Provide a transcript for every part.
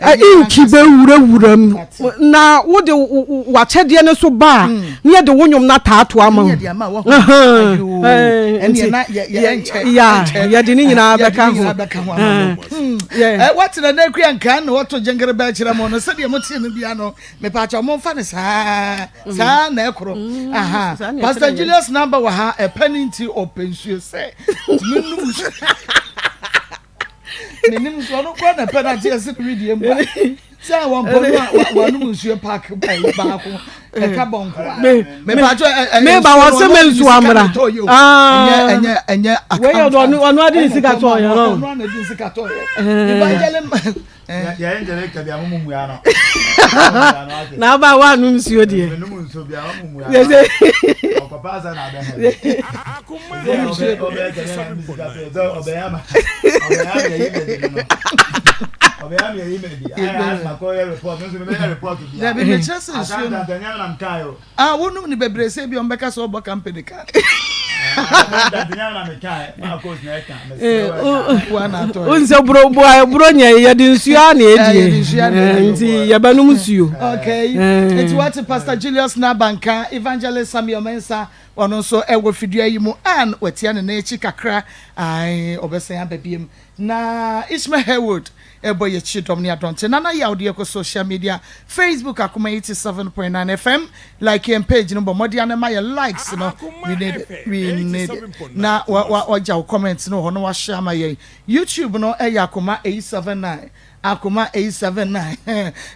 Inki bɛwurawura mu na wode w'akyɛdeɛ no so ba a mm. na yɛde wo nnwom no ataato ama wo yɛde ne nyinaa bɛka ho hmm. watena no akua nkaa na wɔto gyenkere bɛkyerɛ mo no sɛdeɛ mote no bia no mepaakyɛ momfa no saa mm. saa na ɛkoro mm. aha Pastor Julius namba wɔ ha ɛpɛ no nti ɔpɛ nsuo sɛ tumi nom nsuo menim nso ɔno kora na pɛ no ate ɛsɛ no wedeɛ mu a sɛ wɔmpɔ no a wanom nsuo paake baako ɛka bɔ nko a mepatwɛ meba wɔ sɛ me nsuo amra ɛnyɛ ɛnyɛ akanta ɔno ade ne sika tɔɔ yɛ no ɔno ade ne sika tɔɔ yɛ evangeline Yɛn director bi a mo mu mua no. Na aba wa num nsuo deɛ. Num nsuo bi a mo mu mua no. Ɔkɔpa asa na abɛ hɛ. Ɔbɛ kɛnɛ na mi sika so ɔbɛ ama ɔbɛ ama yɛ yi mɛ di no. Ɔbɛ ama yɛ yi mɛ di. Ayɛ asoma kɔ yɛ report nso mi bɛ yɛ report bi a. Dabi mi kyerɛ sɛ nsuo no. Akantan nyɛ mi na mi kan yɛ o. Ah wonom no bebree sɛ ebia wɔbɛka sɛ wɔbɔ company ka. Wonsɛ buro buro nyɛ yɛde nsuo a na ɛdie nti yɛbɛnom nsuo. Okay. Nti wate Pastor Julius Nabanka, Evangelist Samuel Mensah, ɔno nso ɛwɔ fidua yi mu a watia ne nan akyi kakra, ae ɔbɛsan aba biem. Na Ishmael Haywood Ɛbɔ yɛ kyidɔm ne adɔnte. Nana Yaw deɛ kɔ social media Facebook Akoma 87.9 FM like yɛn page no bɔ mmɔden ana ma yɛ likes no we need it we need it na wa wa wagya wo comment no wɔ hɔ na wahyɛ ama yɛn YouTube no ɛyɛ Akoma 879 Akoma 879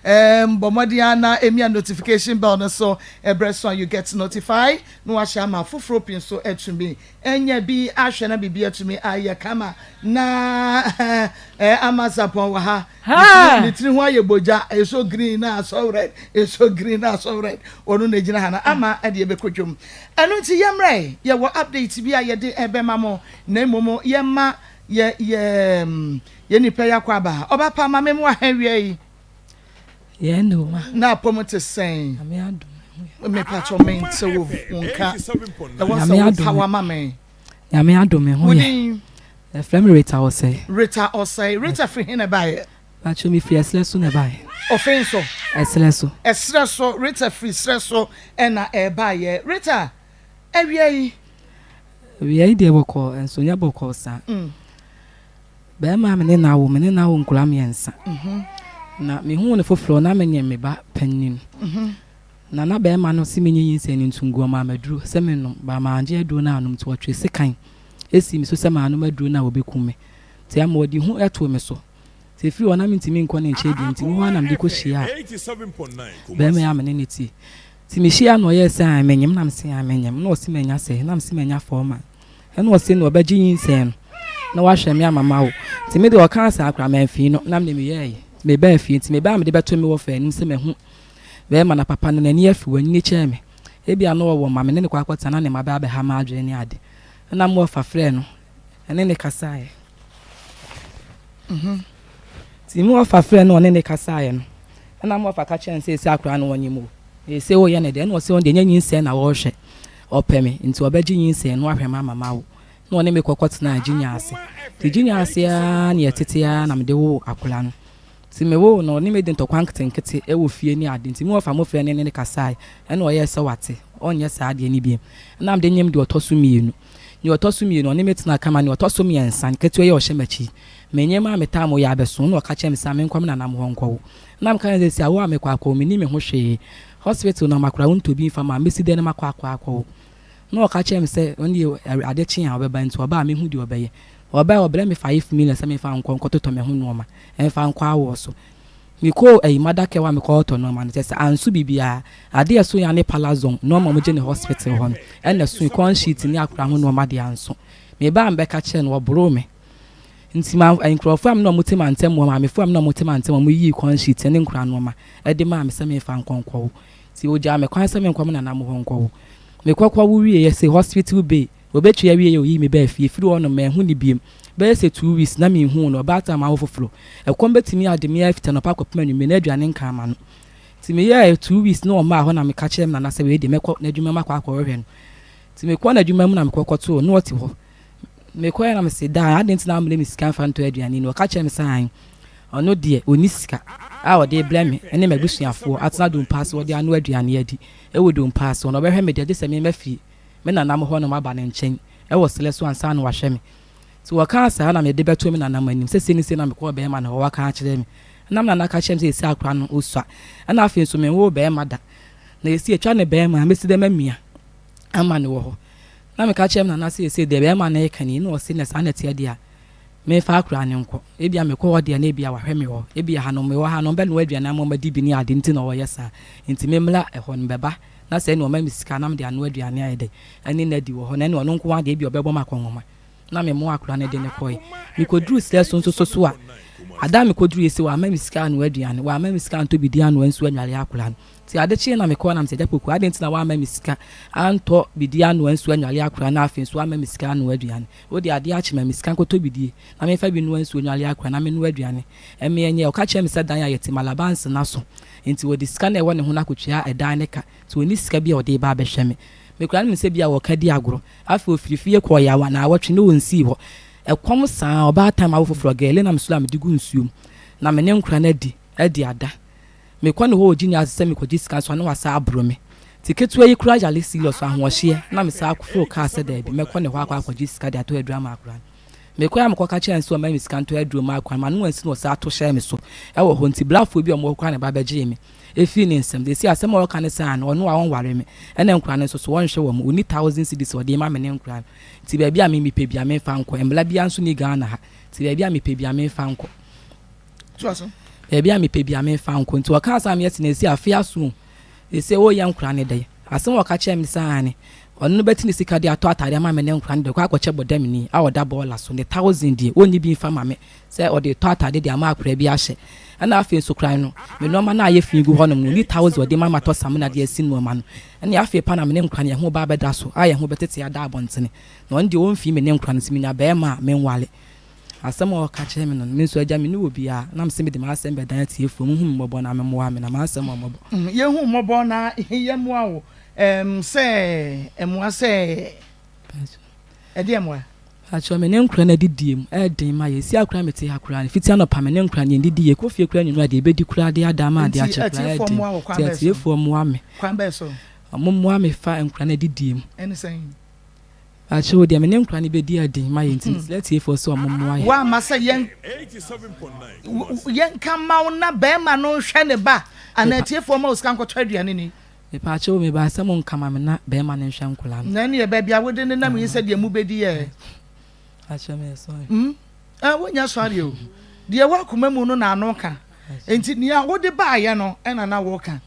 ɛɛm bɔ mmɔden ana emia notification bell no so ɛbrɛ so a you get notified na wahyɛ ama afoforɔ pii nso atumi Anya bi ahwɛ na biribi atumi ayɛ kama na eh, ama sapɔn wɔ ha ne tiri ho ayɛ bogya ɛsɔ green na asɔ red ɛsɔ green na asɔ red ɔno na egyina ha na ama ɛde ɛbɛkɔ dwom ɛno nti yɛmmerɛ yɛwɔ update bi a yɛde ɛbɛma mo na mmom yɛma yɛ yɛ yɛ nipa yɛ akɔ aba ɔba pa ma me mu ahɛn wia yi Yɛn ne oma. Na apɔm te sɛn? Nyame adom ɛho yɛ. Mepatwɔ mente wo wo nka. Ɛwɔ sɛ wo pa wa ma me. Nyame adom ɛho yɛ. Wodin? Yɛfrɛ me Rita Osei. Rita Osei. Rita firi he na ɛbaeɛ? Patwɔ me firi ɛserɛ so na ɛbaeɛ. Ɔfen so? Ɛserɛ so. Ɛserɛ so. Rita firi serɛ so ɛna ɛbaeɛ. Rita, awia yi? Awia yi deɛ bɔkɔɔ, nso nyɛ bɔkɔɔ saa. Mm. Barima a me ne no awo, me ne no awo nkwadaa mmiɛnsa. Na mehuu no foforɔ na menyem me ba panin. Na na barima no se menye nyinsɛn no nti ngu ɔmaa me aduro sɛ mennom, but mangye aduro no annom nti ɔtwee sekan sii me so sɛ mannom aduro no a ɔbɛkum me. Nti ama ɔde hu too me so. Nti ɛfiri hɔ na mentumi nkɔ ne nkyɛn bio nti me hɔ ara na mede kɔhyiaa barima yi a me ne no te. Nti mehyiaa no ɔyɛɛ sɛ ae menyem na mese ae menyem na ɔse manya sɛn na mese manya foreman. Ɛna ɔse no ɔbɛgye nyinsɛn no na wahwɛ me ama mawo. Nti me deɛ ɔkaa saa koraa mamfii no na me deɛ meyɛɛe. Nti mebaa fie nti mebaa mede bɛto me wɔfa anim sɛ mahu bɛɛma na papa no n'ani afi wanyini kyɛn me. Ebia na ɔwɔ mma me ne no kɔ akɔtena na ne mma bɛ abɛha m'adwene ne ade. Ɛna me wɔfa frɛɛ no ɛne no kasaeɛ. Nti me wɔfa frɛɛ no ɔne no kasaeɛ no ɛna me wɔfa ka kyerɛɛ no sɛ ɛsɛ akwadaa no ɔnyem o. Na ɛsɛ woyɛ no dɛn? Ɛna ɔse ɔno deɛ ɛnyɛ nyinsɛn na ɔrehwɛ. Ɔpɛ me, nti ɔbɛgye nyinsɛn no ahwɛ me ama mawo. Na ɔne me kɔ kɔtenaa Gyinya ase. Nti Gyinya ase ara na yɛtete ara na mede woo akwadaa no. Nti mewoo no, ɔne me di ntɔkwa nketenkete wɔ fie ne ade. Nti me wɔfa mmɔfra no ne no kasae, ɛna ɔyɛɛ sɛ wate, ɔnyɛ saa adeɛ no bio. Ɛna mede nyem deɛ ɔtɔ so mmienu. Deɛ ɔtɔ so mmienu, ɔne me tenaa kama. Deɛ ɔtɔ so mmiɛnsa, ketewa yi a ɔhyɛ m'akyi yi, menyem a metaa mo yɛ abɛso. Ɛna ɔka kyerɛɛ me sɛ menkɔ me nananom hɔ nkɔwo. Ɛna meka kyerɛɛ no sɛ, sɛ awo a mekɔ akɔwo, menni me ho hwee. Hospital na makora wo ntɔ bi mfa ma mɛsi dɛn na makɔ akɔ akɔwo na ɔka kyerɛɛ me sɛ ɔno deɛ ade kye a ɔbɛba nti ɔba a mɛhu deɛ ɔbɛyɛ. Ɔbaeɛ ɔbrɛ me 5 million sɛ memfa nkɔ nkɔtotɔ me ho nnoɔma mfa nkɔ awoɔ so. Mekɔɔ ayi Madakɛ hɔ a mekɔtɔ nnoɔma no kyerɛ sɛ anso biribiara. Adeɛ a ɛsoeɛ ara ne Palazon nnoɔma a wɔgye no hospital hɔ no ɛna ɛsoe, corn sheet ne akora ho nnoɔma deɛ anso. Mebaa a mebɛka kyerɛɛ no ɔboroo me. Nti ma nkurɔfoɔ a me ne wɔn te mantam hɔ, maamefoɔ a me ne wɔn te mantam hɔ, wɔyiyii corn sheet ne nkora nnoɔma de maa me sɛ memfa nkɔ nkɔwo. Nti wɔgyaa me kwan sɛ menkɔ me nana mo hɔ nkɔwo. Mekɔ kɔwo wieeɛ se hospital bay, wɔbɛtua wieeɛ wɔyii me baa fie. Firi hɔ nom manhu no biom. Bɛyɛ sɛ 2 weeks na menhuu no. Ɔbaatan mawo foforɔ. Ɛkɔm bɛtumi ade me ara fiti anɔpa kɔpem anwummerɛ na aduane nkaa m'ano. Nti meyɛɛ 2 weeks na ɔmmaa hɔ na meka kyerɛɛ me nana sɛ wei deɛ mɛkɔ n'adwuma mu akɔ akɔhwehwɛ no. Nti mekɔɔ n'adwuma mu na mekɔ kɔtoo no na ɔte hɔ. Mekɔeɛ na mese, Daa, adɛn nti na woammrɛ me sika mfa ntɔ aduane nni? Ɔka kyerɛɛ me sɛ, Aane. Ɔno deɛ ɔnni sika a ɔde rebrɛ me ne m'abusuafoɔ atena dompe ase ɔde anoa aduane adi wɔ dompe ase. Ɔno ɔbɛhwɛ me deɛ gye sɛ me mafiri me nananom hɔnom aba ne nkyɛn wɔ serɛ so ansa na wahwɛ me. Nti wɔkaa saa na mede bɛtoo me nananom anim sɛ sei ne sei na mekɔɔ barima no hɔ waka akyerɛ me. Ɛna me nana ka kyerɛɛ me sɛ seesei akora no ɔsua ɛna afei nso menwoo barima da na seesei atwa ne barima a mɛsi dɛn mamia ama no wɔ hɔ. Na meka kyerɛɛ me nana sɛ seesei deɛ barima no reka nie na ɔse na saa na ɛteɛ deɛ a Memfa akora no nkɔ. Ebia mekɔ hɔ deɛ na ebia wahwɛ me hɔ. Ebia ha no, mewɔ ha no, ɔbɛnoa aduane ama madi bi ne ade nti na ɔreyɛ saa. Nti memmra ɛhɔ no, mɛba na sɛ ɛne ɔma me sika na mede anoa aduane ayɛ dɛ ɛne no adi wɔ hɔ na ɛne ɔno nko ara deɛ ebia ɔbɛbɔ me akɔnhoma. Na memoa akora no de no kɔe. Mekɔduruu serɛ so nso so a, ada a mekɔduruiɛ sei, wamma me sika annoa aduane, wamma me sika antɔ biribi anoa nsuo anware akora no. Nti ade kyeeɛ na mekɔɔ na mesɛ, Agya Poku, adɛn nti na woamma me sika antɔ biribi anoa nsuo anware akora no na afei nso woamma me sika anoa aduane? Wo deɛ adeɛ akye ma me sika nkɔtɔ bidie na memfa bi nnoa nsuo nwale akora na mennoa aduane. Ɛmeɛ nyɛ, ɔka kyerɛɛ me sɛ dan a yɛte Malabanse no aso nti ɔde sika no a ɛwɔ ne ho no akɔtua ɛdan no ka nti ɔnni sika bi a ɔde reba abɛhwɛ me. Me koraa no menim sɛ bi a ɔreka di agorɔ. Afei ɔfiri fie kɔɔ Yawa naawɔtwe na ɔnsii hɔ. Ɛkɔm saa ɔbaatan mawo foforɔ gɛɛle na mesɔre a mede gu nsuo mu na me ne nkora no adi adi ada. Mekɔ ne hɔ wɔ Ginya ase sɛ mekɔgye sika nso a na wasan aboro me. Nti ketewa yi koraa yare serious ahoɔhyeɛ na mesan foro kaa sɛ daabi mɛkɔ ne hɔ akɔ akɔgye sika de atɔ aduro ama akwadaa no. Mekɔɛ a mekɔka kyerɛɛ no sɛ ɔmma me sika ntɔ aduro mma akwadaa no m'ano ansi na ɔsan to hyɛɛ me so wɔ hɔ nti brafoɔ bi a wɔwɔ hɔ koraa na ɛba bɛgyee me firii ne nsam. Seesei asɛm a ɔreka ne sɛ aane ɔno a ɔnware me ɛna nkwadaa no nso so ɔnhwɛ wɔn ɔnni thousand cedis a ɔde rema me ne nkwadaa no nti baabi a me mepɛ biara memfa nkɔ mmara biara nso nni Ghana ha nti baabi a mepɛ biara memfa nkɔ. Toa so. Baabi a mepɛ biara memfa nkɔ. Nti ɔkaa saa meyɛ te na ɛsi afe aso o. Seesei woreyɛ nkora no dɛn? Asɛm a ɔka kyerɛɛ me ne sɛ aane, ɔno no bɛte ne sika de atɔ atade ama me ne nkora no de kɔ akɔkyɛ bɔdamni a ɔda bɔɔla so. Ne thousand deɛ, ɔnyi bi mfa ma me sɛ ɔde retɔ atade de ama akwadaa bi ahyɛ. Ɛna afei nso koraa no, me nnoɔma no a ayɛ fi gu hɔnom no, ɔnni thousand a ɔde ma matɔ samina de asi nnoɔma no. Ɛnneɛ afei pa na me ne nkora no yɛn ho ba abɛda so a yɛn ho bɛtete ada abɔntene. Na ɔno deɛ ɔmfii me ne nkora no, sɛ menya barima a, menware. Asɛm a ɔka kyerɛɛ me no, me nso, agya, menni obiara, na mese mede m'asɛm bɛdan atiefoɔ, monhu me mmɔbɔ na mommoa me, na m'asɛm wɔ mmɔbɔ. Yɛhu wo mmɔbɔ na yɛmmoa wo sɛ mmoa sɛ ɛdeɛn mmoa? Pakyɛw, me ne nkora no adidie mu ɛyɛ den ma yɛn. Seesei ara koraa mete ha koraa no, fiti anɔpa me ne nkora no yɛndidi, yɛkɔ fie koraa anwummerɛ a deɛ yɛbɛdi koraa de ada ama adeɛ Nti akye koraa ɛyɛ atiefoɔ den. mmoa wo kwan Nti bɛn so? atiefoɔ mmoa me. Kwan bɛn so? Wɔmmoa me fa nkora no adidie mu. Ɛne sɛn? Akyire wo deɛ me ne nkora no bɛdi adi ma yɛn nti mesrɛ atiefoɔ sɛ ɔmo mmoa yɛn. Woamma sɛ yɛn yɛnka mma wo na barima no nhwɛ ne ba anaa atiefoɔ mma wo sika nkɔtɔ aduane ni. Mepaakyɛw o mebaa sɛ mo nka ma me na barima no nhwɛ nkora no. Na ɛneɛ baabi a wode nenam yi sɛ deɛ mobɛdi ɛ. Akyɛ me yɛ sorry. Mm ah wonyɛ sorry o. Deɛ ɛwɔ akoma mu no na ano ka. Nti nea wode baayɛ no ɛna na woka.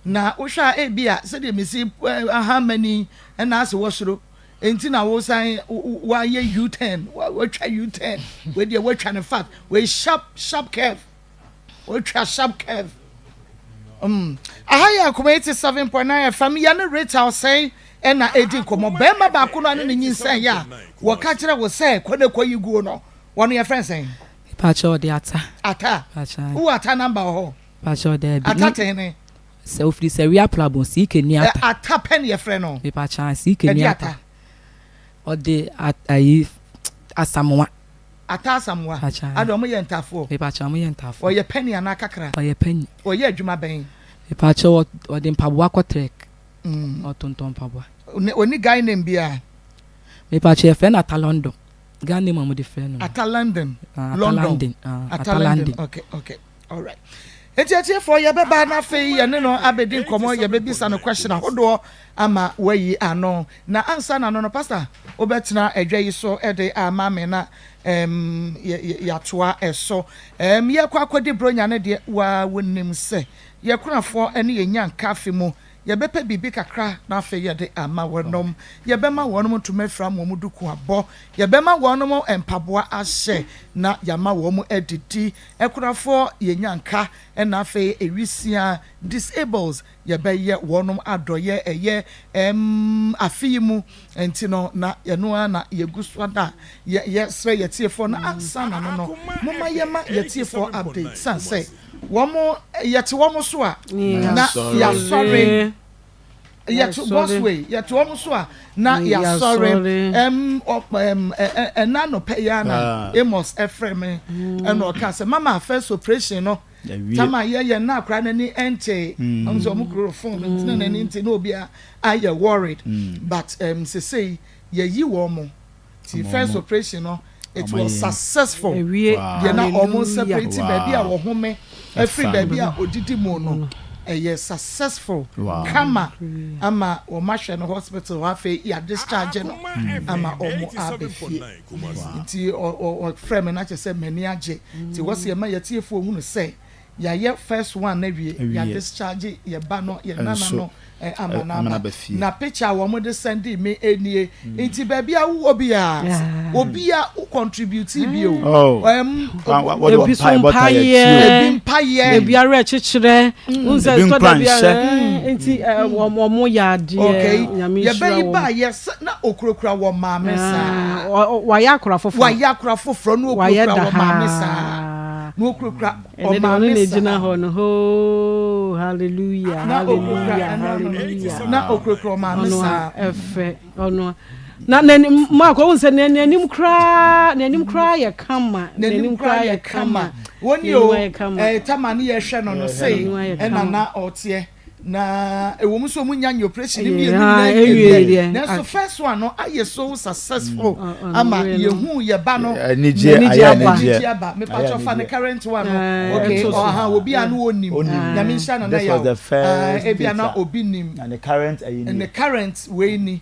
Na wohwɛ a ebia sɛdeɛ mesi aha m'ani na ase wɔ soro nti na wosan woayɛ U-turn, woatwa U-turn, wei deɛ woatwa no fat, wei sharp sharp curve, woatwa sharp curve. Mm. Aha yɛ Akoma 87.9 FM, yɛne Rita Osei ɛna ɛdi nkɔmmɔ. Bɛrima baako no a ne ne nyinsɛn yɛ a wɔka kyerɛ wo sɛ kɔ ne kɔyi guo no, wɔno yɛfrɛ no sɛn? Mepakyɛ ɔde Ata. Ata? Wowɔ Ata number wɔ hɔ? Mepakyɛw daabi. Ata te hene? Sɛ ofiri sɛ wia prabon sii ke nua ata. Ata pɛ ne yɛfrɛ no. Mepakyɛw sii ke nua ata. Ɔde ayi Asamoa. Ata Asamoa. Mepakyɛw. Ade ɔmo yɛ ntafoɔ. Mepakyɛw ɔmo yɛ ntafoɔ. Ɔyɛ pɛni anaa kakra? Ɔyɛ pɛni. Ɔyɛ adwuma bɛn? Mepakyɛw ɔde mpaboa kɔ trɛk. Ɔtontɔn mpaboa. Ɔni guy name biara? Mepakyɛw yɛfrɛ no Ata London. Ghana name a wɔde frɛ no. Ata London. Ata London. Ata London. Okay okay. Alright. Enti atiefoɔ yɛbɛba na afei yɛne no abɛdi nkɔmmɔ, yɛbɛbisa no question ahodoɔ ama wayi ano. Na ansa na no no, Pastor, wobɛtena adwa yi so de ama me na um, yɛatoa ɛso. Um, yɛkɔ akɔdi Bronya no deɛ, waa wonim sɛ yɛkunafoɔ ne yɛnya nka afe mu Yɛbɛpɛ biribi kakra na afei yɛde ama wɔnom. Yɛbɛma wɔnom ntoma afira ama wɔn duku abɔ. Yɛbɛma wɔnom mpaboa ahyɛ na yɛama wɔn adidi. Akunafoɔ yɛnya nka na afei awisiaa, disables, yɛbɛyɛ wɔnom adɔeɛ ɛyɛ ɛmm afe yi mu. Nti no na ɛno ara na yɛgu so na yɛsrɛ yɛtiefoɔ no ansa na no no momma yɛma yɛtiefoɔ update sane sɛ Wɔn, yɛte wɔn so a, na yɛasɔre. Yɛto busway, yɛto wɔn so a na yɛasɔre. Ɛm ɛm ɛna anɔpɛ yi ara na Amos ɛfrɛ me ɛna ɔka sɛ mama first operation no tama yɛyɛ na akora n'ani ɛnte. Ɔmo sɛ ɔmo kuro phone nti na n'ani nte na obi ayɛ worried but ɛm sesei yɛyi wɔn mo. Ti first operation no it was successful. Deɛ na ɔmo separate baabi a wɔhome afiri baabi a odidi mu no ɛyɛ successful kama ama wɔn ahwɛ no hospital hɔ afei yɛ discharge no ama wɔn aba fie. Nti ɔfrɛ me na kyerɛ sɛ m'ani agye. Nti wɔsi ɛma yɛtiefoɔ hunu sɛ Yɛayɛ first one no awie, yɛ discharge yɛ ba no, yɛ nana no ama no aba. Na picture a wɔn de sɛndee me nie. Nti baabi a wowɔ biara, obia wo contribute bi o. Ebi so mpaeɛ, ebi mpaeɛ, ebi awerɛkyekyerɛ, ebi nkuranhyɛ. Nti wɔn yɛ adeɛ, Nyame nhyira wɔn. Yɛbɛyi ba yɛ sɛ na okurakura wɔ maame saa. Wayɛ akora foforɔ. Wayɛ akora foforɔ na okurakura wɔ maame saa. Na okurakura. Ɛnɛ deɛ ɔno na ɛgyina hɔ no hoo hallelujah hallelujah hallelujah na okurakura ɔmaame saa ɛfɛ ɔno na n'anim mark ɔhu sɛ n'anim koraa n'anim koraa yɛ kama n'anim koraa yɛ kama wɔn ni o ɛɛ tama ne yɛhwɛ no no sei ɛna na ɔteɛ. Na ɛwɔ mu sɛ wɔn nya nyɛ operation ne mmienu nyinaa nwie deɛ, nanso first one no ayɛ so successful mm. ama yɛhu yɛ ba no anigye ayɛ anigye aba mepatwɔ fa ne current one no okay ɔha obi a no onim nyame nhyɛ nana yaw ebi a na obi nim na ne current ayi ni ne current wei ni.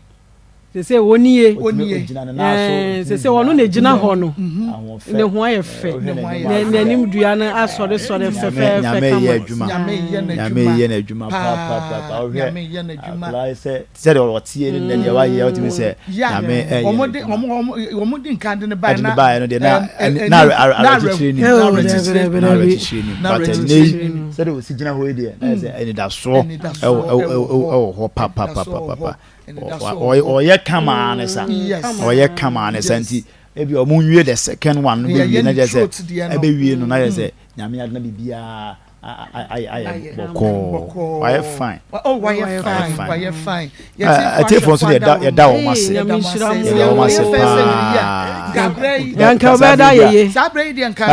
Sese onie. Onie. Ɛɛ sese ɔno na egyina hɔ no. Ne ho ayɛ fɛ. N'anim dua no asɔresɔre fɛfɛɛfɛ kama. Nyame yɛ adwuma. Nyame yɛ n'adwuma paapaapaapa. Ɔhwɛ Nyame yɛ n'adwuma. Akwadaa sɛ sɛdeɛ ɔteɛ ne deɛ wayɛ ɔtumi sɛ Nyame ɛyɛ n'adwuma. Wɔn di nkan de ne baeɛ na. De ne baeɛ no deɛ na na awerɛkyekyerɛ nim. Na awerɛkyekyerɛ na awerɛkyekyerɛ nim. But ɛnɛ yi sɛdeɛ ɔsi gyina hɔ yi deɛ na yɛ sɛ anidasoɔ ɛwɔ hɔ paapaapaapa. ɔyɛ kama ne sa ɔyɛ kama ne sa nti ebi ɔmo nwie the second one no bɛ wie na kyerɛ sɛ ɛbɛ wie no na kyerɛ sɛ nyame adena biribiara ayɛ ayɛ bɔkɔɔ wayɛ fine oh wayɛ fine wayɛ fine atiefoɔ nso yɛda yɛda wɔn ase yɛda wɔn ase paa nka ɔbɛda yeye saa bere yi deɛ nka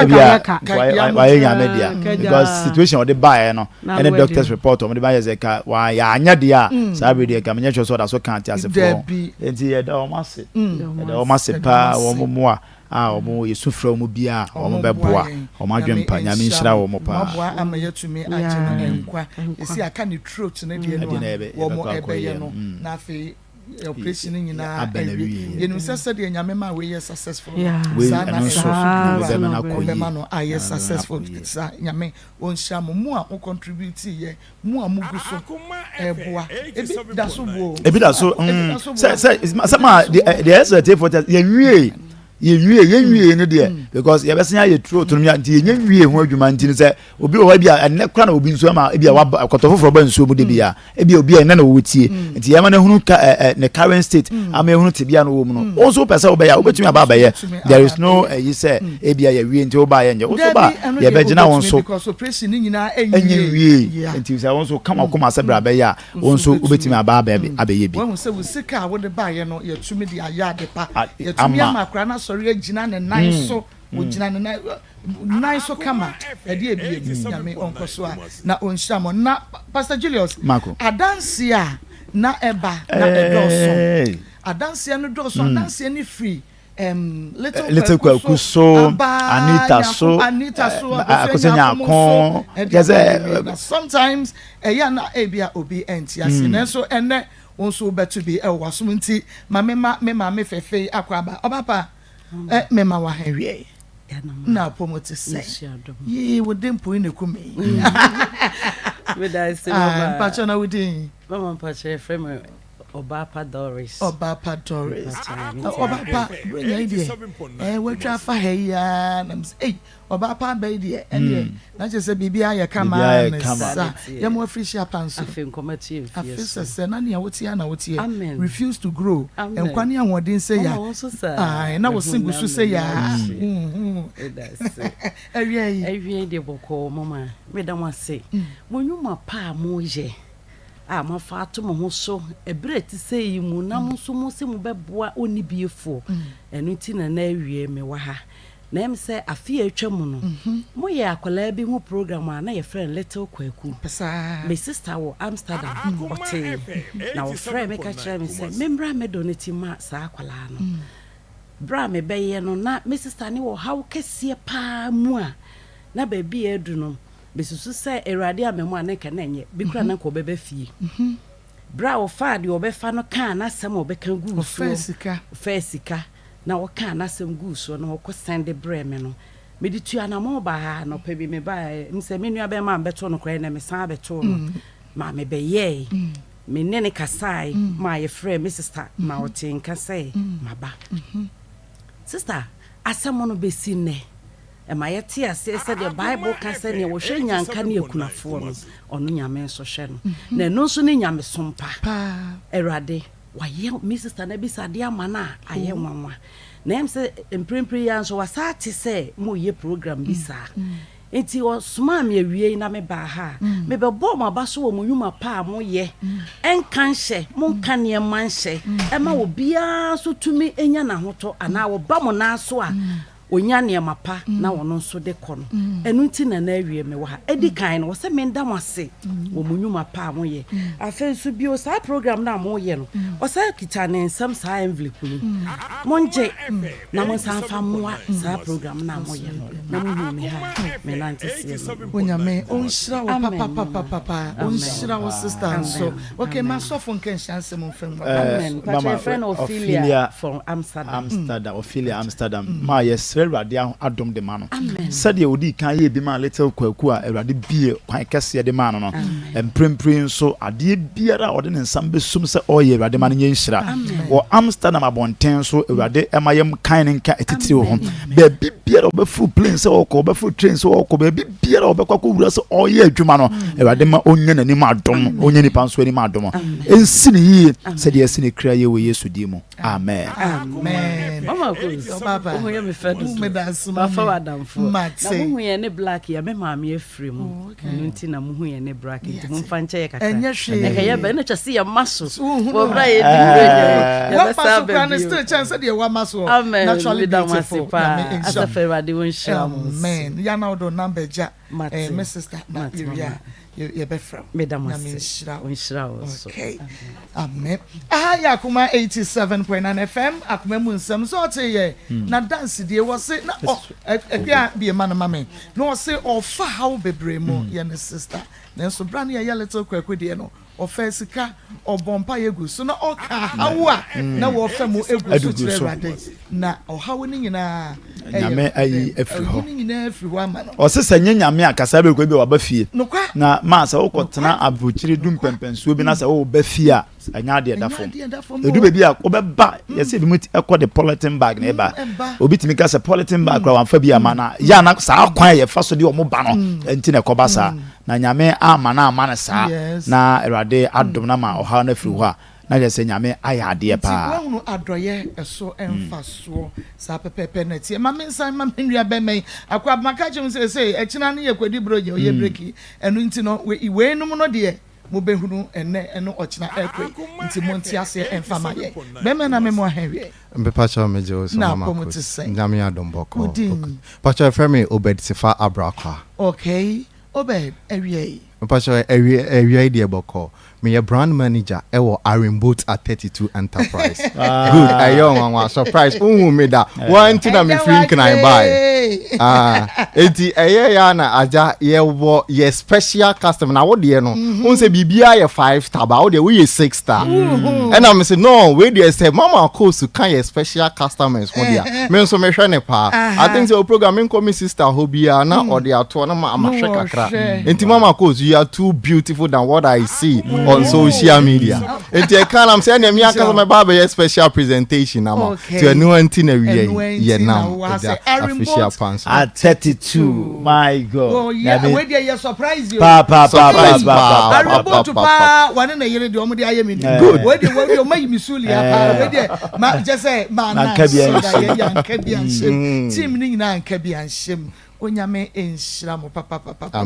ebi a wayɛ nyame dea because situation ɔde baeɛ no ɛne doctors report wɔn de ba yɛ sɛ ka yɛanyɛ deɛ a mm. saa bere deɛ ka menyɛ sure sɛ ɔda so ka ateasefoɔ nti yɛda wɔn ase mm. yɛda wɔn ase paa wɔn mmoa a wɔn yɛsu frɛ wɔn bi a wɔn bɛboa wɔn adwene pa nyame nhyira wɔn paa. Wɔaboa ama yɛatumi agye no nkwa esi aka ne throat ne deɛ no a wɔn ɛbɛyɛ no mm. na afei operation no nyinaa awie yɛnim sɛ sɛdeɛ nyame ma wei yɛ successful saa na ɛno nso bɛma no ayɛ successful saa nyame ɔnhyira mo mo a mo contribute yɛ mo a mo gu so ɛboa ebi da so boɔ ebi da so mm, sɛ sɛ sɛ ma deɛ ɛsɛ sɛ tiefo tɛ yɛnwie yɛnwie yɛnwie no deɛ mm. because yɛbɛsen ayɛ turo to no nti yɛnyɛ nwie ho adwuma nti no sɛ obi wɔ hɔ bi a ɛnɛ kora na obi nso ama ebi a waba kɔtɔ foforɔ ba nsuo mu de bi a ebi a obi a ɛnɛ na wɔwɔ tie mm. nti yɛma no ehunu ka ɛ ɛ ne current state mm. ama ehunu tebea no wɔ mu no wɔn nso pɛ sɛ wɔbɛyɛ a wobɛtumi aba abɛyɛ there is no ɛyi sɛ ebi a yɛwie nti woba yɛ nyɛ wɔn nso ba yɛbɛgyina wɔn so ɛnyɛ nwie nti sɛ wɔn nso kama koma sɛ bra bɛyɛ a wɔn nso wobɛtumi aba abɛyɛ bi. Wahu sɛ wo sika a wode baeɛ no yɛtumi de ayɛ ade pa yɛtumi ama akwadaa no asɔre agyina ne nan so ɔgyina ne nan nan so kama ɛde ebie mu nyame ɔnkɔ so a na ɔnhyira mo na Pastor Julius adanseɛ a na ɛba na ɛdɔɔso adanseɛ no dɔɔso adanseɛ no firi um, little, little kwaku so anita so anita so akosɛ nyako kyɛ sɛ sometimes ɛyɛ na ebi a obi ɛnti ase hmm. nanso ɛnɛ wɔn nso wobɛto bi ɛwɔ wasom nti ma me ma me maame fɛfɛ yi akɔ aba ɔba pa ɛ me ma wa ha wie na apɔmu te sɛ yii wo de mpo yi na eku mi mpakyɛ na wo din. Mama mpakyɛ yɛfrɛ me Ɔbaapa Doris. Ɔbaapa Doris. Ɔbaapa Buronya yi deɛ ɛɛ watwa afa ha yi ara na mesɛ ei ɔbaapa aba yi deɛ ɛneɛ hmm. na kyerɛ sɛ biribi ayɛ kama ne sa yɛ mo afiri hyia pa nso. Afe nkɔma tie mfie so. Afe sɛsɛ na nea woteɛ na woteɛ. Refuse to grow. Nkwa ne ahoɔden sɛ ya. Ae na wo se gu so sɛ ya. Awia yi. Awia yi deɛ bɔkɔɔ mama meda mo ase. Mo nnwuma pa a moyɛ. a moafa ato mo ho so ɛberɛ a ɛte sɛ yi mu na mo nso mo sɛ mobɛboa onnibiefoɔ. Ɛno nti na na awie mewɔ ha. Na ɛm sɛ afe a atwa mu no, moyɛɛ akwadaa bi ho program a na yɛfrɛ no Little Kwaku. Me sister wɔ Amsterdam, ɔtee, na ɔfrɛɛ me ka kyerɛɛ me sɛ memmra mmɛdɔ ne ti ma saa akwadaa no. Berɛ a mebɛyɛ no, na me sister no wɔ haw kɛseɛ pa ara mu a na baabi a adu no, mesusu sɛ Awurade amma mu a na nka na ɛnyɛ bi koraa na nka ɔbɛba fie. Berɛ a ɔfaa deɛ ɔbɛfa no kaa n'asɛm a ɔbɛka guu soɔ, ɔfaa sika na ɔkaa n'asɛm guu soɔ na ɔkɔ sɛnde brɛɛ me no, mede tuu anamɔn baa ha. Anɔpa bi mebaeɛ, mesɛ me nua bɛrima a mebɛtoo no koraa ɛnnɛ mesan abɛtoo no ma mebɛyɛe. Me ne no kasae maa yɛfrɛɛ me sista ma ɔtee nka sɛ maba. Sista, asɛm no bɛsi nnɛ, ɛma yɛte aseɛ sɛ deɛ Bible ka sɛ nea ɔhwɛ nnyanka ne akunafoɔ no, ɔno Nyame nso hwɛ no. Na ɛno nso ne nyamesom pa. Awurade, wayɛ me sista no abisadeɛ ama no a ayɛ nwanwa. Na ɛyɛ me sɛ mprempren yi ara nso wasan ate sɛ moreyɛ program bi saa. Enti ɔsomaa me awiei na mebaa ha a, mebɛbɔɔ mo aba so wɔ mo nnwuma pa a moyɛ, ɛnka nhyɛ, monka nneɛma nhyɛ, ɛma obiara nso tumi nya n'ahotɔ anaa ɔba mo nan so a, ɔnya nneɛma pa na ɔno nso de kɔ no. Ɛno nti na na awie mewɔ ha. Ɛdi kan no, wɔ sɛ menda mo ase wɔ mo nnwuma pa a moyɛ. Afei nso bio, saa program no a moyɛ no, ɔsan kita ne nsam saa envelope yi. Mongye na monsan mfa mmoa saa program no a moyɛ no na mohu me ha a menante seɛ no. Onyame ɔnhyira wo papapapapa ɔnhyira wo sister nso okay ma sɔfo nka nhyira nsɛm mfa ngu. Amen mpakyɛ yɛfrɛ no Ophelia from Amsterdam. Amsterdam Ophelia Amsterdam ma yɛsrɛ Awurade adom de ma no sɛdeɛ ɔdii kan yɛɛ bi maa Little Kwaku a Awurade bie kwan kɛseɛ de maa no no mprempren nso adeɛ biara a ɔde ne nsa bɛsum sɛ ɔreyɛ Awurade ma no nyɛ nhyira wɔ Amsterdam abɔnten so Awurade ma yɛm kan ne nka atitiriw ho baabi biara ɔbɛforo plane sɛ ɔkɔ ɔbɛforo train sɛ ɔkɔ baabi biara ɔbɛkɔ akɔwura sɛ ɔreyɛ adwuma no Awurade ma ɔnya n'anim adom ɔnya nipa nso anim adom ɛnsi ne yie sɛdeɛ ɛsi ne kra yie wɔ Yesu din mu amen. Amen. Mama Rose, wohu yɛ me fɛ dodo. Mafa w'adamfo. Na muhu yɛn ne black yɛ me maame afiri mu. Oh, Ɛno nti na muhu yɛn ne black nti momfa nkyɛ yɛ kakra. Ɛnyɛ hwee. Ɛka yɛ bɛ na kyɛ se yɛ ma so. Wɔ bra yɛ di wura nyɛ. Yɛ bɛ sa bɛ bio. Still kyɛn sɛ deɛ wama so. Amen. Naturally beautiful. Asafo Awurade wo nhyira mo. Amen. Yana wo do number gya. Eh, me sister na yɛwie a yɛbɛfrɛ wo. Meda mo Nyame ase. nhyira wo. Ɔnhyira wo nso. Okay. Amen. Aha yɛ Akoma 87.9 FM, Akoma mu nsɛm. Sɛ ɔte yɛ na dansedie wɔ se na ɔ akua bie ma no ma me. Na ɔse ɔfa haw bebree mu yɛ ne sister. Nanso bra ne yɛyɛ little kwaku deɛ no Ɔfaa sika, ɔbɔɔ mpaeɛ guu so, na ɔkaa haw a na wɔrefa mu guu so kyerɛɛ Awurade, na ɔhaw no nyinaa Nyame ayi afiri hɔ. Ayi ne nyinaa afiri hɔ ama no. Ɔse sɛ nyɛ Nyame a kasaa bɛkɔ bi a waba fie. Nokwa. Na maa sɛ wokɔ tena aburokyire du mpɛmpɛnsuo bi na sɛ woba fie a ɛnyɛ adeɛ da fam. Ɛdu baabi a wobɛba yɛsɛ ebi mu ɛkɔ de polythene bag na ɛba. Obi tumi ka sɛ polythene bag koraa wamfa bi ama na yɛ ana saa kwan a yɛfa so de wɔn ba no nti na ɛkɔba saa. Na Nyame amma no amma no saa, na Awurade adom no ama ɔhaw no afiri hɔ a, na kyerɛ sɛ Nyame ayɛ adeɛ Nti paa. woahunu adɔeɛ ɛso mfasoɔ? Saa pɛpɛɛpɛ na ɛteɛ. Ma mensan mma me nua bɛma yi akwaaba. Maka akyerɛ mo sɛ seesei ɛkyena no yɛkɔdi Buronya, ɔyɛ breki. Ɛno nti no, weinom no deɛ mobɛhunu ɛnnɛ ne ɔkyena ɛrekɔ yi. Nti monte aseɛ mfa ma yɛn. Bɛma na me mo ahɛnhwɛ. Mepakyɛw megye wo so Na Mama apɔmu Kos. te sɛn? Nyame adom bɔkɔɔ. Wo din? Pakyɛw yɛfrɛ me Obed Sefa Abrakwa. Okay, Obed, awia yi. Mepakyɛw awia awia yi deɛ bɔkɔɔ. Meyɛ brand manager ɛwɔ Arinboat at 32 Enterprise. Good, ɛyɛ ɔnwanwa, surprise, wonhu me da. Woa nti na Ɛda mefiri Nkran baeɛ. w'adwene. Ah, enti ɛyɛ yɛ a na agya yɛwɔ yɛ special customer na wo deɛ no, wohu sɛ biribiara yɛ five star ba wo deɛ woyɛ six star. Ɛna me se no wei deɛ sɛ Mama Kosu ka yɛ special customers ho deɛ me nso mehwɛ ne paa. I think sɛ o program menkɔ me sister hɔ biara na ɔde atoɔ na ma mahwɛ kakra. Enti Mama Kosu you are too beautiful than what I see on social media. Enti ɛka nam sɛ ɛnea me ankasa mɛba abɛyɛ special presentation ama. Okay. Nti ɛno nti na wia Ɛno yi nti yɛ na nam wowɔ ha ɛda sɛ Aaron afehyia Boat pan so. At 32, my God. Oh, yeah, Nyame. wei deɛ yɛ surprise o. Pa pa pa pa Surprise pa paa. pa. Pa, Aaron pa, Boat pa, pa. paa wane na yere deɛ ɔmo de ayɛ mi ni. Good. Wei deɛ wei deɛ ɔmo ayi mi sulia paa. Wei deɛ ma kyɛ sɛ ma na Manka bi nhyɛ da anhyɛ yɛ yɛ anka bi anhyɛ mu. Mm. Team ne nyinaa anka bi anhyɛ mu. Onyame nhyira mo papapapapa.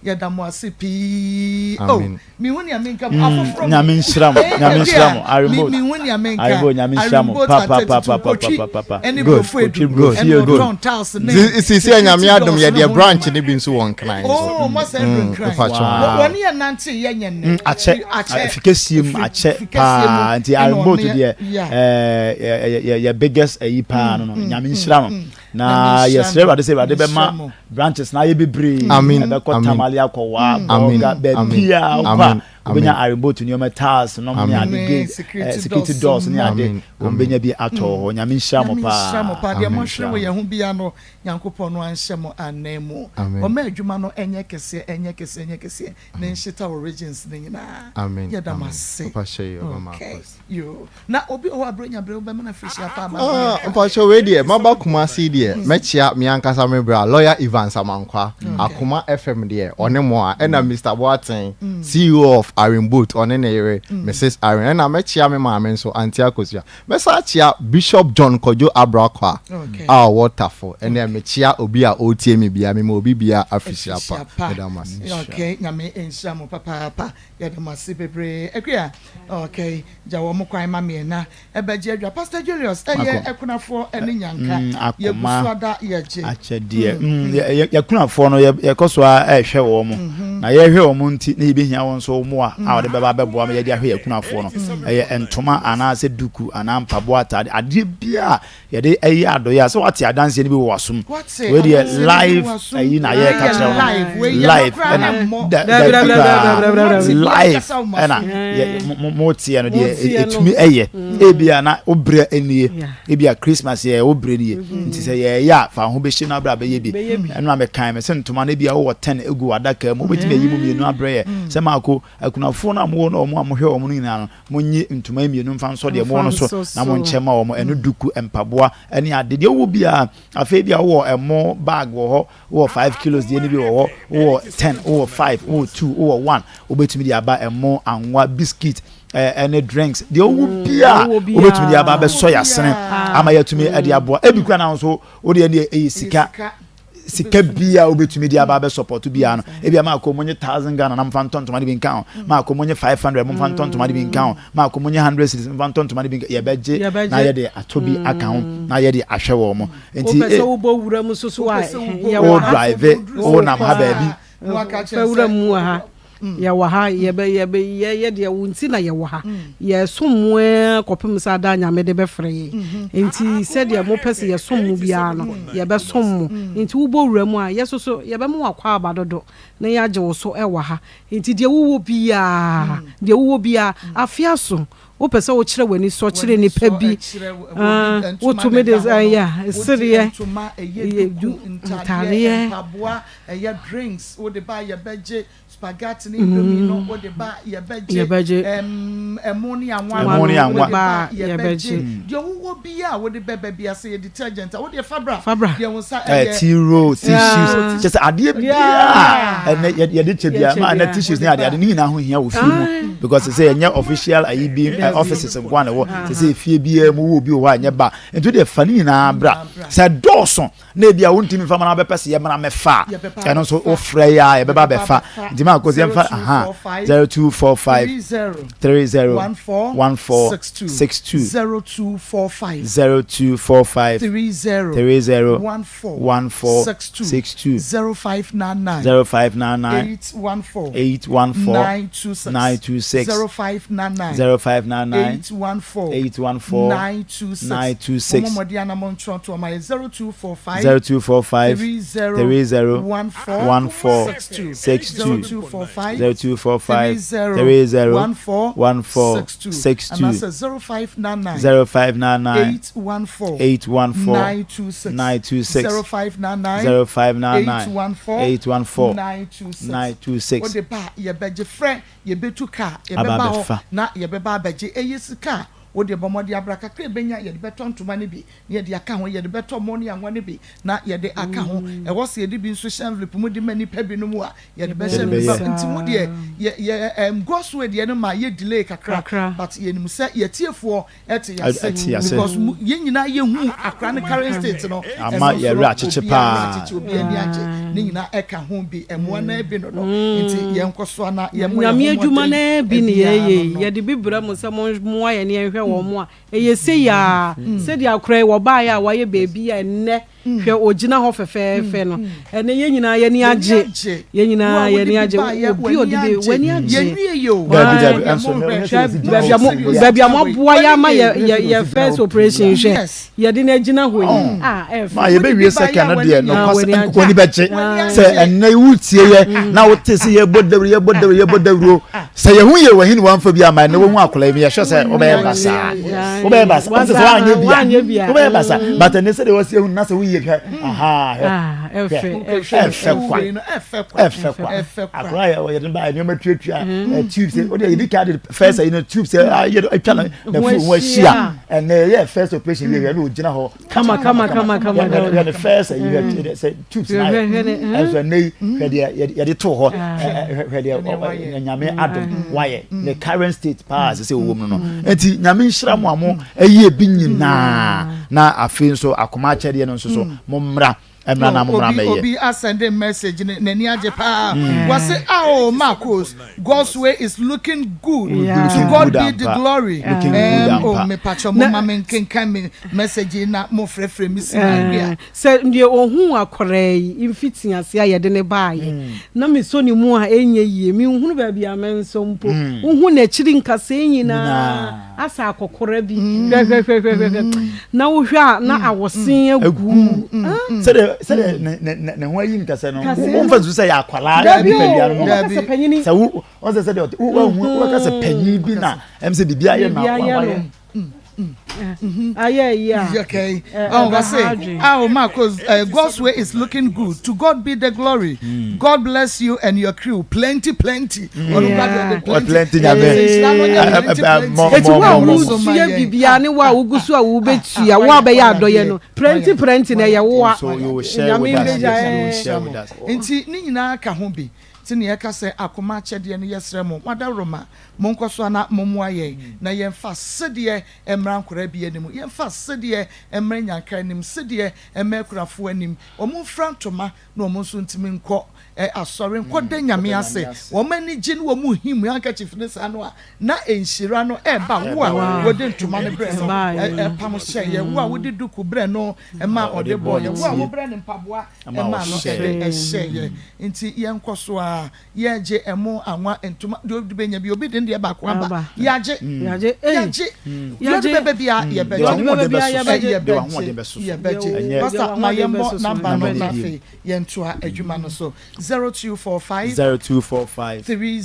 Yɛda mo ase pii. Oh, mehu nea menka mu afoforo. Nyame nhyira mo. Nyame nhyira mo. Arimbo. Mehu nea menka. Arimbo nyame nhyira mo. Pa pa pa pa pa pa pa pa. Ɛne brofo edu. Ɛne ɔtɔn tiles ne. Sisi nyame adom yɛ deɛ branch ne bi nso wɔ Nkran. Oh, mo sɛ mm, Nkran. Wɔne yɛ nante yɛ nyɛ nnɛ. Mm, akyɛ. Akyɛ. Fikesie mu akyɛ paa. Nti Arimbo to deɛ ɛɛ yɛ biggest ɛyi paa no no. Nyame nhyira mo. Na yɛsrɛ Awurade sɛ Awurade bɛma branches na ayɛ bebree. Ɛbɛkɔ Tamale akɔwa, Bolga, baabiara wokɔ a wobɛnya iron nneɛma tiles nom ne ade gate, eh, security doors ne ade wɔn bɛnya bi atɔ hɔ. Nyame nhyira mo paa. Nyame nhyira mo paa. Deɛ mohwere wɔ yɛn ho biara no, Nyankopɔn no anhyɛ mo anan mu. Ɔma adwuma no ɛnyɛ kɛseɛ, ɛnyɛ kɛseɛ, ɛnyɛ kɛseɛ, na ɛnhyeta wɔ regions no nyinaa. Yɛda mo ase. Okay. Yoo. Na obi wɔ hɔ a Buronya bere wobɛma no afirihyia pa ama Ah, mpakyɛ wei deɛ maba Kumasi deɛ mm. mɛkyea me ankasa me bra lawyer Evans Amankwa mm. Akoma FM deɛ ɔne mo a ɛna Mr. Mm. Boateng CEO of Arin Boat ɔne ne yere Mrs. Arin ɛna mɛkyea me maame nso Auntie Akosua mɛsa akyea Bishop John Kwadwo Abrakwa a ɔwɔ Tafo ɛnɛ mekyea obi a ɔretie me bia mema obi bia afirihyia pa meda mo ase. Okay, nyame nhyira mo papaapa. Yɛda mo ase bebree. Akua, okay, gya wɔn kwan ma me na ɛbɛgye adwa. Pastor Julius, ɛyɛ akunafoɔ ɛne nyanka. Mm, Yɛgu so ada yɛgye. Akyɛdeɛ. Mm, mm. Yɛkunafoɔ no yɛkɔ so a ɛhwɛ wɔn. Mm-hmm. Na yɛhwɛ wɔn nti na yɛbɛhia wɔn nso mmoa a wɔde bɛba abɛboa ma yɛde ahwɛ yɛkunafoɔ no. Ɛyɛ ntoma anaasɛ duku anaa mpaboa ataade adeɛ biara Yɛde ɛyɛ adɔeɛ a sɛ wate adanseɛ no bi wɔ w'asom. Wei deɛ live ayi na yɛreka kyerɛ wo no. Live ɛna da da koraa live ɛna yɛ mo teɛ no deɛ ɛtumi ɛyɛ. Ebia na wo brɛ nie. Ebia Christmas yɛ wo brɛ nie. Nti sɛ yɛyɛ a fa ho bɛhyɛ no abrɛ abɛyɛ bi. Ɛno a mekan me sɛ ntoma no ebia wowɔ 10 egu w'adaka mu wobɛtumi ayi mu mmienu abrɛ yɛ. Sɛ maako akunafoɔ no a mowɔ no wɔn a mohwɛ wɔn no nyinaa no Monnye ntoma yi mmienu mfa nsɔ deɛ mowɔ no so na monkyɛ mma wɔn, ɛno duku, mpaboa ne ade, deɛ wowɔ biara. Afei ebia wowɔ ɛmo bag wɔ hɔ, wowɔ five kilos deɛ no bi wɔ hɔ, wowɔ ten, wowɔ five, wowɔ two, wowɔ one, wobɛtumi de aba ɛmo, anwa, biscuit, ɛne drinks, deɛ wowɔ mm, biara wobɛtumi de aba abɛsɔ yɛ asene ama yɛatumi de aboa. Ebi kura na nso wodeɛ deɛ ɛyɛ sika. Sika bia wobɛtumi de aba abɛ support bia no ebia maako mo nye thousand Ghana na momfa ntɔ ntoma no bi nka ho maako mo nye 500 momfa ntɔ ntoma no bi nka ho maako mo nye 100 cedis momfa ntɔ ntoma no bi nka yɛbɛgye na yɛde atɔ bi aka ho na yɛde ahwɛ wɔn mo nti wopɛ sɛ wobɔ wura mu soso a yɛwɔ ha drive wonam ha baabi Fa wura mu wɔ ha. Yɛwɔ ha, yɛbɛ, yɛbɛ, yɛ, yɛ deɛ wo nti na yɛwɔ ha. Yɛsom mo ara kɔpem sɛ ada Nyame de bɛfrɛ yɛn. Nti sɛdeɛ mopɛ sɛ yɛsom mo biara no, yɛbɛsom mo. Nti wobɔ wura mu a, yɛ nso so yɛbɛma wo akwaaba dodo na yɛagye wo so wɔ ha. Nti deɛ wowɔ biara, deɛ wowɔ biara, afe aso, Wopɛ sɛ wokyerɛ w'anisɔ kyerɛ nipa bi, wotumi de yɛ sereɛ, ɛyɛ du, ntadeɛ, mpaboa, ɛyɛ drinks, wode ba yɛbɛgye, spaghetti ne indomie no wode ba yɛbɛgye, ɛmo ne anwa no wode ba yɛbɛgye, deɛ wowɔ biara a wode bɛba biara, sɛ yɛ detergent a wodeɛ fa bra, deɛ wo nsa ɛyɛ tea roll, tissues, kyɛ sɛ adeɛ biara ɛnɛ yɛde kyɛ biara ma ɛnɛ tissues ne adeɛ ade ne nyinaa ho hia wɔ fie mu because sɛ ɛnyɛ official ayi bi offices nko a na ɛwɔ sɛ sɛ efie biara mu wɔ obi wɔ hɔ a ɛnyɛ ba nti deɛ fa ne nyinaa bra sɛ dɔɔso na ebi a wontumi nfa ma na abɛpɛ sɛ yɛmra mɛfa a ɛno nso wofrɛ yɛ a yɛbɛba abɛfa nti maa kɔsi yɛmfa aha 0245 30 14 62 0245 0245 30 30 14 14 62 62 0599 0599 814 814 926 926 0599 0599 814 814 926 926 Mommɔ mmɔden ana montwerɛ nto ɔma yɛ 0245 0245 30 30 14 14 62 62 0245 0245 30 30 14 14 62 62 anaasɛ 0599 0599 814 814 926 926 0599 0599 814 814 926 926 wode ba a yɛbɛgye frɛ yɛbɛtu kaa Aba yɛbɛba hɔ abɛfa. na yɛbɛba abɛgye ɛyɛ sika a. Wo deɛ bɔ mmɔden abra kakra a ɛbɛnya yɛde bɛtɔ ntoma no bi na yɛde aka ho, yɛde bɛtɔ mo ne anwa no bi na yɛde aka ho. Ɛwɔ sɛ yɛde bi nso hyɛ envelope mu de ma nnipa binom a, yɛde bɛhyɛ envelope mu. Nti mo deɛ yɛ yɛ ɛɛm God's way deɛ no ma yɛ delay kakra but yɛnim sɛ yɛtiefoɔ te yɛase because mo yɛn nyinaa yɛhu akora no current state no. Ama Ɛno nso yɛn no werɛ akyekye obiara werɛ paa. akyekye, obiara ani agye. Ne nyinaa ɛka ho bi, mmoa no ara bi no no. Nti yɛnkɔ so ara na yɛmmɔ yɛn Nyame ho adwuma mmɔden no ara bi ne biara yɛyɛ no yi. no. Yɛde bi brɛ mo sɛ mommoa yɛn na yɛnhwɛ wɔn a Ɛyɛ sei ara, sɛdeɛ akora yi wɔbaeɛ a wayɛ baabi a ɛnnɛ hwɛ ɔgyina hɔ fɛfɛɛfɛ no, ɛnnɛ yɛn nyinaa yɛn ani agye, yɛn nyinaa yɛn ani agye, obi ɔde bi w'ani agye. Dabi dabi, ɛnso na ɛnyɛ sɛ yɛsi gyina hɔ Hwɛ baabi a moaboa yɛ ama yɛ yɛ yɛ first operation hwɛ yɛde no agyina hɔ yi a ɛfɛ. Ma yɛbɛwie second no deɛ Ah, nokwasɛ w'ani agye. w'ani bɛgye sɛ ɛnnɛ yi wotie yɛ na wote sɛ yɛbɔ dawuro yɛbɔ dawuro yɛbɔ dawuro sɛ yɛho yɛ wahi ne wamfa bi ama ɛnɛ wohu akwadaa yi yɛhwɛ sɛ wobɛyɛ basaa wobɛyɛ basaa ɔsɛ sɛ woanyɛ bi a wobɛyɛ basaa mm. but ɛnɛ sɛdeɛ wɔsi ehu na sɛ woyɛ hwɛ aha hwɛ hwɛ ɛfɛ kwa ɛfɛ kwa akwadaa yɛ ɔyɛ ne ba nneɛma tuatua mm. tube sɛ ɔde yɛdi ka de first ɛyi no tube sɛ ayɛ atwa na na fu ho ahyia ɛnɛ yɛ first operation yɛ hwɛ na ogyina hɔ kama kama kama kama hwɛ ne first ɛyi hwɛ mm. sɛ tubes na ayɛ ɛnso ɛnɛ yi hwɛ deɛ yɛde to hɔ hwɛ deɛ nyame adom wayɛ ne current state paa sɛ sɛ wɔwɔ mu no nti nyame nhyira mo a mo ɛyɛ bi nyinaa na afei nso akoma akyɛdeɛ no nso so mo mmra mmra na mo mmra mɛyɛ. Obi asɛnde message ne n'ani agye paa wɔse ao Marcos God's way is looking good yeah. To God be the glory. Looking good ampa. Oh mepakyɛ mo ma me nkenkan me message na mo frɛfrɛ me si na bia. Sɛ deɛ ɔhuu akwadaa yi mfitiaseɛ a yɛde no baeɛ na mesɔ ne mu a ɛnyɛ yie, menhunu baabi a mensɔ mpo. Wohu n'akyiri nkasɛɛ nyinaa asɛ akɔkora bi hwɛhwɛhwɛhwɛ na wohwɛ a na awɔsen agu. Sɛdeɛ sɛdeɛ ne ho ayi nkasɛɛ no womfa nsu sɛ yɛ akwadaa nipadua no mu sɛ wo wɔn sɛ sɛdeɛ ɔte wo wobɛka sɛ panyin bi na ɛm sɛ biribi ayɛ na wayɛ. Ayɛ yi a. Okay. Oh, I say, oh, Marcos, God's way is looking good. To God be the glory. God bless you and your crew. Plenty, plenty. Yeah. Plenty, plenty. Eti wo a wotua bibia ne wo a wogu so a wobɛtua wo a bɛyɛ adɔyɛ no plenty plenty na ɛyɛ wo a. Nyame mbɛgya. Nti ne nyinaa ka ho bi. Nti ne yɛka sɛ akoma akyɛdeɛ no yɛsrɛ mo madaworoma Monkɔ so ara na mommoa yɛn na yɛmfa sedeɛ mmra nkoraa bi anim, yɛmfa sedeɛ mmra nnyanka anim, sedeɛ mma akunafoɔ anim. Wɔmfira ntoma na wɔn nso ntumi nkɔ asɔre nkɔda Nyame ase. Wɔn ani gye na wɔhim handkerchief no saa no a, na nhyira no reba. Wo a wode ntoma no brɛ no pam hyɛeɛ, wo a wode duku brɛ no ma ɔde bɔeɛ, wo a wobrɛ no mpaboa maa no de hyɛeɛ. Nti yɛnkɔ so ara Yɛgye ɛmo, anwa, ntoma, deɛ obi bɛnya bi, obi de ne deɛ baako aba. Yɛagye, yɛagye, deɛ ɔde bɛba biara yɛbɛgye, yɛbɛgye, yɛbɛgye. Pastor, ma yɛmmɔ number no na afei yɛntoa adwuma no so. 0245 0245 30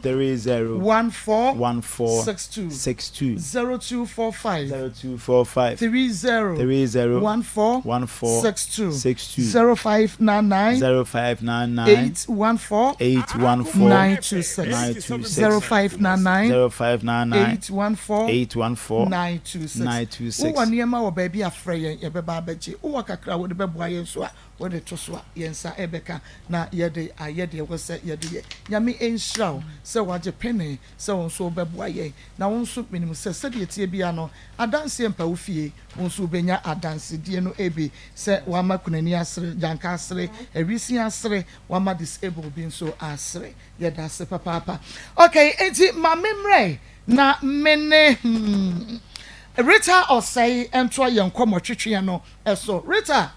30 14 14 62 62 0245 0245 30 30 14 14 62 62 0599 0599 814 814 926 926 0599 0599 814 814 926 926 Wowɔ nneɛma wɔ baabi a frɛ yɛn yɛbɛba abɛgye. Wowɔ kakra a wode bɛboa yɛn nso a wode to so a yɛn nsa bɛka na yɛde ayɛ deɛ ɛwɔ sɛ yɛde yɛ. Nyame nhyira wo sɛ wagye pene sɛ wo nso wobɛboa yɛn. Na wo nso menim sɛ sɛdeɛ ɛteɛ biara no adanseɛ mpa wo fie. Wo nso wobɛnya adansedie no bi sɛ wama kunani asere, gyanka asere, awisia asere, wama disable bi nso asere. Yɛda ase papaapa. Ok, enti ma me mmerɛ na me ne hmm, Rita Osei ntoa yɛn nkɔmmɔtwetweɛ no so. Rita,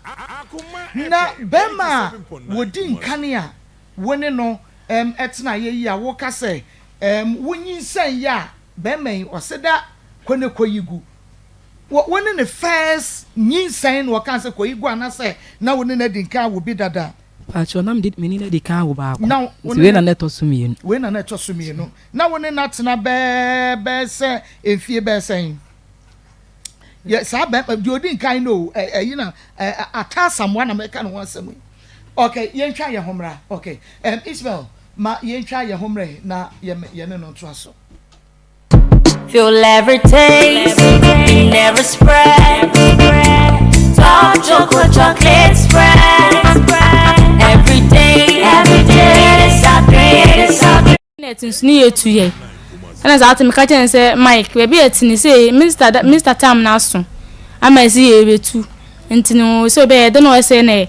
na bɛrima a wɔdi nkane a wo ne no um, tenaeɛ yi a woka sɛ um, wonyinsɛn yɛ a bɛrima yi ɔse da kɔ ne kɔyi gu. Wo wo ne no first nyinsɛn na ɔkaa sɛ kɔyi gu anasɛ na wo ne no adi nkan awo bi dada? Mpakyɛw, na mede me ne no adi kan awo baako, Na wo nti ne wei na no na ɛtɔ so mmienu. Wei na na ɛtɔ so mmienu. Na wo ne no atena bɛɛ bɛyɛ sɛ mfie bɛyɛ sɛn? Yɛ saa bɛrima deɛ odi nkan no o, ɛ ɛyi na ɛ Ata Asamoah na mɛka ne ho asɛm yi. Okay, yɛntwa yɛn ho mmra. Okay, um, Ismail, ma yɛntwa yɛn ho mmra yi na yɛ yɛne no ntoa so. Feel every taste, in every spread. Top choco chocolate spread. Every day, every day, it's happy, it's happy. Net nso ne yɛtu yɛ ɛna saa te meka kyerɛ no sɛ Mike baabi a ɛte ne sɛ Mr. Da, Mr. Tam no aso ama ɛsɛ yɛbɛtu nti no sɛ ɔbɛyɛ dɛn na ɔsɛ na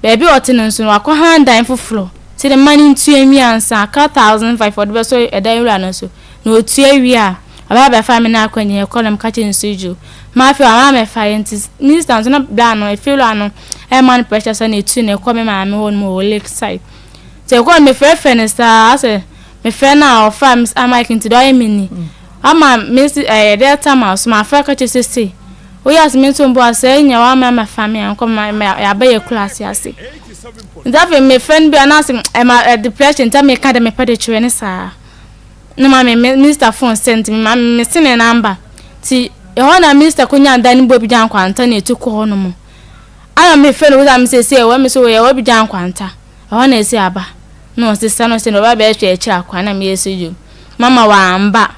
baabi a ɔte no nso no wakɔ han dan foforɔ nti ne mma no ntua nwie ansa aka 1005 ɔde bɛsɔ ɛdan wura no so na ɔtua wie a ɔbɛba bɛfa me no akɔ nyɛ ɛkɔ na meka kyerɛ no sɛ dwo ma afei wama mɛfa yɛ nti minister nso na bla no efie wura no ɛma no pressure sɛ na ɛtu na ɛkɔ me maame hɔ no mu wɔ lake side Nti ɛkɔɔ no mefrɛfrɛ no saa asɛ mefrɛ no a ɔfa me sɛ Mike nti deɛ ɔyɛ me ni ama me si ɛyɛ deɛ tam a so mafrɛ ka kyerɛ sɛ sei woyɛ ase me nso mbo asɛ nya wama ma fa me ankɔ ma yɛaba yɛ kura ase ase nti afei mefrɛ no bi anaasɛ ɛma ɛde pressure nti meka de mepɛ de kyerɛ ne saa na ma me minister phone sɛ nti ma me se ne namba nti ɛhɔ na minister konya dan no bɔ bi gya nkwanta na ɛtu kɔ hɔ no mu ana mefrɛ no wosa me sɛ sɛ ɛwɔ me so wɔyɛ wɔ bi gya nkwanta Ɛhɔ na esi aba na ɔsesa no sɛ na ɔba bɛhwɛ akyiri akwan na meyɛ sɛ yo mama wamba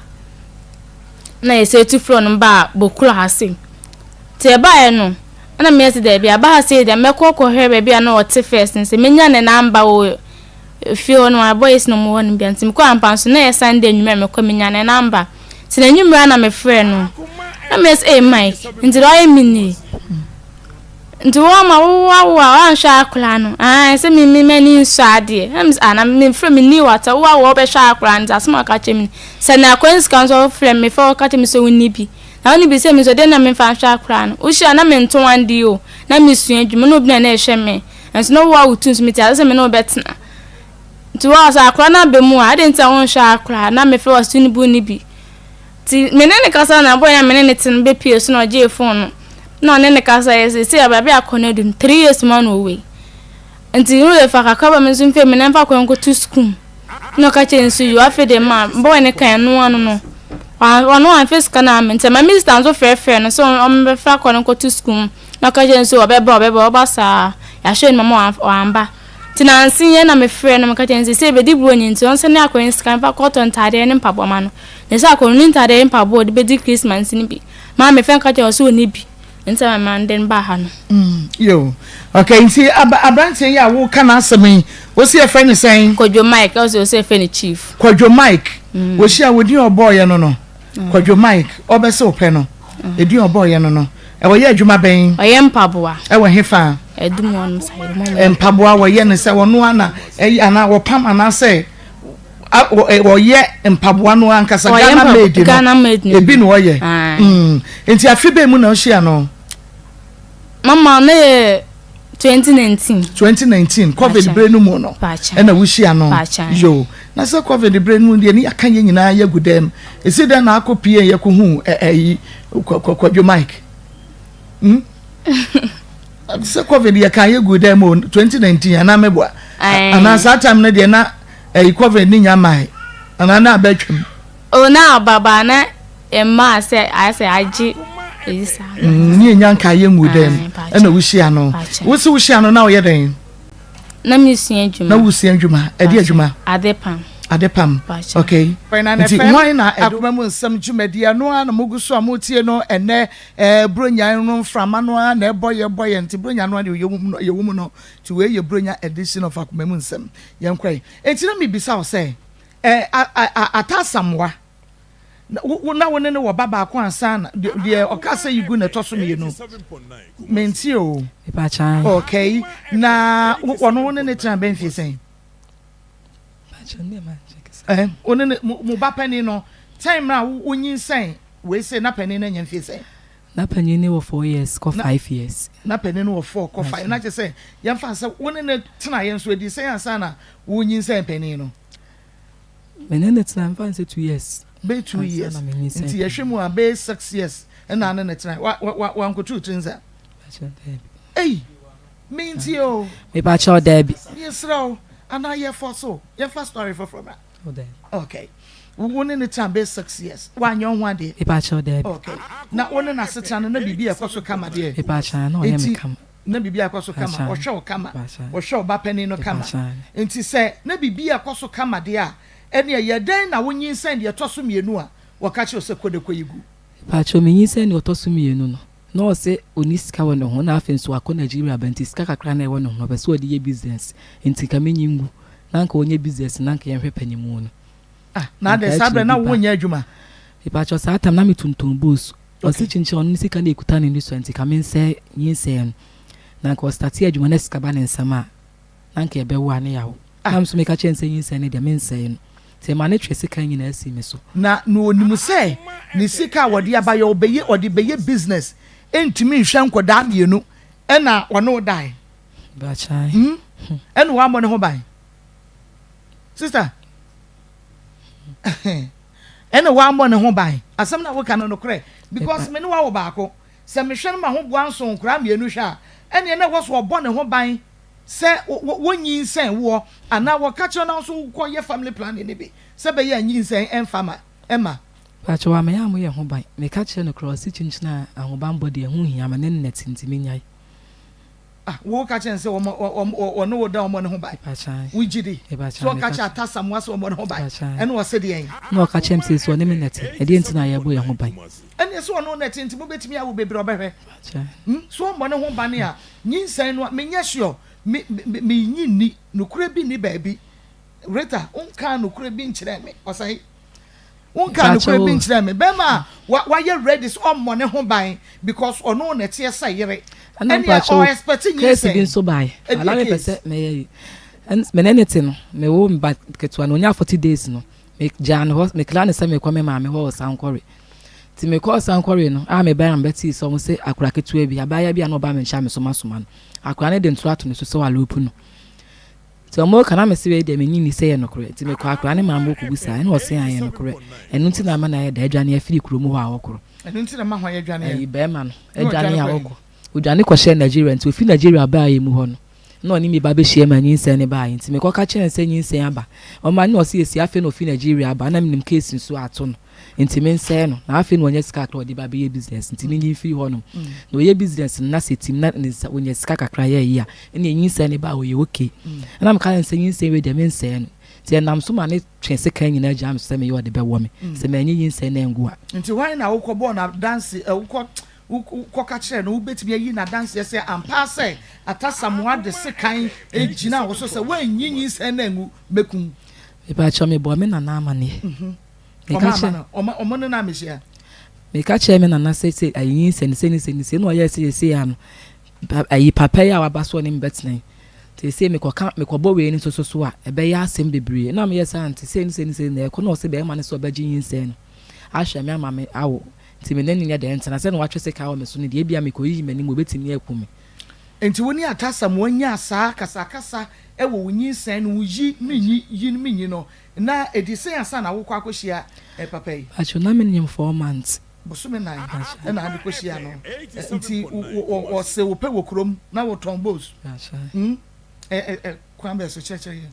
na yɛsɛ tu frɛ no baa bokuro ha sei nti ɛbaeɛ no ɛna meyɛ sɛ daabi aba ha sei deɛ mɛkɔ kɔhwɛ baabi a na ɔte first no sɛ menya ne namba wɔ fie hɔ no abɔ yɛsi na ɔmo hɔ no bia nti mekɔ ampa nso na yɛ Sunday anwummerɛ mekɔ menya ne namba nti na anwummerɛ na mefrɛ no na meyɛ sɛ ee Mike nti deɛ ɔyɛ me nie Nti wo ama wo awo a woanhwɛ akora no aah sɛ me me m'ani nsɔ adeɛ na me sɛ ah na me frɛ me ni wata wo awo a wobɛhwɛ akora no nti asɛm a ɔka kyerɛ me ni sɛ na akora no sika nso ɔfrɛ me fɛ ɔka kyerɛ me sɛ wonni bi na wonni bi sɛ me nso deɛ na memfa nhwɛ akora no wohyia na mento ade o na mesua adwuma na obi na na ɛhwɛ me nso na wo a wotu nso mete ase sɛ me ne wo bɛtena nti wo a sɛ akora no aba mu a adɛn nti a wonhwɛ akora na mefrɛ wɔ so ne bu ne bi Nti me ne no kasa na boy a me ne no te no bɛpue so na ɔgyee phone no na ɔne no kasa yɛ seesei a baabi a akɔ no adu no 3 years mu ana ɔwei nti no de fa kakra ba me nso mfɛ me na mfa kwan nkɔto sukuu na ɔka kyerɛ nso yo afei de ma boy no kan no ano no ɔno amfɛ sika no ama nti ma me sister nso frɛfrɛ no sɛ ɔmbɛfa akɔ no nkɔto sukuu na ɔka kyerɛ nso ɔbɛba ɔbɛba ɔba saa yɛahwɛ no mama wamba nti nanse yɛ na mefrɛ no meka kyerɛ no sɛ sɛ ɛbɛdi buronyi nti ɔnsɛ ne akɔyɛ sika mfa kɔtɔ ntaadeɛ ne mpaboa ma no Na sɛ akɔnnɔ ne ntade mpaboa a ɔde bɛdi Christmas no bi. Maame fɛ nka kyerɛ sɛ ɔnni bi. Nti na mema no de no baa ha no. Mm, yo. Okay, nti ab aberanteɛ yi a woka n'asɛm yi, wosi yɛfrɛ no sɛn? Kwadwo Mike, ɔsɛ ɔsɛ yɛfrɛ no Chief. Kwadwo Mike. Mm. Wɔhyia wɔ din a ɔbɔɔyɛ no no. Mm. Kwadwo Mike, ɔbɛsɛ ɔpɛ no. Mm. Edin a ɔbɔɔyɛ no no. Ɛwɔ yɛ adwuma bɛn? Ɔyɛ mpaboa. Ɛwɔ hefa? Ɛdum wɔn sa, ɛdum wɔn. Mpaboa wɔyɛ no sɛ wɔn ana ɛyɛ anaa wɔpam anaasɛ wɔyɛ mpaboa no ankasa Ghana made no Ghana made no ebi na ɔyɛ mm. nti afe bɛn mu na ɔhyia no. Mama no yɛ 2019. 2019 covid bere no mu no ɛna wohyia no yo na sɛ covid bere no mu deɛ ne yɛaka yɛ nyinaa yɛgu dɛm ɛsi dɛn na akɔ pie yɛkɔhu ɛyi kwadwo mike hmm? sɛ covid yɛka yɛgu dɛm o 2019 anaa mɛboa anaa saa time no deɛ na Ɛyi covid ne nya mae anaa na abɛ twam. Oh na aba ba na ɛmaa sɛ ayɛ sɛ agye eyi saa. Mm, ne enya nka yɛ ngu dɛm ɛna wohyia no. Wosi wohyia no na ɔyɛ dɛn? Na mesua adwuma. Na wosua adwuma. Ɛde adwuma? Ade pam. Ade pam. Okay. Nti hwan na akoma mu nsɛm dwumadi ɛno ara na mogu so a motie no ɛnɛ ɛɛ Buronya no mframa no ara na ɛbɔ yɛ bɔ yɛ nti Buronya no ara deɛ yɛwɔ mu no nti wei yɛ Buronya edition of akoma mu nsɛm. Yɛnkɔ ɛ. Enti na mebisa wo sɛ, ɛ, a, a, a, Atta Asamoah, na wo, na wo ne no wɔ ba baako ansa na, deɛ, deɛ ɔka sɛ yi gu na ɛtɔ so mmienu? Mentie o. Mepakyɛ ae. Okay. Na wo, ɔno wo ne ne tena bɛn mfie sɛn? Mepakyɛ ne ma nkyɛ kasa. Ɛ, wo ne ne, mo, mo ba panin no, time a wo, wonyinsɛn wei sei na panin no anya mfie sɛn? Na panyin no wɔ four years kɔ five years. Na panyin no wɔ four kɔ five. Na kyerɛ sɛ yɛmfa no sɛ wo ne no tenaeɛ nso ɛdii sɛn ansa na wonyinsɛn panyin no? Me ne no tena mfa no sɛ two years. Bɛyɛ two years. Nti yɛhwɛ mu a bɛyɛ six years ɛna ne no tenaeɛ. Wa wa wankotu tiri nsa? Ei! Mentie o. Mepakyɛw daabi. Yɛsrɛ wo anaa yɛfɔ so yɛmfa story foforɔ bra. Okay. Wo ne no tena bɛyɛ six years. Woanyɛ wo ho adeɛ? Mepakyɛw, daabi. Okay. Na wo ne no asetena no, na biribi a ɛkɔ so kama deɛ? Mepakyɛw, na ɔyɛ me kama. Na biribi a ɛkɔ so kama. Ɔhwɛ wo kama. Ɔhwɛ wo ba panin no kama. Nti sɛ na biribi a ɛkɔ so kama deɛ a, ɛnneɛ yɛ dɛn na wonyinsɛn deɛ ɛtɔ so mmienu a? wɔka kyerɛ wo sɛ kɔ na kɔyi gu? Mpakyɛw menyinsɛn nea ɔtɔ so mienu no na ɔse ɔnni sika wɔ ne ho na afei nso wakɔ Nigeria aba nti sika kakra na ɛwɔ ne ho no ɔpɛ sɛ ɔde yɛ business nti nka menyi ngu na nka ɔnyɛ business na nka yɛnhwɛ panimu no. Ah na Nka adɛn saa akyire berɛ bi na ba. wonyɛ adwuma? Mepakyɛw saa tam na metontɔn books ɔse Okay. kyinkyin ɔno ne sika na ɛkuta no nisua nti nka mensɛe nyinsɛn no na nka ɔstate adwuma na sika ba ne nsam a na anka yɛbɛwo a ne yaw. Ah. Na me nso meka kyerɛɛ no sɛ nyinsɛn no deɛ mensɛe no. Nti ɛmaa no twee sekan nyinaa sii me so. Na na ɔnim sɛ ne sika a ɔde aba yɛ ɔbɛyɛ ɔde bɛyɛ business ntumi nhwɛ nkɔdaa mienu ɛna ɔne wo dae. Bakyae. Hmm? Ɛna wammɔ ne ho ban. Sister, ɛna wammɔ ne ho ban. Asɛm na woka no nokorɛ because me ne wawo baako. Sɛ mehwɛ no ma ho boa nso nkoraa mienu hwɛ a, ɛneɛ na ɛwɔ so ɔbɔ ne ho ban Sɛ wonyinsɛn woɔ anaa wɔka kyerɛ wo na wo nso wokɔ yɛ family planning no bi sɛ ɛbɛyɛ a nyinsɛn ɛmfa ma ɛma. Pakyɛw amɛyɛ a moyɛ ho ban. Meka kyerɛ no koraa ɔse kyinkyin a ahobanbɔ deɛ ɛho nhia me ne no nɛte nti menyae. Ah wo ka kyerɛ no sɛ wɔn ɔne wo da wɔmmɔ ne ho ban Mepakyae. wo gye di sɛ Mepakyae ɔka meka kyerɛ kyerɛ. Atta Asamoah sɛ wɔmmɔ ne ho ban Mepakyae. ɛna ɔse deɛn. Ɛna ɔka kyerɛ me sɛ sɛ ɔne me nɛte ɛdeɛn nti na yɛbɔ yɛn ho ban. Ɛneɛ sɛ ɔne wo nɛte nti mobɛtumi awo bebree ɔbɛhwɛ. Mepakyae. Hmm so ɔmmɔ ne ho ban a Nyinsɛn no a, menyɛ sure, me, me, mennye nni, nokorɛ bi nni baabi. Rita, wonkaa nokorɛ bi nkyerɛɛ me. Ɔsɛe. Wonkaa nokorɛ bi nkyerɛɛ me. Bɛrima a wa, wayɛ ready sɛ ɔmmɔ ne ho ban because ɔno na ɛteɛ sɛ yere. Ɛna Ɛnneɛ mpakyɛw, ɔ expect case bi nyinsɛn. nso baeɛ. Ɛdeɛ Ala mepɛ case? sɛ mɛyɛ yi. Ɛn, me ne no te no, mewoo me ba ketewa no, ɔnyaa 40 days no, megyaa no hɔ, mekra no sɛ merekɔ me maame hɔ wɔ Sankore. Nti mekɔɔ sankɔree no a mebae a mebɛtee sɛ wɔse akora ketewa bi, abaayewa bi a na ɔba me nkyɛn a mesomasoma no, akora no de ntora ato ne so sɛ waluupu no. Nti wɔreka na mese wei deɛ mennye nni sɛ ɛyɛ nokorɛ. Nti mekɔɔ akora no maame hɔ kɔbisae ɛna ɔse aane ɛyɛ nokorɛ. Ɛno nti na ama no ayɛ dɛ adwane afiri kurom hɔ a ɔkorɔ. Ɛno nti na ma hwan adwane ɛ? Ayi barima no Na ɔdwane adwane a kɔ he? ɔkɔ. Ɔdwane kɔhyɛɛ Nigeria nti ɔfiri Nigeria baa yɛn mu hɔ no, na ɔne me ba bɛhyia ma nyinsɛn no baeɛ nti mekɔka kyerɛɛ no sɛ nyinsɛn aba. Ɔma ne ɔse ɛsi afei na ɔfiri Nigeria aba na menim case nso ato no. Nti mensɛe no na afei na wanya sika kakra a ɔde ba bɛyɛ business nti menyi mfiri hɔ nom na ɔyɛ business no na sɛ tim na ne nsa ɔnya sika kakra yɛ ayi a ɛne nyinsɛn ne ba a ɔyɛ okay ɛna meka ne sɛ nyinsɛn wei deɛ mensɛe no nti ɛnam so ma ne twe sekan nyinaa gyaa me so sɛ meyɛ ɔde bɛwɔ me sɛ manyɛ nyinsɛn no angu a. Nti hwan na wokɔ bɔɔ no adanse wokɔ wokɔka kyerɛɛ no wobɛtumi ayi no adanseɛ sɛ ampa ara sɛ Atasamoah de sekan gyinaa wo so sɛ woanyi nyinsɛn no angu mɛku wo. Mepakyɛw mebɔɔ me nana amaneɛ. Meka Ɔma kyerɛ. ama no, ɔma ɔmo ne no amehyia. Meka kyerɛɛ me nana sɛ sɛ ayi nyinsɛn no sei ne sei ne sei na ɔyɛɛ sɛ seesei ara no pa ayi papa yi a waba so ɔne me bɛtena yi seesei mekɔka mekɔbɔ wei no nso so so a ɛbɛyɛ asɛm bebree na meyɛ saa nti sei ne sei ne sei na ɛkɔ na ɔse bɛrima no sɛ ɔbɛgye nyinsɛn no ahwɛ me ama me awo nti me ne no nyɛ dɛn ntena sɛ na watwe sekan wɔ me so no deɛ ebia mekɔyiyi m'anim ɔbɛtumi aku me. Enti wo ne Atasamoah nyaa saa akasakasa wɔ wo nyinsɛn no ho yi menyi yi menyi no Na ɛdi sɛn ansa na wokɔ akɔhyia papa yi? Pacho na me nim 4 months. Bosome nan na ade kɔhyia no nti ɔse wo pɛ wɔ kurom na wo tɔn bowls kwan bɛn so kyerɛkyerɛ yɛn.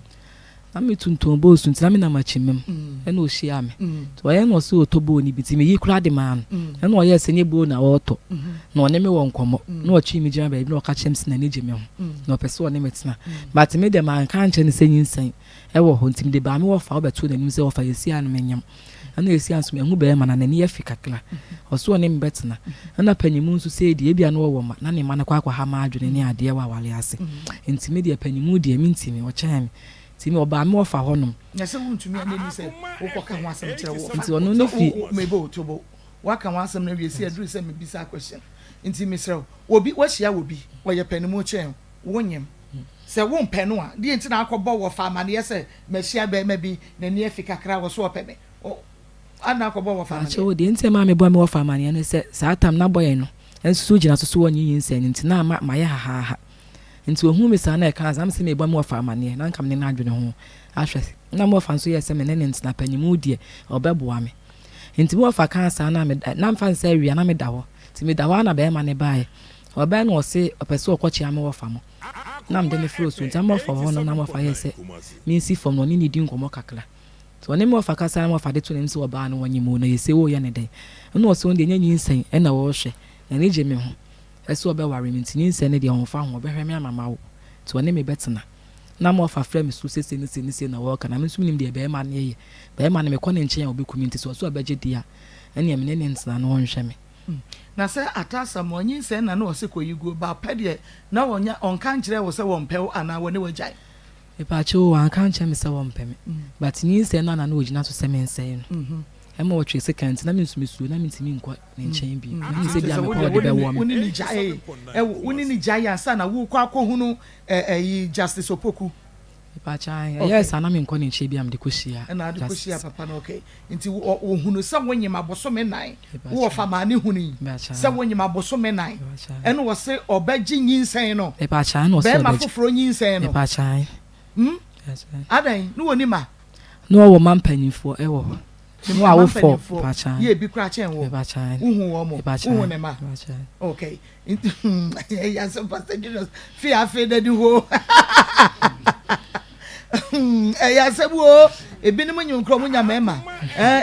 Na me tontɔn bowls nti na me nam akyimam ɛna ɔhyia me nti ɔyɛ na ɔse ɔtɔ bowl no bi nti me yi koraa de maa no ɛna ɔyɛɛ sɛ nyɛ bowl na ɔretɔ na ɔne me wɔ nkɔmmɔ na ɔtwee me gyina baabi na ɔka kyerɛ me sɛ n'ani gye me ho na ɔpɛ sɛ ɔne me tena but me deɛ manka ankyerɛ no sɛ nyinsɛn Ɛwɔ hɔ nti mede baa me wɔfa ɔbɛtoo n'anim sɛ wɔfa yɛsi a no menyem ɛna yɛsi a nso mahu bɛɛma na n'ani afi kakra ɔse ɔne me bɛtena ɛna panyimu nso sei deɛ ebia na ɔwɔ mma na ne mma no kɔ akɔha m'adwene ne adeɛ wɔ aware ase nti me deɛ panyimu deɛ mentimi ɔkyɛn me nti me ɔbaa me wɔfa hɔ nom. Na sɛ wontumi a na ɛni sɛ wokɔka ho asɛm kyerɛ wo wɔfa Nti ɔno ne sɛ fi. wo meba o tobo woaka ho asɛm no awie sɛ aduru sɛ mebisa question nti mesrɛ wo obi woahyia wɔ bi ɔyɛ panimu kyɛn wo wonyem Sɛ wompɛ no a, deɛn nti na akɔbɔ wɔfa amaneɛ sɛ, Mahyia barima bi, n'ani afi kakra, ɔse ɔpɛ me? Adɛn na akɔbɔ wɔfa amaneɛ? Akyɛw, deɛ nti a ɛmaa mebɔɔ me wɔfa amaneɛ ne sɛ, saa tam na bɔyɛ no nso gyina so sɛ ɔnnye nyinsɛn no nti, na ama mayɛ hahaaha. Nti ɔhuu me saa na ɛkaa saa, na mese merebɔ me wɔfa amaneɛ, na anka me ne no adwene ho ahwɛ. Na me wɔfa nso yɛɛ sɛ me ne no ntena, panyinmu deɛ, ɔbɛboa me. Nti me wɔfa kaa saa na meda, na mfa no sɛ awia na meda hɔ. Nti meda hɔ ara na barima no baeɛ. Ɔbae na ɔse ɔpɛ sɛ ɔkɔkyea me wɔfa mo. Na mede no frɛɛ osu nti na me wɔfa wɔ hɔ nom na me wɔfa yɛɛ sɛ mensi fam na ɔne no di nkɔmmɔ kakra. Nti ɔne me wɔfa kasae na me wɔfa de too n'anim sɛ ɔbaa no ɔnyem o na yɛse woreyɛ no dɛn? Ɛna ɔse ɔno deɛ ɛnyɛ nyinsɛn na ɔrehwɛ, n'ani gye me ho sɛ ɔbɛware me nti nyinsɛn no deɛ ɔmfa ho ɔbɛhwɛ me ama mawo nti ɔne me bɛtena. Na ma ɔfa frɛ me so sɛ sei ne sei ne sei na wɔreka na me nso menim deɛ barima no yɛ. Barima no mekɔ ne nkyɛn a ɔbɛku me nti sɛ ɔse ɔbɛgye deɛ a ɛneɛ me ne no ntena na ɔnhwɛ me. Na sɛ Atta Asamoah nyinsɛn na na ɔse kɔyi guo ba pɛ deɛ na ɔnya ɔnka nkyerɛɛ wo sɛ wɔmpɛ wo anaa wɔne wo agyae? Mepaakyɛw o, wanka ankyerɛ me sɛ wɔmpɛ me but nyinsɛn no a na na ɔgyina so sɛ mensɛe no ɛma ɔtwee sekan nti na me nso mesuro na mentumi nkɔ ne nkyɛn bio. Na menim sɛ ebia mekɔ a ɔde bɛwɔ me. Wo ne no gyaee, wo ne no gyaee ansa na worekɔ akɔhunu ɛyi Justice Opoku. Mepaakyɛw ae, ɛyɛɛ saa na menkɔ ne nkyɛn bio a mede kɔhyia Ɛna ade kɔhyia papa no okay. Nti ɔhunu sɛ wonyem abosome nan, wo wɔfa maa ne hunui sɛ wonyem abosome nan, ɛna ɔse ɔbɛgye nyinsɛn no, bɛɛma foforɔ nyinsɛn no. Hmm? Adɛn, ne wɔni ma? Na ɔwɔ mma mpanyinfoɔ ɛwɔ hɔ. Ne mma mpanyinfoɔ yɛ ebi koraa kyɛn wo. Wohu wɔn mo? Wohu ne ma? Okay. Ɛyɛ asɛm Pastor Julius fi afei na di hɔ. Ɛyɛ asɛm o. Ebinom nyi nkorɔ mo nya mmarima.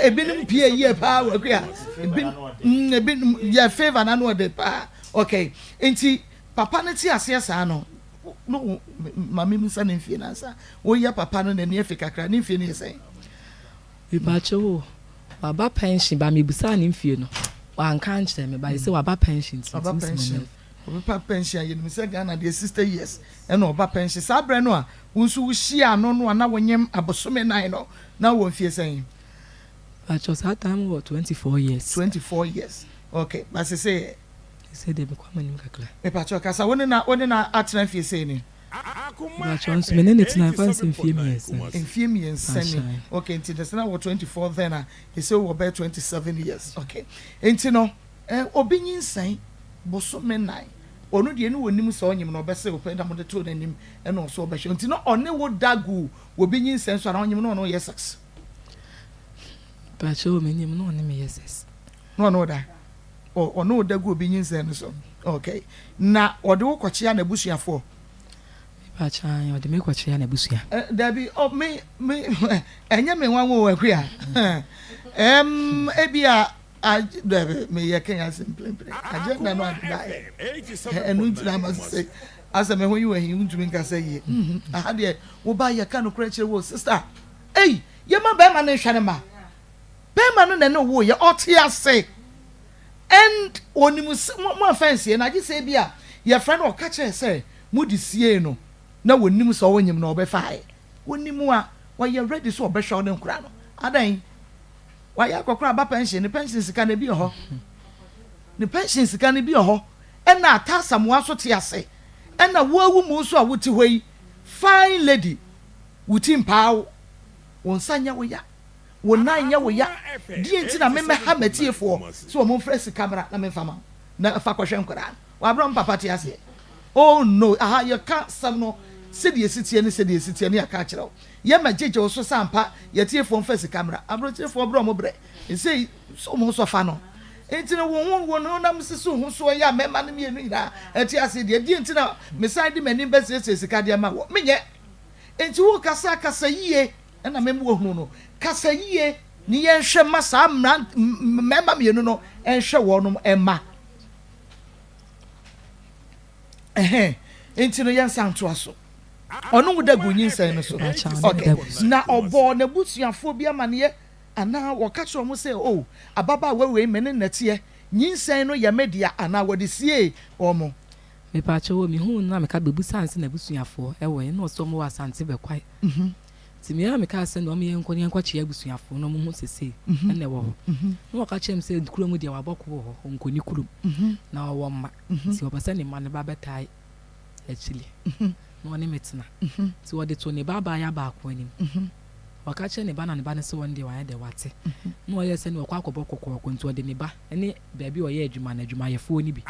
Ebinom pie yie paa wɔ akua. Ebinom yɛ favour na no ɔde paa. Okay. Nti papa no te aseɛ saa no. No maame mu nsa ne mfie na nsa. Woyɛ papa no n'ani afi kakra. Ne mfie no yɛ sɛn? Mepakyɛw o, waba pension ba mebisaa ne mfie no wanka ankyerɛ me but sɛ waba pension nti Waba metumi soma pension, no. Obi ba pension a yɛnim sɛ Ghana deɛ 60 years ɛna ɔba pension. Saa berɛ no a wo nso wohyiaa no no a na wonyem abosome nan no na wowɔ mfie sɛn? Mepakyɛw saa time wɔ 24 years. 24 years okay but sesei ɛ? Sesei deɛ mekɔ m'anim kakra. Mepakyɛw kasa, wo ne no wo ne no atena mfie sɛn ni? Mepakyɛw nso me ne no tena ɛfa nsɛ mfie mmiɛnsa ni. Mfie mmiɛnsa ni okay nti ne sɛ na wɔ 24 then a ɛsɛ wɔ bɛyɛ 27 years okay nti no eh, obi nyinsɛn bosome nan ɔno deɛ ne wɔnim sɛ ɔnyim na ɔbɛsɛ wopɛ na mode too n'anim ɛna ɔso ɔbɛhwɛ nti na ɔne wo da gu obi nyinsɛn so anaa ɔnyim na ɔne wo yɛ sex. Mepakyɛw menyim na ɔne me yɛ sex. Na ɔne wo da ɔne wo da gu obi nyinsɛn no so okay na ɔde wo kɔkyea n'abusuafoɔ. Mepakyɛ ae ɔde me kɔkyea n'abusua. Dabi oh me me ɛnyɛ me nwanwa o Akua ɛm ebi a dabi meyɛ kɛn ase mprempren agenda no ade baeɛ ɛno nti na ama sɛ asɛ me ho yi wɔ ahi ntumi nkasa yie aha deɛ woba yɛka nokorɛ kyerɛ wo sister ei yɛma bɛrima no nhwɛ ne ma Bɛɛma no na ɛne wo woeɛ, ɔte ase and ɔnim sɛ mo amfa ansie no, agye sɛ ebia yɛfrɛ no ɔka kyerɛ sɛ mode siee no na ɔnim sɛ ɔnyem na ɔbɛfaeɛ. Ɔnim a, ɔyɛ ready sɛ ɔbɛhwɛ wo ne nkora no. Adɛn? Wayɛ akɔkora aba pension, ne pension sika no ebi wɔ hɔ. Ne pension sika no bi wɔ hɔ. Ɛna Atta Asamoah nso te ase. Ɛna wo awu mu nso a wote hɔ yi, fine lady, wo ti mpaa wo, wo nsa nyɛ wo ya. Wo nan nyɛ wo ya. Deɛn nti na memmɛha m'atiefoɔ sɛ wɔmfrɛ sika mmra na memfa ma wo na fa kɔhwɛ nkwadaa no? W'abrɛ wɔn papa te aseɛ? Oh no, aha yɛka asɛm no sɛdeɛ ɛsi teɛ ne sɛdeɛ ɛsi teɛ ne yɛaka akyerɛ wo. Yɛmmɛgyegye wo so sɛ ampa y'atiefoɔ mfa sika mmra. Aburokyerefoɔ brɛ wɔn brɛ. Sei so wɔn nso fa no. Nti no wo ho wo honam sisi wo ho soɔ yi a mmarima no mmienu nyinaa ɛte aseɛ deɛ, deɛn nti na mesan de m'anim bɛsiesie sika de ama wo? Menyɛ. Nti wokasa kasa yie. Ɛna mema wɔahunu no. Kasa yie ne yɛnhwɛ mma saa mmarima mmienu no nhwɛ wɔnom mma. Ɛhɛn, nti no yɛnsan ntoa so. Ɔno wo da gu nyinsɛn no so. Okay. Na ɔbɔɔ n'abusuafoɔ bi amaneɛ anaa wɔka kyerɛ wɔn sɛ, oh, ababaawa wei me ne nnɛteɛ, nyinsɛn no yɛ me dea anaa wɔde siee wɔn. Mepaakyɛw o, mehuu no na meka bebusaa no sɛ n'abusuafoɔ wɔ he na ɔse wɔn wɔ Asante Bɛkwae. Nti me ara mekaa sɛ nea ɔmo yɛnkɔ no yɛnkɔ kyea abusuafoɔ na ɔmo hu sɛ sei ɛna ɛwɔ hɔ. Na wɔka kyerɛɛ me sɛ kurom deɛ wabɔ ko wɔ hɔ, ɔnkɔ ne kurom. Na ɔwɔ mma, nti ɔpɛ sɛ ne mma no ba bɛtae akyire na ɔne me tena. Nti ɔde too ne ba abaayewa baako anim. Ɔka kyerɛɛ ne ba na ne ba no sɛ ɔno deɛ wayɛ dɛ wate. Na ɔyɛɛ sɛ nea ɔkɔ akɔbɔ kɔkɔɔkɔ nti ɔde ne ba ne baabi a ɔyɛ adwuma no adwumayɛfoɔ no bi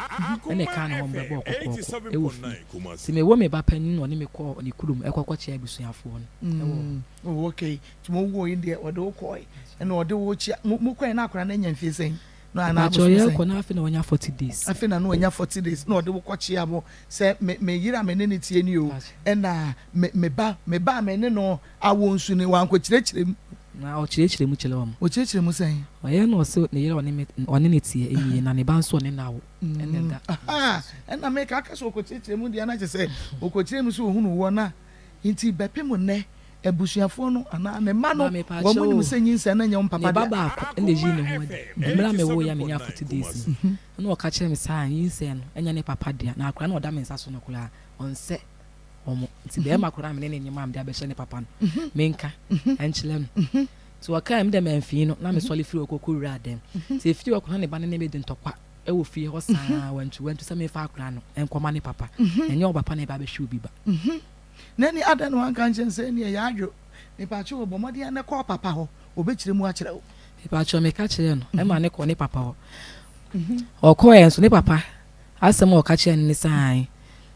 na ɛkaa ne ho bɛbɔɔ kɔkɔɔkɔ wɔ fie. Nti me wo me ba panin na ɔne me kɔɔ ne kurom ɛkɔ kɔkyea abusuafoɔ no wɔ hɔ. Oh okay, nti mo woo yi deɛ ɔde wo kɔɔe ɛna ɔde wo kyea, mo mo kɔɛ na akwadaa no anya mfie sɛn? Na anaa Mpakyɛw abosome sɛn? yɛkɔ na afei na wanya 40 days. Afei na na wanya 40 days na ɔde wo kɔkyea mo sɛ me me yere a me ne no tie ni o, ɛna me me ba me ba a me ne no awo nso ni, wankɔkyerɛkyerɛ mu. Na ɔkyerɛkyerɛ mu kyerɛ wɔn. Ɔkyerɛkyerɛ mu sɛn? Ɔyɛ na ɔse ne yere a ɔne me ɔne no teɛ nie na ne ba nso ɔne no awo ɛna ɛda Ahaa, ɛna meka aka sɛ ɔkɔkyerɛkyerɛ mu deɛ na kyerɛ sɛ ɔkɔkyerɛ mu sɛ ɔhunu woɔ na. Nti bɛpem nnɛ, abusuafoɔ no anaa ne mma no, Maame wɔn paakyɛw nim o, sɛ nyinsɛn no nyɛ wɔn ne papa ba dea. baako na eyii ne ho adi. Mmerɛ a mewoo yɛ a menyaa 40 days no, ɛna ɔka kyerɛɛ me sɛ ah nyinsɛn no nyɛ ne papa dea, na akwadaa no a ɔda me nsa so no koraa ɔnsɛ wɔn. Nti bɛrima koraa a me ne no nyem a mede abɛhyɛ ne papa no, menka nkyerɛ no. Nti ɔkae, me deɛ mamfii no, na mesɔre firi hɔ kɔ kɔwuraa dɛm. Nti ɛfiri hɔ kɔ na ne ba no ne me di ntɔkwa wɔ fie hɔ saa, wantu wantu sɛ memfa akwadaa no nkɔma ne papa. Ɛnyɛ ɔba pa na ɛba abɛhwɛ obi ba. Na ɛne adɛn na wanka ankyerɛ no sɛ ɛneɛ yɛ adwo? Mepaakyɛw o, bɔ mmɔden ara na kɔ ɔpapa hɔ, ɔbɛkyerɛ mu akyerɛ wo. Mepaakyɛw, meka kyerɛɛ no, ɛma no kɔɔ ne papa hɔ. Ɔkɔeɛ nso, ne papa asɛm a ɔka kyerɛɛ no ne sɛ aane,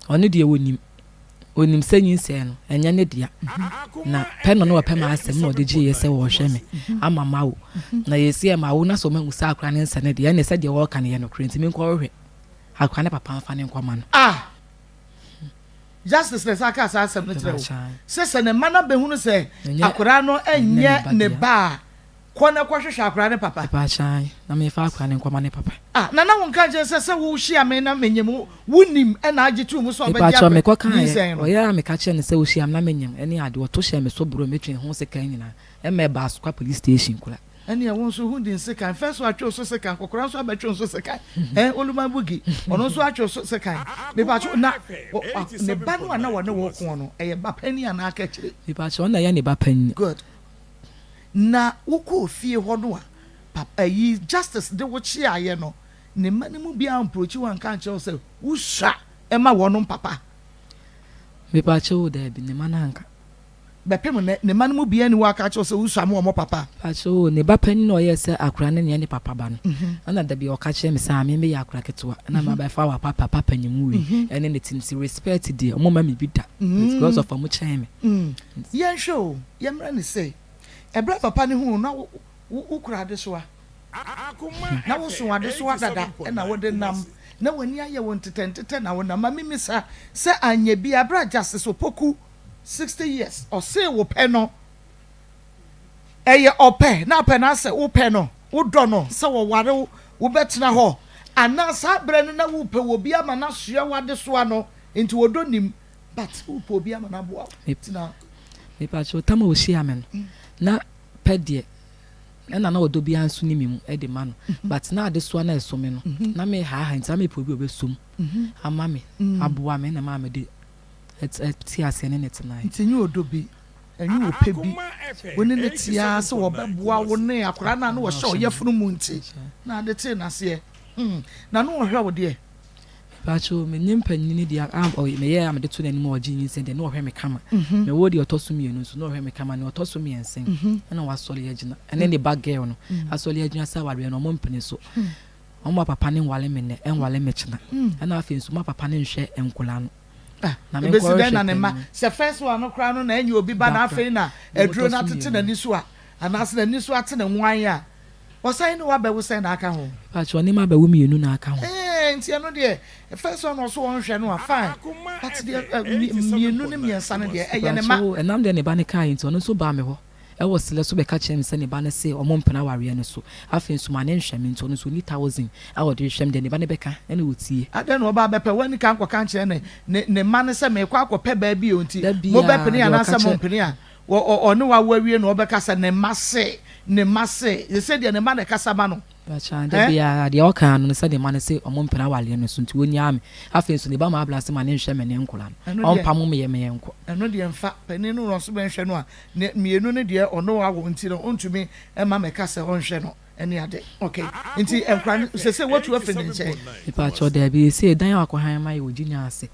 ɔno deɛ ɔnim. Ɔnim sɛ nyinsɛn no, ɛnyɛ ne dea. Na pɛ na ɔne ɔpɛ m'asɛm na ɔde gyeeɛ sɛ ɔrehwɛ me ama mawo. Na yɛsi ɛ mawo na sɛ ɔmahu sɛ akora no nsɛ ne deɛ, ɛnneɛ sɛ deɛ ɔreka no yɛ nokorɛ nti menkɔhwehwɛ akora ne papa mfa no nkɔma no. Ah! Justice na ɛsan kaa saa asɛm no kyerɛ wo sɛ sɛ ne mma no abɛhunu sɛ akwadaa no nyɛ ne ba a, kɔ na kɔhwehwɛ akwadaa no papa. Mepaakyɛw, na mefa akwadaa no nkɔma ne papa. Ah, Nana wo nka nkyerɛ sɛ sɛ wohyia me na menyem wo, wonim ɛna agye too mu sɛ ɔbɛgye Mepaakyɛw, akwadaa mekɔ kaeɛ, nyinsɛn no. ɔyɛ a meka kyerɛ no sɛ wohyia me na menyem ɛne ade, ɔto hyɛɛ me so boroo me twee ho sekan nyinaa, ɛma ɛbaa Asokwa police station koraa. Ɛneɛ wo nso ho di nsekan. First one atwe wo so sekan, kɔkora nso abɛtwe wo so sekan. Eh, Oluman Bugi, ɔno nso atwe wo so sekan. Mepatwo, na ne ba no a na wɔne wo ko no, ɛyɛ ba panin anaa aka akyire? Mepatwo, ɔno na ɛyɛ ne ba panin. Good. Na wokɔɔ fie hɔ no a, papa ayi Justice de wo kyeaeɛ no, ne mma no mu biara amprochi wo anka ankyerɛ wo sɛ wosua ma wɔnom papa? Mepatwo, daabi, ne mma no anka. Bɛpem nnɛ, ne mma no mu biara nni hɔ a aka akyerɛ wo sɛ wosua ma wɔn papa. Pakyɛ o, ne ba panin a ɔyɛɛ sɛ akora no nyɛ ne papa ba no, ɛna da bi ɔka kyerɛ me sɛ, ah, me meyɛ akora ketewa, ɛna mabɛfa wɔ papa papa panin wei, ɛne ne te nti respect deɛ, ɔmo mma me bi da, because of ɔmo kyɛn me. Yɛnhwɛ o, yɛmmrɛ no sei, ɛberɛ a papa no huu wo na wokura adesoa, na woso adesoa dada na wode nam, na w'ani ayɛ wo ntetɛntetɛ na wonam, ma memmisa sɛ anyɛ bi a, berɛ a Justice Opoku 60 years ɔsee wo pɛ no ɛyɛ ɔpɛ na apɛ no asɛ wo pɛ no wo dɔ no sɛ wɔware wo wobɛtena hɔ anaa saa berɛ no na wo pɛ wɔ bi ama no asoa w'adesoa no nti wɔdɔ nim but wo pɛ obi ama no aboa wo tena. Mepakyɛw tam a ɔhyia me no na pɛ deɛ ɛna na ɔdɔ biara nso ni me mu de ma no but na adesoa no a ɛso me no na me haaha nti na mepɛ obi a ɔbɛsom ama me aboa me na maa mede te aseɛ ne no tenaeɛ. Nti ɛnyɛ ɔdɔ bi, ɛnyɛ ɔpɛ bi, wo ne no te ara sɛ wɔbɛboa wo ne akwadaa no a na ɔhyɛ wo yafunu mu nti na ade tee n'aseɛ. Hmm, na na ɔhwɛ wo deɛ? Mepaakyɛw, me ne mpanyin no deɛ a meyɛɛ a mede to n'anim a ɔgye nyinsɛn deɛ na ɔhwɛ me kama. Mewoo deɛ ɔtɔ so mmienu nso na ɔhwɛ me kama, nea ɔtɔ so mmiɛnsa yi ɛna wasɔre agyina, ɛne ne ba girl no asɔre agyina sɛ awareɛ no wɔn mpene so. Wɔn papa no nware me nnɛ, ɛnware me kyena. Ɛna afei nso ma papa no nhwɛ nkwadaa no. Ah, Na ebesi menkɔhwehwɛ dɛn na ne mma, panin. sɛ first one no koraa no na ɛnyɛ obi ba na Da koro. afei na Deɛ aduro ɔtɔ no so atete mmienu. n'ani so a, anaasɛ n'ani so ate ne nwan a, ɔsan ne wo abɛwo sɛn na aka ho? Mpakyɛw, ne mma abɛwo mmienu na aka ho. Ɛɛ, nti ɛno deɛ, first one ɔso ɔnhwɛ no a, fine. But deɛ ɛ, mmienu ne mmiɛnsa no deɛ, ɛyɛ ne mma. Mpakyɛw, ɛnam deɛ ne ba no kaeɛ nti, ɔno nso baa me hɔ. Ɛwɔ serɛ so bɛka kyerɛɛ me sɛ ne ba no se ɔmo mpene awareɛ no so. Afei nso ma no nhwɛ me nti ɔno nso ɔnni thousand a ɔde rehwɛ me deɛ ne ba no bɛka ɛna ɔtie. Adɛn na ɔba abɛpɛ? Woanni kan ankɔka ankyerɛ ne ne ne mma no sɛ merekɔ akɔpɛ baa bi o nti Da biara mobɛpene deɛ ɔka anaasɛ kyerɛ. mompene a, wɔ ɔ ɔne wo awo awie na ɔbɛka sɛ ne mma se, ne mma se. Seesei deɛ ne mma na ɛkasa ma no. Mpakyɛw, da Ɛ? biara deɛ ɔka ano no sɛ ne mma no se ɔmo mpene awareɛ no so nti ɔnnyaa me. Afei nso ne ba Maabla se ma no nhwɛ me ne nkwadaa no. Ɛno deɛ. Ɔmpamo me yɛ me yɛnkɔ. Ɛno deɛ mfa. Panin no na ɔse bɛnhwɛ no a, Ne mmienu no deɛ ɔno awo nti no ɔntumi mma mɛka sɛ ɔnhwɛ no ɛne ade ok nti nkora no sese watu afiri ne nkyɛn. Mepakyɛw daabi sesei dan a wakɔhan ama yɛ wɔ Gyinya ase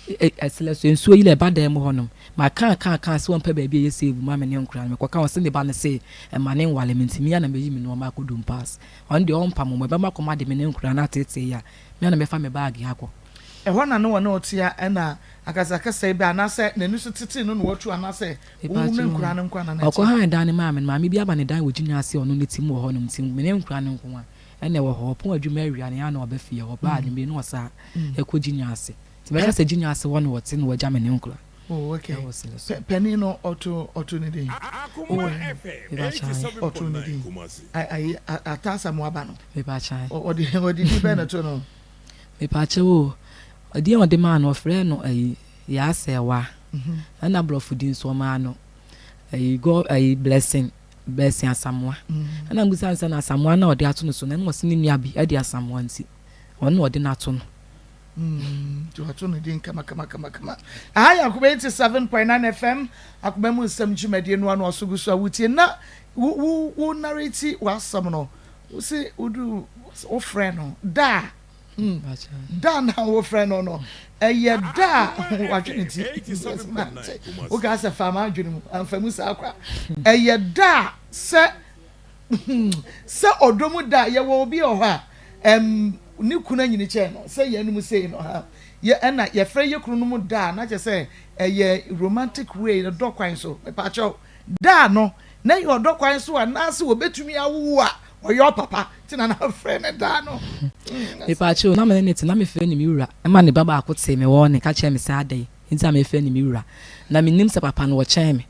ɛselɛ so nsuo yiri ɛba dan mu hɔ nom maka aka aka sɛ ɔmpɛ baabi a ɛyɛ save ma me ne nkora no mekɔka ɔse ne ba no se ɛma ne nwale me nti me a na mɛyi me nnoɔma akɔ Dompas ɔno deɛ ɔmpamo mo ɛbɛma kɔm ade me ne nkora no ateetee a me a na mɛfa me baage akɔ. Ɛhɔ na ne wɔne ɔtea ɛna akasakasa yi bɛ anaasɛ n'ani so tetee no na watu anaasɛ wo ne nkoraa no nko ara na na ɛte? Ɔkɔhan dan no maa me no, maame bi aba ne dan wɔ Gyinya ase a ɔno ne te mu wɔ hɔnom nti me ne nkoraa no nko ara na ɛwɔ hɔ. Ɔpɔn adwuma awia no, ɛyɛ a na ɔba fie hɔ, ɔba a anwummere na ɔsan kɔ Gyinya ase. Nti mɛka sɛ Gyinya ase hɔ na ɔte na wagya me ne nkoraa Oh, okay. wɔ sene so. Panin no ɔto ɔto ne din? Mepa kyɛw. Ɔto ne din. Ayi Ataasa mu aba no. Mepa kyɛw. Ɔde ɔde din bɛn na ɛto no? Mepa kyɛw o, ɛdin a ɔde maa no ɔfrɛɛ no ayi Yaa Sɛɛwaa. Ɛna borɔfo din nso ɔmaa no ɛyi God ɛyi Blessing Blessing Asamoah. Ɛna mebisa no sɛ na Asamoah no a ɔde ato no so no ɛna ɔse ne nua bi ɛde Asamoah nti ɔno na ɔde no ato no. Nti wato no din kama kama kama kama. Aha yɛ Akoma 87.9 FM Akoma mu nsɛm dwumadie no ano ɔso gu so a wotie na wo wo wo narrate w'asɛm no wo se wodu wofrɛ no da a hmm da na wofrɛ no no ɛyɛ da a wadwene ti woka sɛ fa m'adwene mu amfa mu saa kwa ɛyɛ da a sɛ Sɛ ɔdɔ mu da a, yɛwɔ obi wɔ hɔ a, ɛm, ne kunu anyini kyɛn no, sɛ yɛn nom sei no, ha, yɛ, ɛna yɛfrɛ yɛ kunu nom da a, na kyerɛ sɛ ɛyɛ romantic way, ɔdɔ kwan so, mepaakyɛw, da no, na ɛyɛ ɔdɔ kwan so anaasɛ wɔbɛtumi awo wo a, ɔyɛ ɔpapa, nti na na frɛ no da no. Mepaakyɛw, na me ne no te, na mefrɛ no me wura, ɛma ne ba baako tee me wɔne, ka kyerɛɛ me sɛ adɛn nti na mefrɛ no me wura, na mennim sɛ papa no ɔkyɛn me.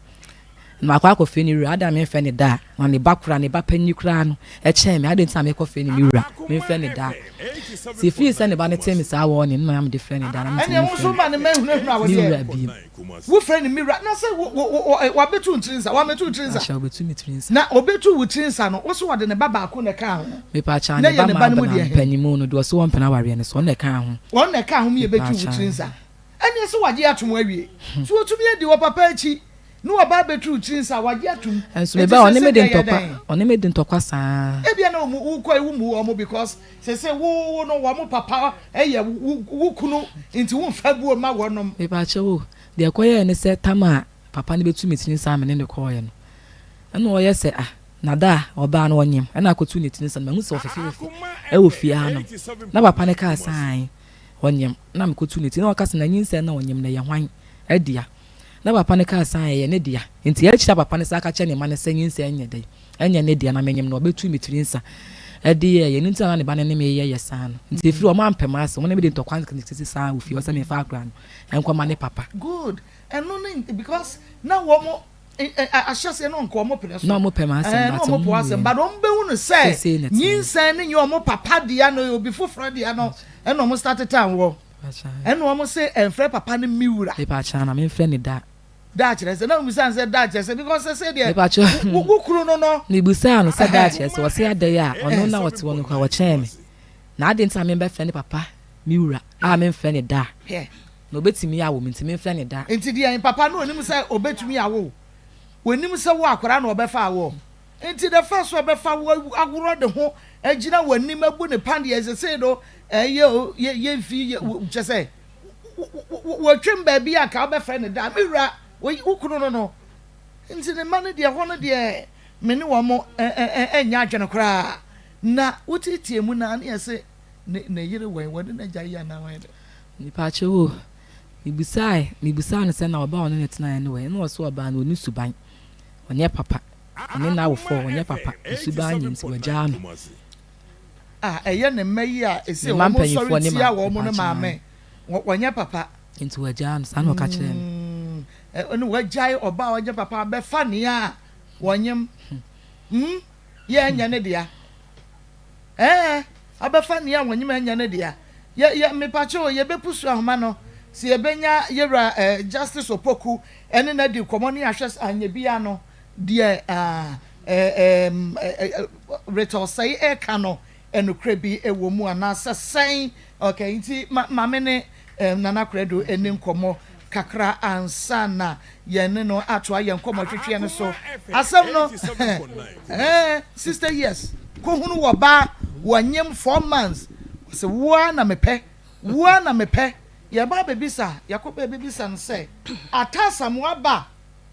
Na makɔ akɔfrɛ ne wura, adɛn na memfrɛ no daa? Na ne ba koraa, ne ba panin koraa no, kyɛn me, adɛn nti na mekɔfrɛ no me wura? Memfrɛ no daa. Nti ɛfiri sɛ ne ba no tee me saa wɔɔne no na mede frɛ no daa, na mentumi Ɛnneɛ wo nso mfrɛ ma ne mma nhunahuna wo no me deɛ. wura bio. Wofrɛ no me wura, na sɛ wo, wo, wo, ɛ, wabɛtu wo tiri nsa, wammɛtu wo tiri nsa? Ahyɛ, ɔbɛtu me tiri nsa. Na ɔbɛtu wo tiri nsa no, wo so ɔde ne ba baako na ɛkaa ho? Mepaakyɛw, Na ne ɛyɛ ba ne maa ba no mu bena deɛ he? mpaninmu no, deɛ ɔse ɔmpene awareɛ no so, ɔno na ɛkaa ho. Ɔno na ɛkaa ho ma yɛbɛtuu wo Mepaakyɛw. tiri nsa. Ɛnneɛ sɛ wagye atom awie. So watumi adi wɔ papa akyi ne waba abɛturu tiri nsa a, wagye atom. Nso Nti me ba ɔne sese me di deɛ yɛ ntɔkwa, dɛn? ɔne me di ntɔkwa saa. Ebia na wɔn wokɔ yi wommu wɔn because sese wo wo no wɔn papa yɛ wo wo kunu nti womfa buo mma wɔnom. Mepakyɛw o, deɛ ɛkɔyɛɛ ne sɛ tam a papa no bɛtu me tiri nsa a me ne no kɔɔeɛ no, ɛna ɔyɛ sɛ ah, na da a ɔbaa no ɔnyem ɛna akɔtu ne tiri nsa no, mahu sɛ ɔfefewefe ɛwɔ fie hanom. Na papa no kaa sɛ aane. Ɔnyem, na mekotu ne ti, na ɔka sɛ, Na nyinsɛn na ɔnyem no, ɛyɛ hwan dea? Na papa no kaa sɛ, Ɛyɛ ne dea. Enti akyiri a papa no san ka kyerɛɛ ne mma no sɛ nyinsɛn nyɛ dɛn? Ɛnyɛ ne dea, na menyem no, ɔbɛtu me tiri nsa de yɛeɛ. Ɛno nti na na ne ba no ne me reyɛ yɛ saa no. Nti ɛfiri hɔ, wɔampɛ m'asɛm. Wɔne me de ntɔkwa nketenkete saa wɔ fie hɔ sɛ memfa akwadaa no nkɔma ne papa. Good, ɛno ne because na wɔn ahyɛseɛ no nka wɔn pene so. Na wɔn pɛ m'asɛm but wɔn pɛ asɛm but wɔn bɛhu no sɛ nyinsɛn no nyɛ wɔn papa dea no obi foforɔ dea no ɛna wɔn start tan wɔ ɛna wɔn se ɛnfrɛ papa no mi wura. Mepa kyɛw na menfrɛ ne da. Da kyerɛ sɛ na wɔn bisa sɛ da kyerɛ sɛ because sɛ sɛ deɛ wo kunu no no. Mebusaa no sɛ da kyerɛ sɛ ɔse adɛn a ɔno na ɔte hɔ no koraa ɔkyɛn me na adɛn nti na membɛfrɛ ne papa me wura a memfrɛ ne da. Na obetumi awo me, nti memfrɛ no da. Nti deɛn papa no onim sɛ obetumi awo wo, onim sɛ wo akwadaa na ɔbɛfa awoɔ, nti the first ɔbɛfa wo aworɔ ne ho agyina w'anim abu ne paneɛ sesei no ɛyɛ o yɛ yɛmfi yɛ kyɛ sɛ wɔtwam baabi a ka wobɛfrɛ no da me wura wo kunu no no nti ne mma no deɛ hɔ no deɛ me ne wɔn ɛnyɛ adwene koraa na wotiatia mu na ne yɛse ne ne yere wɛn wɔne n'agya yɛ anaa wɔyɛ dɛ. Mepaakyɛw o, mibisae, mibisaa no sɛ na ɔbaa a ɔne no tenae no wɔ he? Nna ɔse ɔbaa no onni suban, ɔnnyɛ papa, ɔne n'awofo ɔnnyɛ papa, ne suban nye ntsi wɔagyaa no. A ɛyɛ ne mma yi a ese Ne mma wɔn sɔre mpanyimfoɔ ne tia ma, wɔn no mepaakyɛw maame, aane. wɔnyɛ papa. Nti wɔagyaa no, saa na ɔka kyerɛɛ me. Mm, ɛne wɔagyae ɔbaa a ɔnyɛ papa abɛfa nea wɔnyem, mm, yɛ ɛnyɛ ne dea. Ɛɛ, abɛfa nea wɔnyem ɛnyɛ ne dea. Yɛ, yɛ, mepakyɛ o, yɛbɛpusu ahoma no, sɛ yɛbɛnya yɛwura eh, Justice Opoku ɛne no adi nkɔmmɔ ne ahwɛ sɛ anyɛ biara no, deɛ ah, eh, eh, eh, eh, Rita Osei ɛreka no, ɛnokorɛ bi ɛwɔ mu anaasɛ sɛn? Okay, nti ma, ma me ne eh, Nana Korɛdo ɛni nkɔmmɔ kakra ansa na yɛne no atoa yɛn nkɔmmɔtwetweɛ no so. Asɛm no, eh, 60 years, kɔhunu wɔ baa, wɔnyem 4 months, ɔsɛ wo ara na mepɛ, wo ara na mepɛ. Yɛba abɛbisa, yɛakɔ bɛbisa no sɛ, Ata Asamoah ba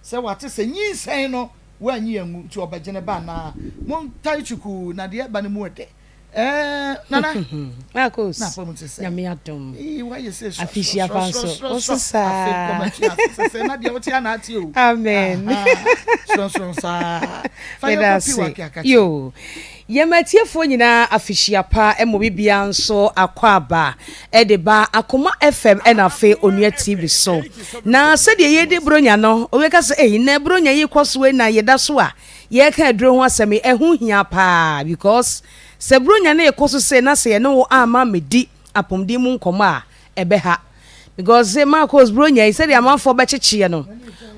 sɛ wate sɛ nyinsɛn no woanyi angu nti ɔbɛgye ne ba anaa? Montae kyukuu na deɛ ɛba no mu ɛdɛ. Ɛɛ Nana. Marcos. Na apam te sɛ. Nyame adom. Ii wayɛ sɛ sua Afihyia pa nso. srɔsrɔsrɔsrɔ. Wo so saa. Afe nkɔmɛtwe afe sɛsɛ na deɛ wote ana ate o. Amen. Srɔsrɔ saa. Fa yɛ Meda kɔ pi ase. wake akakye. Yo. Yɛma atiefoɔ nyinaa afihyia pa ma obi biara nso akwaaba de ba Akoma FM ɛna afei Onua TV so. Na sɛdeɛ yɛredi Buronya no, wobɛka sɛ ei nnɛ Buronya yi kɔ so ei na yɛda so a Yɛreka aduro ho asɛm yi, ɛho hia paa because sɛ Buronya no rekɔ so sei na sɛ yɛne wo amma ammɛdi apɔmuden mu nkɔmmɔ a, ɛbɛha. Because sɛ Marcos Buronya yi sɛdeɛ amanfoɔ bɛkyekyeɛ no,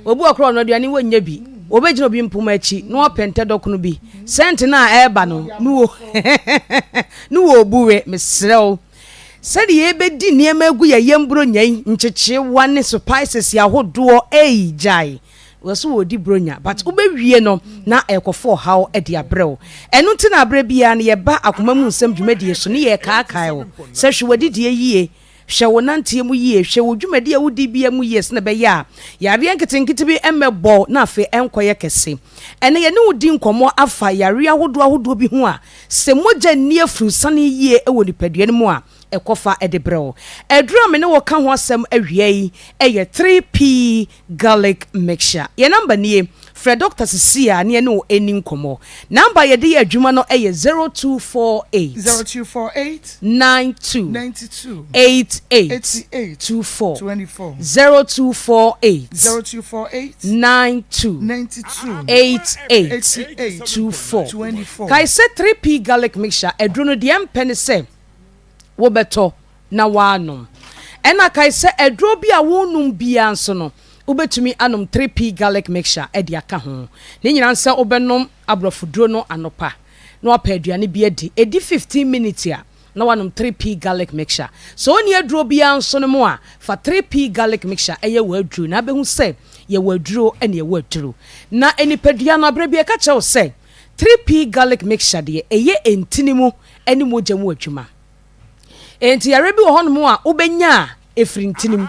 obi wɔ korɔ ɔno aduane wɔnnya bi, wɔbɛgyina obi mpoma akyi na wapɛ ntɛ dɔkono bi, sɛnte no a ɛreba no ne wɔ ne wɔ obuwe, mesrɛ wo. Sɛdeɛ yɛbɛdi nneɛma agu yɛ yam Buronya yi, nkyekyewa ne spices ahodoɔ, ei gyae. Wɔ so wɔredi Buronya but wobɛwie no na ɛrekɔfa ɔhaw de abrɛ wo. Ɛno nti na aberɛ biara no yɛba Akoma Mu Nsɛm dwumadie so ne yɛrekaakae wo sɛ hwɛ w'adidie yie, Hwɛ wo nanteɛ mu yie, hwɛ wo dwumadi a wodi biara mu yie sɛdeɛ ɛbɛyɛ a yareɛ nketenkete bi mmɛbɔ wo na afei ɛnkɔyɛ kɛse. Ɛnnɛ yɛne wo di nkɔmmɔ afa yareɛ ahodoɔ ahodoɔ bi ho a sɛ mogya nni afurusane yie wɔ nipadua no mu a ɛkɔfa de brɛ wo. Aduro a me ne wo ka ho asɛm awia yi yɛ 3P Garlic mixture. Yɛn number nie, frɛ doctor sisi a ne yɛne wo ɛni nkɔmmɔ. Number a yɛde yɛ adwuma no yɛ 0248. 0248. 92. 92. 88. 88. 24. 24. 0248. 0248. 92. 92. 88. 88. 24. 24. Kae sɛ 3P garlic mixture aduro no deɛ ɛmpɛ ne sɛ wobɛtɔ na woanom. Ɛna kae sɛ aduro bi a worenom biara nso no, wobɛtumi anom 3P garlic mixture de aka ho. Ne nyinaa ne sɛ wobɛnom aborɔfoduro no anɔpa na woapɛ aduane bi adi. Ɛdi 15 minutes a, na woanom 3P garlic mixture. Sɛ wonni aduro biara nso nom a, fa 3P garlic mixture yɛ w'aduro na abɛhu sɛ yɛwɔ aduro na yɛwɔ aduro. Na nipadua no, aberɛ bi ɛka kyerɛ wo sɛ 3P garlic mixture deɛ, ɛyɛ ntini mu ne mogya mu adwuma. Enti yareɛ bi wɔ hɔnom a wobɛnya a ɛfiri ntini mu,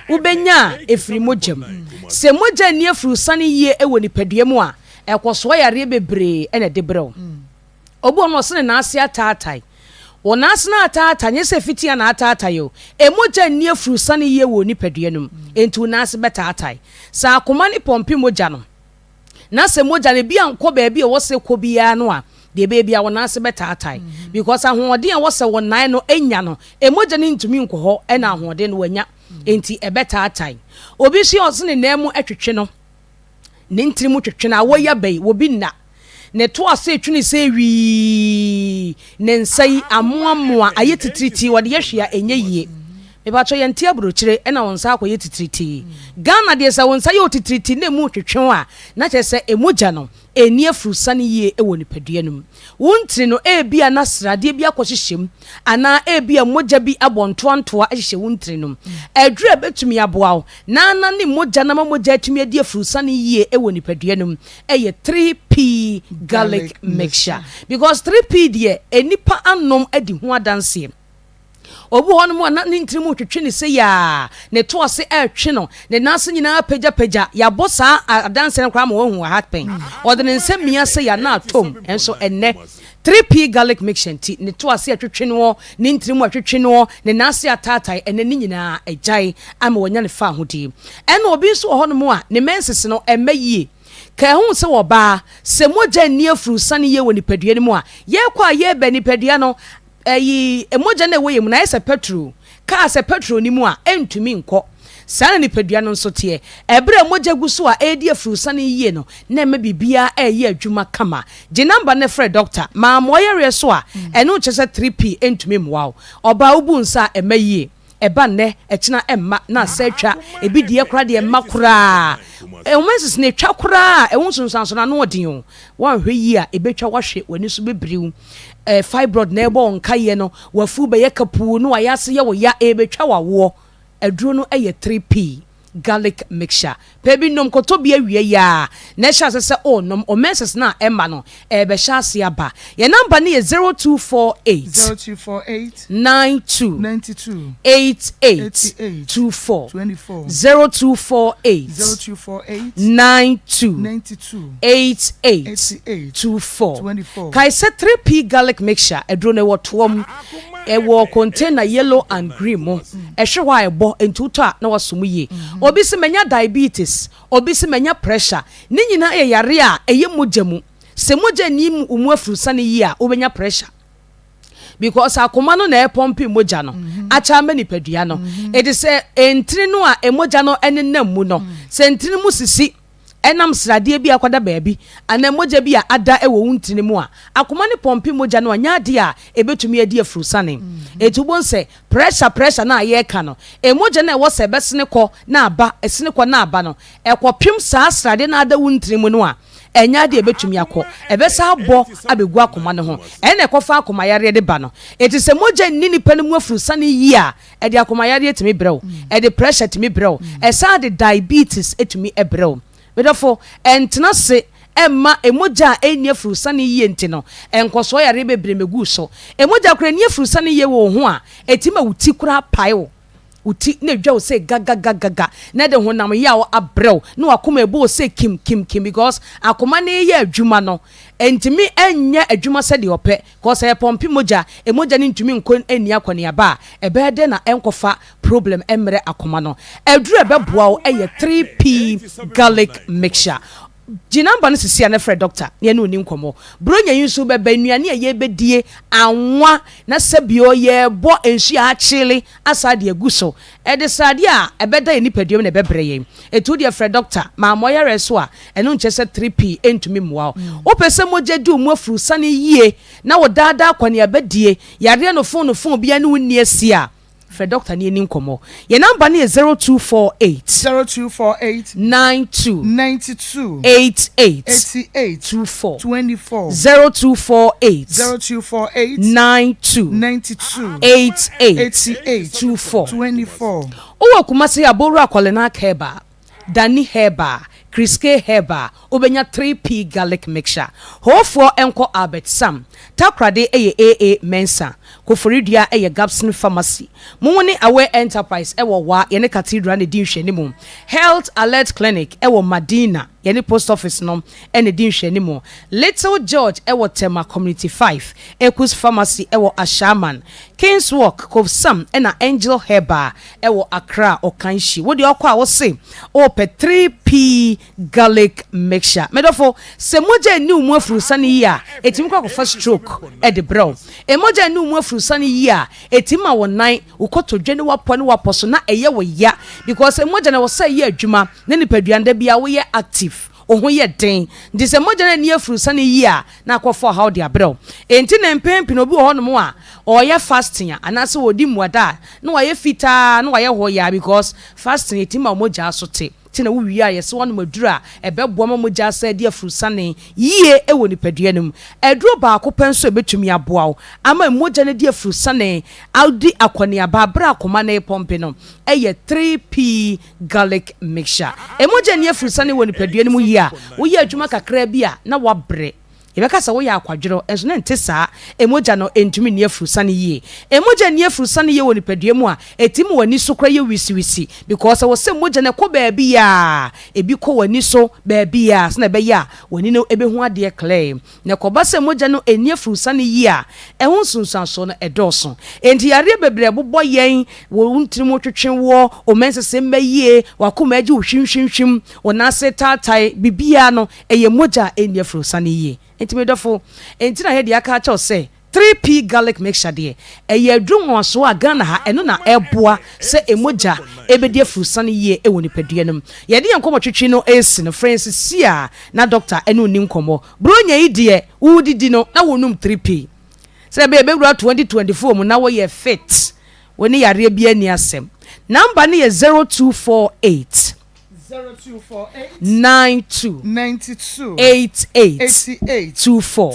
wobɛnya a ɛfiri mogya mu. Sɛ mogya nni afurusane yie wɔ nipadua mu a, ɛkɔsoa yareɛ bebree na ɛde brɛ wo. Obi wɔ hɔ no ɔse ne nan ase ataatae. Wɔ nan ase no ataatae, nyɛ sɛ fitia na ataatae o. Mogya nni afurusane yie wɔ nipadua no mu, enti wo nan ase bɛtaatae. Sɛ akoma no pɔmpe mogya no, na sɛ mogya no ebi ankɔ baabi a ɛwɔ sɛ ɛkɔ biara no a, deɛ ɛbɛyɛ biara wo nan ase bɛtaatae. Because ahoɔden a ɛwɔ sɛ wo nan no nya no, mogya no ntumi nkɔ hɔ ɛna ahoɔden no wanya. Enti ɛbɛtaatae. Obi nso yɛ ɔse ne nan mu twetwe no, ne ntini mu twetwe no, awɔ yi aba yi, obi nna. Ne to ase retwe no sɛ wii, ne nsa yi amoamoa, ayɛ titiritii, ɔde yɛ hwee a ɛnyɛ yie. Mepakyɛw yɛnte aburokyire na wo nsa akɔyɛ titiritii. Ghana deɛ sɛ wo nsa yɛ otitiritii na emu retwetwe wo a, na kyerɛ sɛ mogya no ɛnni afurusane yie wɔ nipadua no mu. Wo ntini no ebia na sradeɛ bi akɔhyehyɛ mu anaa ebia mogya bi abɔ ntoantoa ahyehyɛ wo ntini no mu. Aduru a ɛbɛtumi aboa wo na anane mogya no ama mogya atumi adi afurusane yie wɔ nipadua no mu yɛ 3P garlic mixture. Because 3P deɛ nnipa anom adi ho adanseɛ. Obi wɔ hɔnom a na ne ntini mu retwetwe no sei a, ne to ase retwe no, ne nan ase nyinaa apagyapagya. Yɛabɔ saa adanse no koraa ma wɔahu wɔ ha pɛn. Ɔde ne nsa mia sei a na atɔ mu. Nso ɛnnɛ, 3P garlic mixture nti, ne to ase retwetwe noɔ, ne ntini mu retwetwe noɔ, ne nan ase ataatae, ɛnnɛ ne nyinaa agyae ama wanya ne fawohodie. Ɛnna obi nso wɔ hɔnom a ne menses no ɛmma yie. Ka ɛho sɛ ɔbaa, sɛ mogya nni afurusane yie wɔ nipadua no mu a, yɛrekɔ a yɛreba nipadua no Ɛyi, mogya no a ɛwɔ yɛn mu no ayɛ sɛ pɛtro. Kaa sɛ pɛtro nni mu a, ɛntumi nkɔ. Saa na nipadua no nso teɛ. Ɛberɛ a mogya gu so a ɛredi afurusane yie no, na ɛma biribiara reyɛ adwuma kama. Gye namba no frɛ dɔkta. Ma mmoa yareɛ so a, ɛno nkyerɛ sɛ 3P ntumi mmoa wo. Ɔbaa wobu nsa a, ɛma yie. Ɛba nnɛ, ɛkyena ɛmma, na asa atwa. Ebi deɛ koraa deɛ ɛmma koraa. Nwoma nsisi no ɛtwa koraa a, ɛho nsunsuanso no ano ɔden o. Woanhwɛ yie a, ɛbɛtwa woahwe, w'ani so bɛbiriw. Ɛɛ fibroid na ɛrebɔ wo nkaeɛ no, w'afuo bɛyɛ kapuu na w'ayɛ ase yɛ wo ya, ɛrebɛtwa w'awoɔ. Aduro no yɛ 3P. Garlic mixture. Pɛ bi nom, kɔtɔ bi awia yi ara na hyɛ ase sɛ worenom. Wo menses no a ɛmma no, ɛrebɛhyɛ ase aba. Yɛn number no yɛ 0248. 0248. 92. 92. 88. 88. 24. 24. 0248. 0248. 92. 92. 88. 88. 24. 24. Kae sɛ 3P garlic mixture aduro no ɛwɔ toa mu. Ɛwɔ container yellow and green mu. Ɛhwe hɔ a ɛbɔ nti wotɔ a na waso mu yie. Obi se manya diabetes, obi se manya pressure. Ne nyinaa yɛ yareɛ a ɛyɛ mogya mu. Sɛ mogya nni wo mu afurusane yie a wobɛnya pressure. Because akoma no na ɛpɔmpe mogya no akyɛ ama nipadua no. Ɛte sɛ ntini no a mogya no nenam mu no, sɛ ntini mu sisi. Ɛnam sradeɛ bi a akɔda baabi anaa mogya bi a ada wɔ wo ntini mu a, akoma no pɔmpe mogya no a, nyɛ adeɛ a ɛbɛtumi adi afurusane. Enti wobɛhu sɛ pressure pressure no a yɛreka no, mogya no a ɛwɔ sɛ ɛbɛsene kɔ na aba, ɛsene kɔ na aba no, ɛkɔpem saa sradeɛ no a ada wo ntini mu no a, ɛnyɛ adeɛ a ɛbɛtumi akɔ. Ɛbɛsan abɔ abɛgu akoma no ho. Ɛno na ɛkɔfa akomayareɛ de ba no. Enti sɛ mogya nni nipa no mu afurusane yie a, Ɛde akomayareɛ tumi brɛ wo, ɛde pressure tumi brɛ wo, ɛsan de diabetes tumi brɛ wo. Me dɔfo, ɛntena ase mma mogya a ɛnni afurusane yie nti no, nkɔsoɔ yareɛ bebree mmɛgu wo so. Mogya koraa ɛnni afurusane yie wɔ wo ho a, ɛtumi ma wo ti koraa pae wo. Wo ti na ɛdwa wo sɛ gagagagaga, na ɛde honam yaw abrɛ wo, na w'akoma ɛbɔ wo sɛ kim kim kim because akoma no reyɛ adwuma no, ɛntumi nyɛ adwuma sɛdeɛ ɔpɛ. Cause sɛ yɛpɔmpe mogya, mogya no ntumi nkɔ nni akɔneaba a, ɛbɛyɛ dɛn na ɛnkɔfa problem mmrɛ akoma no. Aduru a ɛbɛboa wo yɛ 3P garlic mixture. Gye number no sisi a na frɛ doctor na yɛne wo nni nkɔmmɔ. Buronya yi nso bɛba, nnuane a yɛbɛdie, anwa, na sɛbio yɛrebɔ nsuo a akyele asa de agu so. Ɛde sradeɛ a ɛbɛda yɛn nipadua mu na ɛbɛbrɛ yɛn. Enti wo deɛ frɛ dɔkta. Mammɔ yareɛ so a, ɛno nkyerɛ sɛ 3P ntumi mmoa wo. Wopɛ sɛ mogya di wo mu afurusane yie na wo daa daa akɔneaba die, yareɛ no fon no fon biara ne wo nni asie a, frɛ dɔkta na yɛnni nkɔmmɔ. Yɛn namba no yɛ 0248. 0248. 92. 92. 88. 88. 24. 24. 0248. 0248. 92. 92. 88. 88. 24. 24. Wowɔ Kumasi a, Bowura Kɔlenak Herbal, Danny Herbal, Kriske Herbal, wobɛnya 3P Garlic Mixture. Hoofoɔ nkɔ Albert Sam. Takoradi yɛ AA Mensah. Koforidua yɛ Gabson Pharmacy. Mo ne Aware Enterprise wɔ Wa, yɛne Cathedral na ɛdi nhwɛanimu. Health Alert Clinic wɔ Madina, yɛne Post Office no na ɛdi nhwɛanimu. Little George wɔ Tema Community 5, Ekus Pharmacy wɔ Ashaiman, Kings Walk, Kofsam ɛna Angel Herbal wɔ Accra Okanshi. Wo deɛ ɔkɔ a wose wopɛ 3P garlic mixture. Me dɔfo, sɛ mogya nni wo mu afurusane yie a, ɛtumi kɔ akɔfa stroke de brɛ wo. Mogya nni wo mu afurusane yie a, ɛtumi ma wo nan, wo kotodwe ne w'apɔ ne w'apɔ so na ɛyɛ wo ya because mogya no ɛwɔ sɛ ɛyɛ adwuma na nipadua no da biara woyɛ active, wo ho yɛ den. Nti sɛ mogya no anni afurusane yie a, na akɔfa ɔhaw de abrɛ wo. Enti na mpɛn pii no obi wɔ hɔnom a ɔreyɛ fasting a anaasɛ ɔredi mmuada a na wayɛ fitaa na wayɛ hɔyaa because fasting ɛtumi ma wo mogya so te. Nti na wowie a yɛse woanom aduro a ɛbɛboa ma mogya asan adi afurusane yie wɔ nipadua no mu. Aduro baako pɛ nso a ɛbɛtumi aboa wo ama mogya no adi afurusane adi akɔneaba berɛ a akoma no repɔmpe no yɛ 3P Garlic Mixture. Mogya nni afurusane wɔ nipadua no mu yie a, woyɛ adwuma kakra bi a na woabrɛ. Yɛbɛka sɛ woyɛ akwadworɔ, nso na ɛnte saa. Mogya no ntumi nni afurusane yie. Mogya nni afurusane yie wɔ nipadua mu a, ɛtumi ma w'ani so koraa yɛ wisiwisi because ɛwɔ sɛ mogya no ɛkɔ baabiara. Ebi kɔ w'ani so baabiara sɛdeɛ ɛbɛyɛ a w'ani no bɛhu adeɛ clear. Na ɛkɔba sɛ mogya no nni afurusane yie a, ɛho nsunsuansoɔ no ɛdɔɔso. Enti yareɛ bebree a ɛbobɔ yɛn, wo ntini mu twetwe woɔ, wo mɛnsese mma yie, w'akoma agye wo hwimhwimhwim, wo nan ase taatae, biribiara no, Ɛyɛ mogya a ɛnni afurosane yie. Enti me dɔfo, enti na yɛde aka akyɛ wo sɛ 3P Garlic Mixture deɛ, ɛyɛ aduro nwanwasoɔ a Ghana ha ɛno na ɛboa sɛ mogya ɛbɛdi afurosane yie wɔ nipadua no mu. Yɛde yɛn nkɔmmɔtwetwe no resi no, frɛ yɛn sesie a na dɔkta ɛne wo nni nkɔmmɔ. Buronya yi deɛ, woredidi no na wonom 3P. Sɛdeɛ ɛbɛyɛ yɛbɛwura 2024 mu na woyɛ fit, wo ne yareɛ biara nni asɛm. Number no yɛ 0248. 92 88 24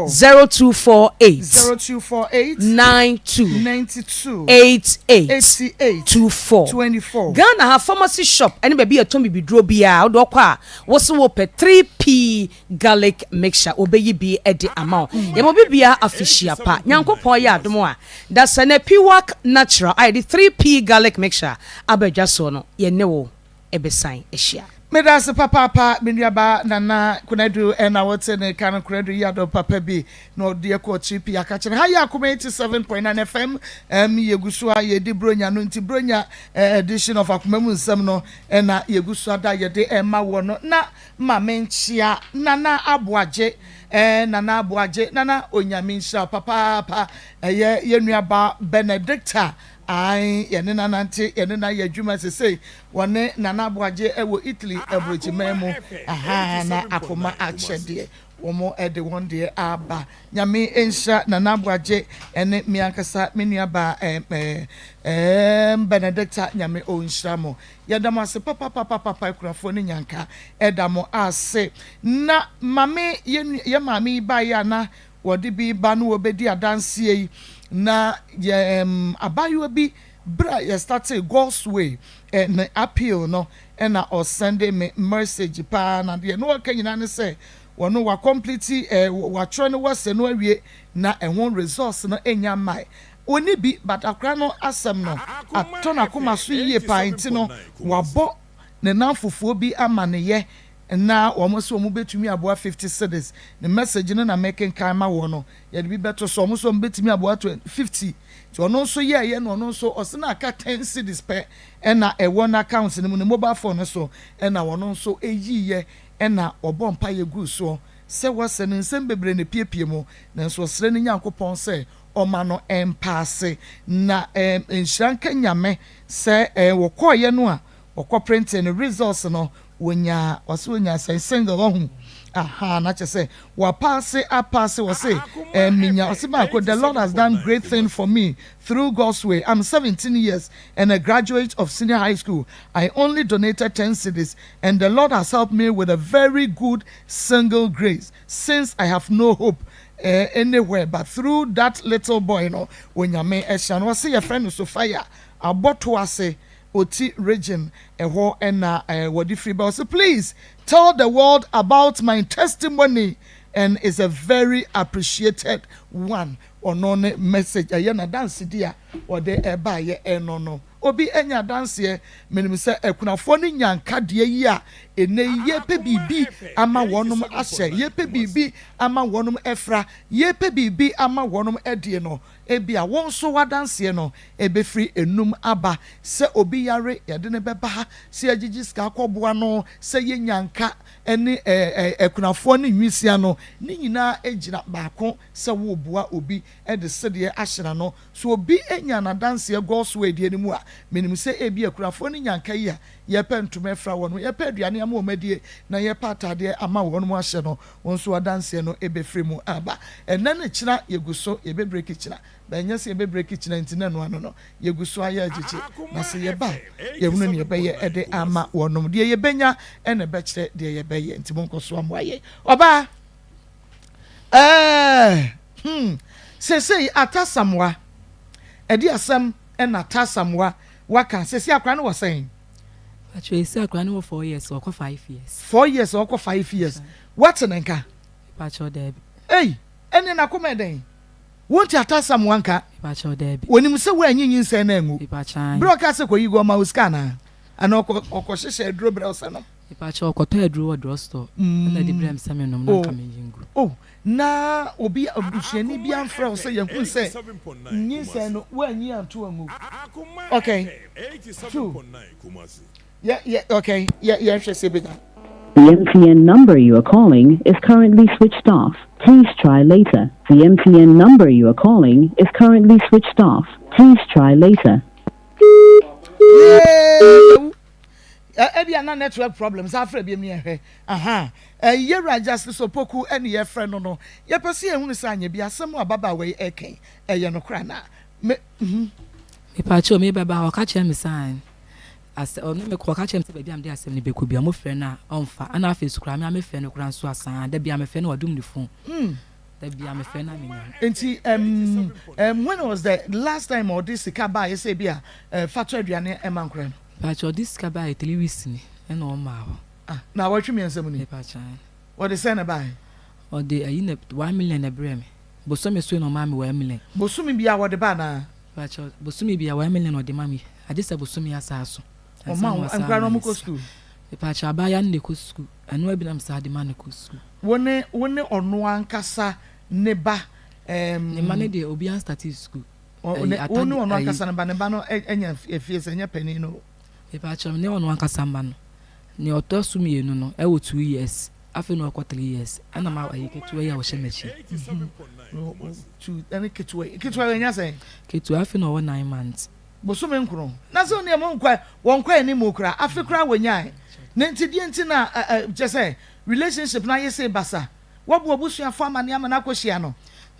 0248 92 88 24 Ghana ha pharmacy shop ɛne baabi yɛtɔn bibiduro biara wode ɔkɔ a wose wopɛ 3P garlic mixture wɔbɛyi bi de ama wo. Yɛma obi biara afehyia pa. Nyankopɔn yɛ adom a Dasani Piwak Natural a yɛde 3P garlic mixture aba dwa soɔ no, yɛne wo bɛsan ahyia. Medase papaapa me nuabaa Nana Konadu ɛna wote ne ka no Konadu yi adom papa bi na ɔde ɛkɔ 3P akakyere ha yɛ Akoma 87.9 FM ɛm yɛgu so a yɛdi Bronya no nti Bronya edition of Akoma mu nsɛm no ɛna yɛgu so ada yɛde ɛma wɔ no na Ma menkyea Nana Aboagye eh, Nana Aboagye, Nana Onyame nhyira wo papaapa. Ɛyɛ yɛn nua ba Benedicta. Ae, yɛne no anante, yɛne no ayɛ adwuma sesei. Wɔne Nana Aboagye wɔ Italy aburokyiman mu. Ahaa, na akoma akyɛdeɛ, wɔn de wɔn deɛ aba. Nyame nhyira Nana Aboagye ne me ankasa me nua baa ɛɛm Benedicta, Nyame ɔnhyira mo. Yɛda mo ase papapapapa akunafoɔ ne nyanka ɛda mo ase. Na mame yɛ yɛ maame yi baeɛ a na wɔde bi ba no wɔbɛdi adanseɛ yi na yɛ ɛɛm abaayewa bi berɛ a yɛ startee God's way eh, ne appeal no ɛna ɔsɛnde me message paa na deɛ na ɔka nyinaa ne sɛ wɔno wa complete eh, watwerɛ ne wase no awie na ɛho results no ɛnya mmae. Ɔnni bi but akora no asɛm no atɔ n'akoma so yie paa nti no wabɔ ne namfofoɔ bi amaneyɛ na wɔn se wɔn bɛtumi aboa 50 cedis. Ne message no na mekenkan ma woɔ no yɛde bi bɛto so. Wɔn se wɔn bɛtumi aboa 50 nti ɔno nso yɛɛyɛ na ɔno nso ɔse na aka 10 cedis pɛ ɛna ɛwɔ n'account no mu ne mobile phone no so ɛna ɔno nso ɛyiiɛ ɛna ɔbɔ mpaeɛ guu soɔ sɛ wɔsɛ no nsɛm bebree na ɛpiepie mu nanso ɔsrɛ ne Nyankopɔn sɛ ɔma no mpaase na eh nhyira nka Nyame sɛ eh wɔkɔɔyɛ no a wɔkɔ printee no results no wɔnyaa wɔse wɔnyaa sɛn single wahu ahaa na kyɛ sɛ wapaase apaase wɔse eh menya ɔse baako the Lord has done great thing for me through God's way I'm 17 years and a graduate of senior high school I only donated 10 cedis and the Lord has helped me with a very good single grace since I have no hope Eh anywhere but through that little boy no Onyame ahyira no ɔse yɛfrɛ no Sophia abɔto ase Oti region ɛhɔ ɛna eh wɔde firi ba ɔse please tell the world about my testimony and is a very appreciated one ɔno ne message ɛyɛ n'adansedi a ɔde ɛbaayɛ ɛno no. Obi anya adanseɛ. Menim sɛ akunafoɔ no nya nkadeɛ yi a ɛnnɛ yi yɛrepɛ biribi ama wɔnom ahyɛ, yɛrepɛ biribi ama wɔnom afira, yɛrepɛ biribi ama wɔnom adie no, ebia wo nso w'adanseɛ no ɛbɛfiri enum aba. Sɛ obi yare, yɛde no bɛba ha, sɛ yɛgyegye sika akɔboa no, sɛ yɛnya nka ne akunafoɔ ne nwisia no, ne nyinaa gyina baako sɛ woreboa obi de sedeɛ ahyɛ n'ano. Sɛ obi nya n'adanseɛ God's Way deɛ no mu a, menim sɛ ebia akunafoɔ no nya nka yi a yɛpɛ ntoma afira wɔn, yɛpɛ aduane ama wɔn adie, na yɛpɛ ataadeɛ ama wɔn ahyɛ no, wɔn nso adanseɛ no bɛfiri mu aba. Ɛnnɛ ne kyena yɛgu so, yɛbɛbreki kyena, but ɛnyɛ sɛ yɛbɛbreki kyena nti na ɛno ano no, yɛgu so ayɛ agyegye, na sɛ yɛba a, yɛhunu deɛ yɛbɛyɛ de ama wɔnom. Deɛ yɛbɛnya na ɛbɛkyerɛ deɛ yɛbɛyɛ, nti monkɔ so mmoa yɛn. Ɔbaa! Ɛɛ hmm seesei Atta Samoa ɛde asɛm ɛna Atta Samoa waka seesei akora no wɔ sɛn? Pacho esi akora no wɔ four years ɔkɔ five years. Four years ɔkɔ five years wate ne nka? Pacho daabi. Ei ɛne n'akoma ɛdɛn? Wonte Atta Samoa nka? Pacho daabi. Onim sɛ woanyi nyinsɛn no angu? Pacho ae. Berɛ ɔkaa sɛ kɔyi gu ɔma wo sika anaa? Anaa ɔkɔ ɔkɔhyehyɛ aduro brɛ wo sɛ nom? Mepakyɛw ɔkɔtɔ aduro wɔ drug store ɛna ɛde brɛ me sɛ me nom na nka me nyi ngu. Oh na obi abusuani bi amfrɛ wo sɛ yɛhunu sɛ nyinsɛn no woanyi anto angu. Okay two yɛ yɛ okay yɛ yɛnhwɛ sɛ ebenya. The MTN number you are calling is currently switched off. Please try later. The MTN number you are calling is currently switched off. Please try later. Yay! Ebia na network problem saa frɛ biom ne yɛhwɛ aha Yɛwura Justice Opoku ɛne yɛfrɛ no no yɛpɛ sɛ yɛhunu sɛ anyɛ bi asɛm a ababaawa yi ɛka yi ɛyɛ nokorɛ anaa me mhm. Mepakyɛw me bɛba hɔ ɔka kyerɛ me sɛ an asɛ ɔne me kɔ ɔka kyerɛ me sɛ baabi a mede asɛm no bɛkɔ bia ɔmo frɛ no a ɔmfa ɛna afei so koraa me a mefrɛ no koraa nso asaa da bia mefrɛ no wadum ne phone. Da bia me frɛ na me nya no. Nti um um when was the last time ɔde sika baeɛ sɛ ebi a eh, fa tɔ aduane ɛma nkora no? Mpakyɛ ɔde sika baeɛ three weeks ni ɛna ɔmaa hɔ. Ah, naawɔtwe mmiɛnsa mu ni? Mepakyɛ ae. Ɔde sɛn na ɛbaeɛ? Ɔde ayi na 1 million na ɛbrɛɛ me. Bosome so na ɔmaa me 1 million. Bosome biara wɔde ba anaa? Mpakyɛ bosome biara 1 million na ɔde ma me, agye sɛ bosome asa aso ansa Ɔma na wo, wasan nkora no ama me ɔmo kɔ sika. sukuu? Mepakyɛ abaayewa no na ɛkɔ sukuu, ɛno ara bi na mesan de ma no kɔ sukuu. Wo ne wo ne ɔno ankasa ne ba Ne mma no ɛɛm. deɛ obiara nstartee sukuu. Ɔ Ɛyi ne ata wo ne de ɔno ayi. ankasa ne ba ne ba no anya efie sɛ ɛnyɛ panin no o. Mepakyɛw me ne ɔno ankasa mma no nea ɔtɔ so mienu no ɛwɔ two years afei na ɔkɔ three years ɛna ma ɛyi ketewa yi a ɔhyɛ m'akyi. Mhm two ɛne ketewa yi ketewa yi ɔnya sɛn? Ketewa afei na ɔwɔ nine months. Bosome nkron. Na sɛ oneɛ mo nkɔ wɔn kɔ anim koraa afe koraa wɔnyae. Na nti deɛ nti na ɛ ɛ kyɛ sɛ relationship no ayɛ sei basa. Woabu w'abusuafoɔ amaneɛ ama no akɔhyia no.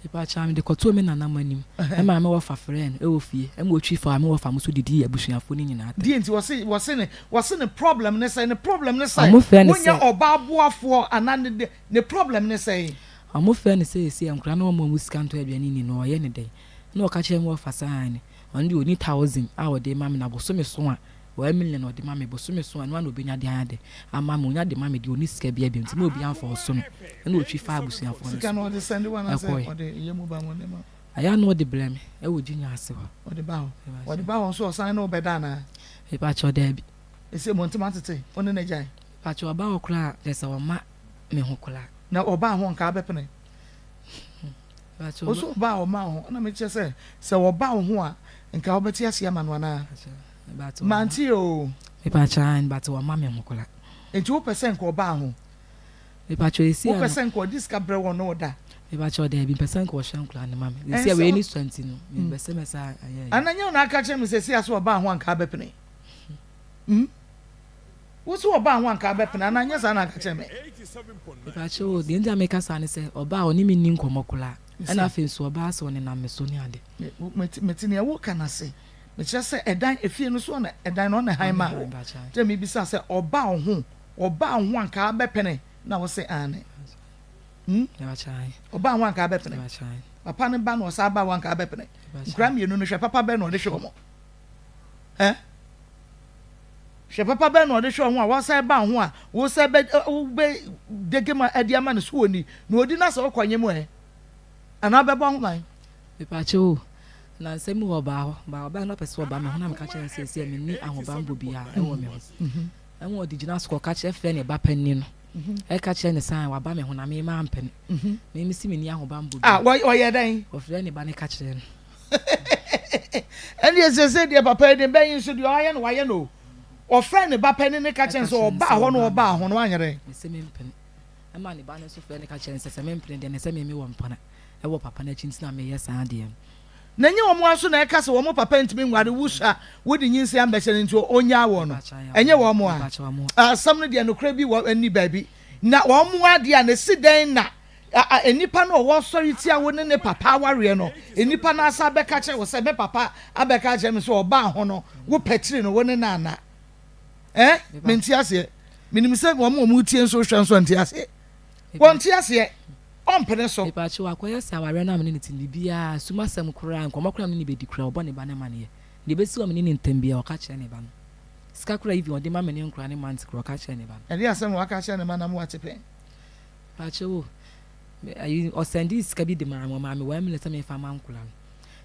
Mepakyɛw mede kɔtoo me nana mo anim. Me maame wɔfa frɛɛ no wɔ fie ma otwi faa me wɔfa mo so didii abusuafoɔ no nyinaa atɛm. Deɛ nti wɔse wɔse ne wɔse ne problem ne sɛn? Ne problem ne sɛ Ɔmo frɛ no wonyɛ sɛ. ɔbaa boafoɔ anaa ne de ne problem ne sɛn? Ɔmo frɛ no sɛ seesei nkwadaa no ɔmma ɔmo sika ntɔ aduane nni no ɔyɛ no dɛn? Ɛna ɔka kyerɛɛ me wɔfa sɛ aane ɔno deɛ ɔnni thousand a ɔde rema me na bosome so a one million na ɔde ma me bosome so a ɛno ara na ɔbɛnya de ayɛ dɛn ama me ɔnya de ma me deɛ ɔnni sika biara bio nti ma obiara mfa ɔso no ɛna ɔtwi faa abusuafoɔ no Sika so no ɔde sɛnde wo anaasɛ ɛkɔe. ɔde yɛ mobile money ma wo? Ɛyɛ a na ɔde brɛ me ɛwɔ Junior ase hɔ. Ɔde ba hɔ? Ɔde ba hɔ nso ɔsan ne wo bɛda anaa? Mepakyɛw daabi. Ɛsei mo ntem atete, wo ne no agyae? Mepakyɛw ɔba hɔ koraa a kyerɛ sɛ ɔmma me ho koraa. Na ɔbaa ho nka abɛpene? Wo so ɔbaa ɔma wo ho na mekyerɛ sɛ sɛ ɔba wo ho a nka wobɛte aseɛ ama no anaa? Mante oo. Mepakyɛw aane but ɔmma me ho koraa. Nti wopɛ sɛ nka ɔbaa ho? Mepakyɛw esi ano. Wopɛ sɛ nka ɔde sika brɛ wo ɔne wo da? Mepakyɛw daabi mpɛ sɛ nka ɔhwɛ nkwadaa no ma me. Sɛsi a wei ne sua nti no mempɛ sɛ mɛsa ayɛ ayi. Ana nyɛ wo na aka kyerɛ me sɛsi a sɛ ɔbaa ho a nka abɛpene? Hmm? Wo se ɔbaa ho anka abɛpene anaa nyɛ saa na aka kyerɛ me? Mepakyɛw o, deɛ nti a meka saa ne sɛ ɔbaa a ɔne me nni nkɔmmɔ koraa ɛna afei nso ɔbaa sɛ ɔnenam me so ne ade. Mete mete nea woka no ase. Mekyerɛ sɛ ɛdan, efie no so ɔna ɛdan no ɔna hann maa wo. Nti na mebisa sɛ ɔbaa wo ho, ɔbaa wo ho anka abɛpene na wo se aane. Hmm? Ɔbaa ho anka abɛpene. Papa no ba na ɔsan ba wo anka abɛpene. Nkura mmienu no hwɛ papa bɛn na ɔde hwɛ wɔn. Ɛ? Hwɛ papa bɛn na ɔde hwɛ wo ho a wasan ba wo ho a wo sɛ bɛ wobɛ dege ma ɛde ama no so wɔni na ɔdi na sɛ wokɔ nye mu ɛ anaa bɛbɔ ho ban. Mepaakyɛw o, nnansa mu hɔ ɔbaa hɔ, baa ɔbaa no ɔpɛ sɛ ɔba me ho na meka kyerɛ no sɛ seesei menni ahobanbɔ biara ɛwɔ me ho. Ɛma ɔde gyina so kɔka kyerɛ frɛ ne ba panin no ɛka kyerɛ no sɛ waba me ho na me mampene. Me mese menni ahobanbɔ biara. Ah, ɔyɛ dɛn? Ɔfrɛ ne ba no ka kyerɛ no. Ɛndeɛ seesei deɛ papa yi ne ba yi nso deɛ ɔayɛ no wayɛ no o. Ɔfrɛɛ ne ba panin no ka kyerɛɛ no sɛ ɔbaa hɔ na ɔbaa ho no wanyɛ dɛn? Mese mempene. Ɛma ne ba no nso frɛɛ no ka kyerɛɛ no sɛ sɛ mempene deɛ ne sɛ me mewɔ mpena wɔ papa no akyi nti na meyɛ saa adeɛ no. Na ɛnyɛ wɔn ara nso na ɛka sɛ wɔn papa ntumi nware wo sua wode nyinsɛn ambɛhyɛ no nti ɔnnyaa wɔn no? Ɛnyɛ wɔn a? Asɛm no deɛ nokorɛ bi wɔ nni baabi. Na wɔn ara deɛ a na ɛsi dɛn na A Nnipa no a wɔsɔre tia wo ne ne papa awareɛ no, nnipa no asan bɛka kyerɛ wo sɛ, Me papa abɛka akyerɛ me sɛ ɔbaa ho no, wo pɛkyere no, wo ne no anna. Eh? Mente aseɛ. Menim sɛ wɔn a wɔtie nso hwɛ nso nte aseɛ. Wɔnte aseɛ. Ɔmpene so. Mepaakyɛw, akɔyɛ sɛ awareɛ no a me ne no te no, biribiara, sum asɛm koraa, nkɔmmɔ koraa a me ne no bɛdi koraa, ɔbɔ ne ba no amaneɛ. Deɛ ɛbɛsi wɔ me ne no ntam biara, ɔka kyerɛ ne ba no. Sika koraa even ɔde ma me ne nkwadaa no month koraa, ɔka kyerɛ ne ba no. Ɛdeɛn asɛm na waka akyerɛ ne ba no ama wate pɛn? Mpakyɛw o, me ayi ɔsɛndee sika bi de maa me, ɔmaa me one million sɛ menfa ma nkwadaa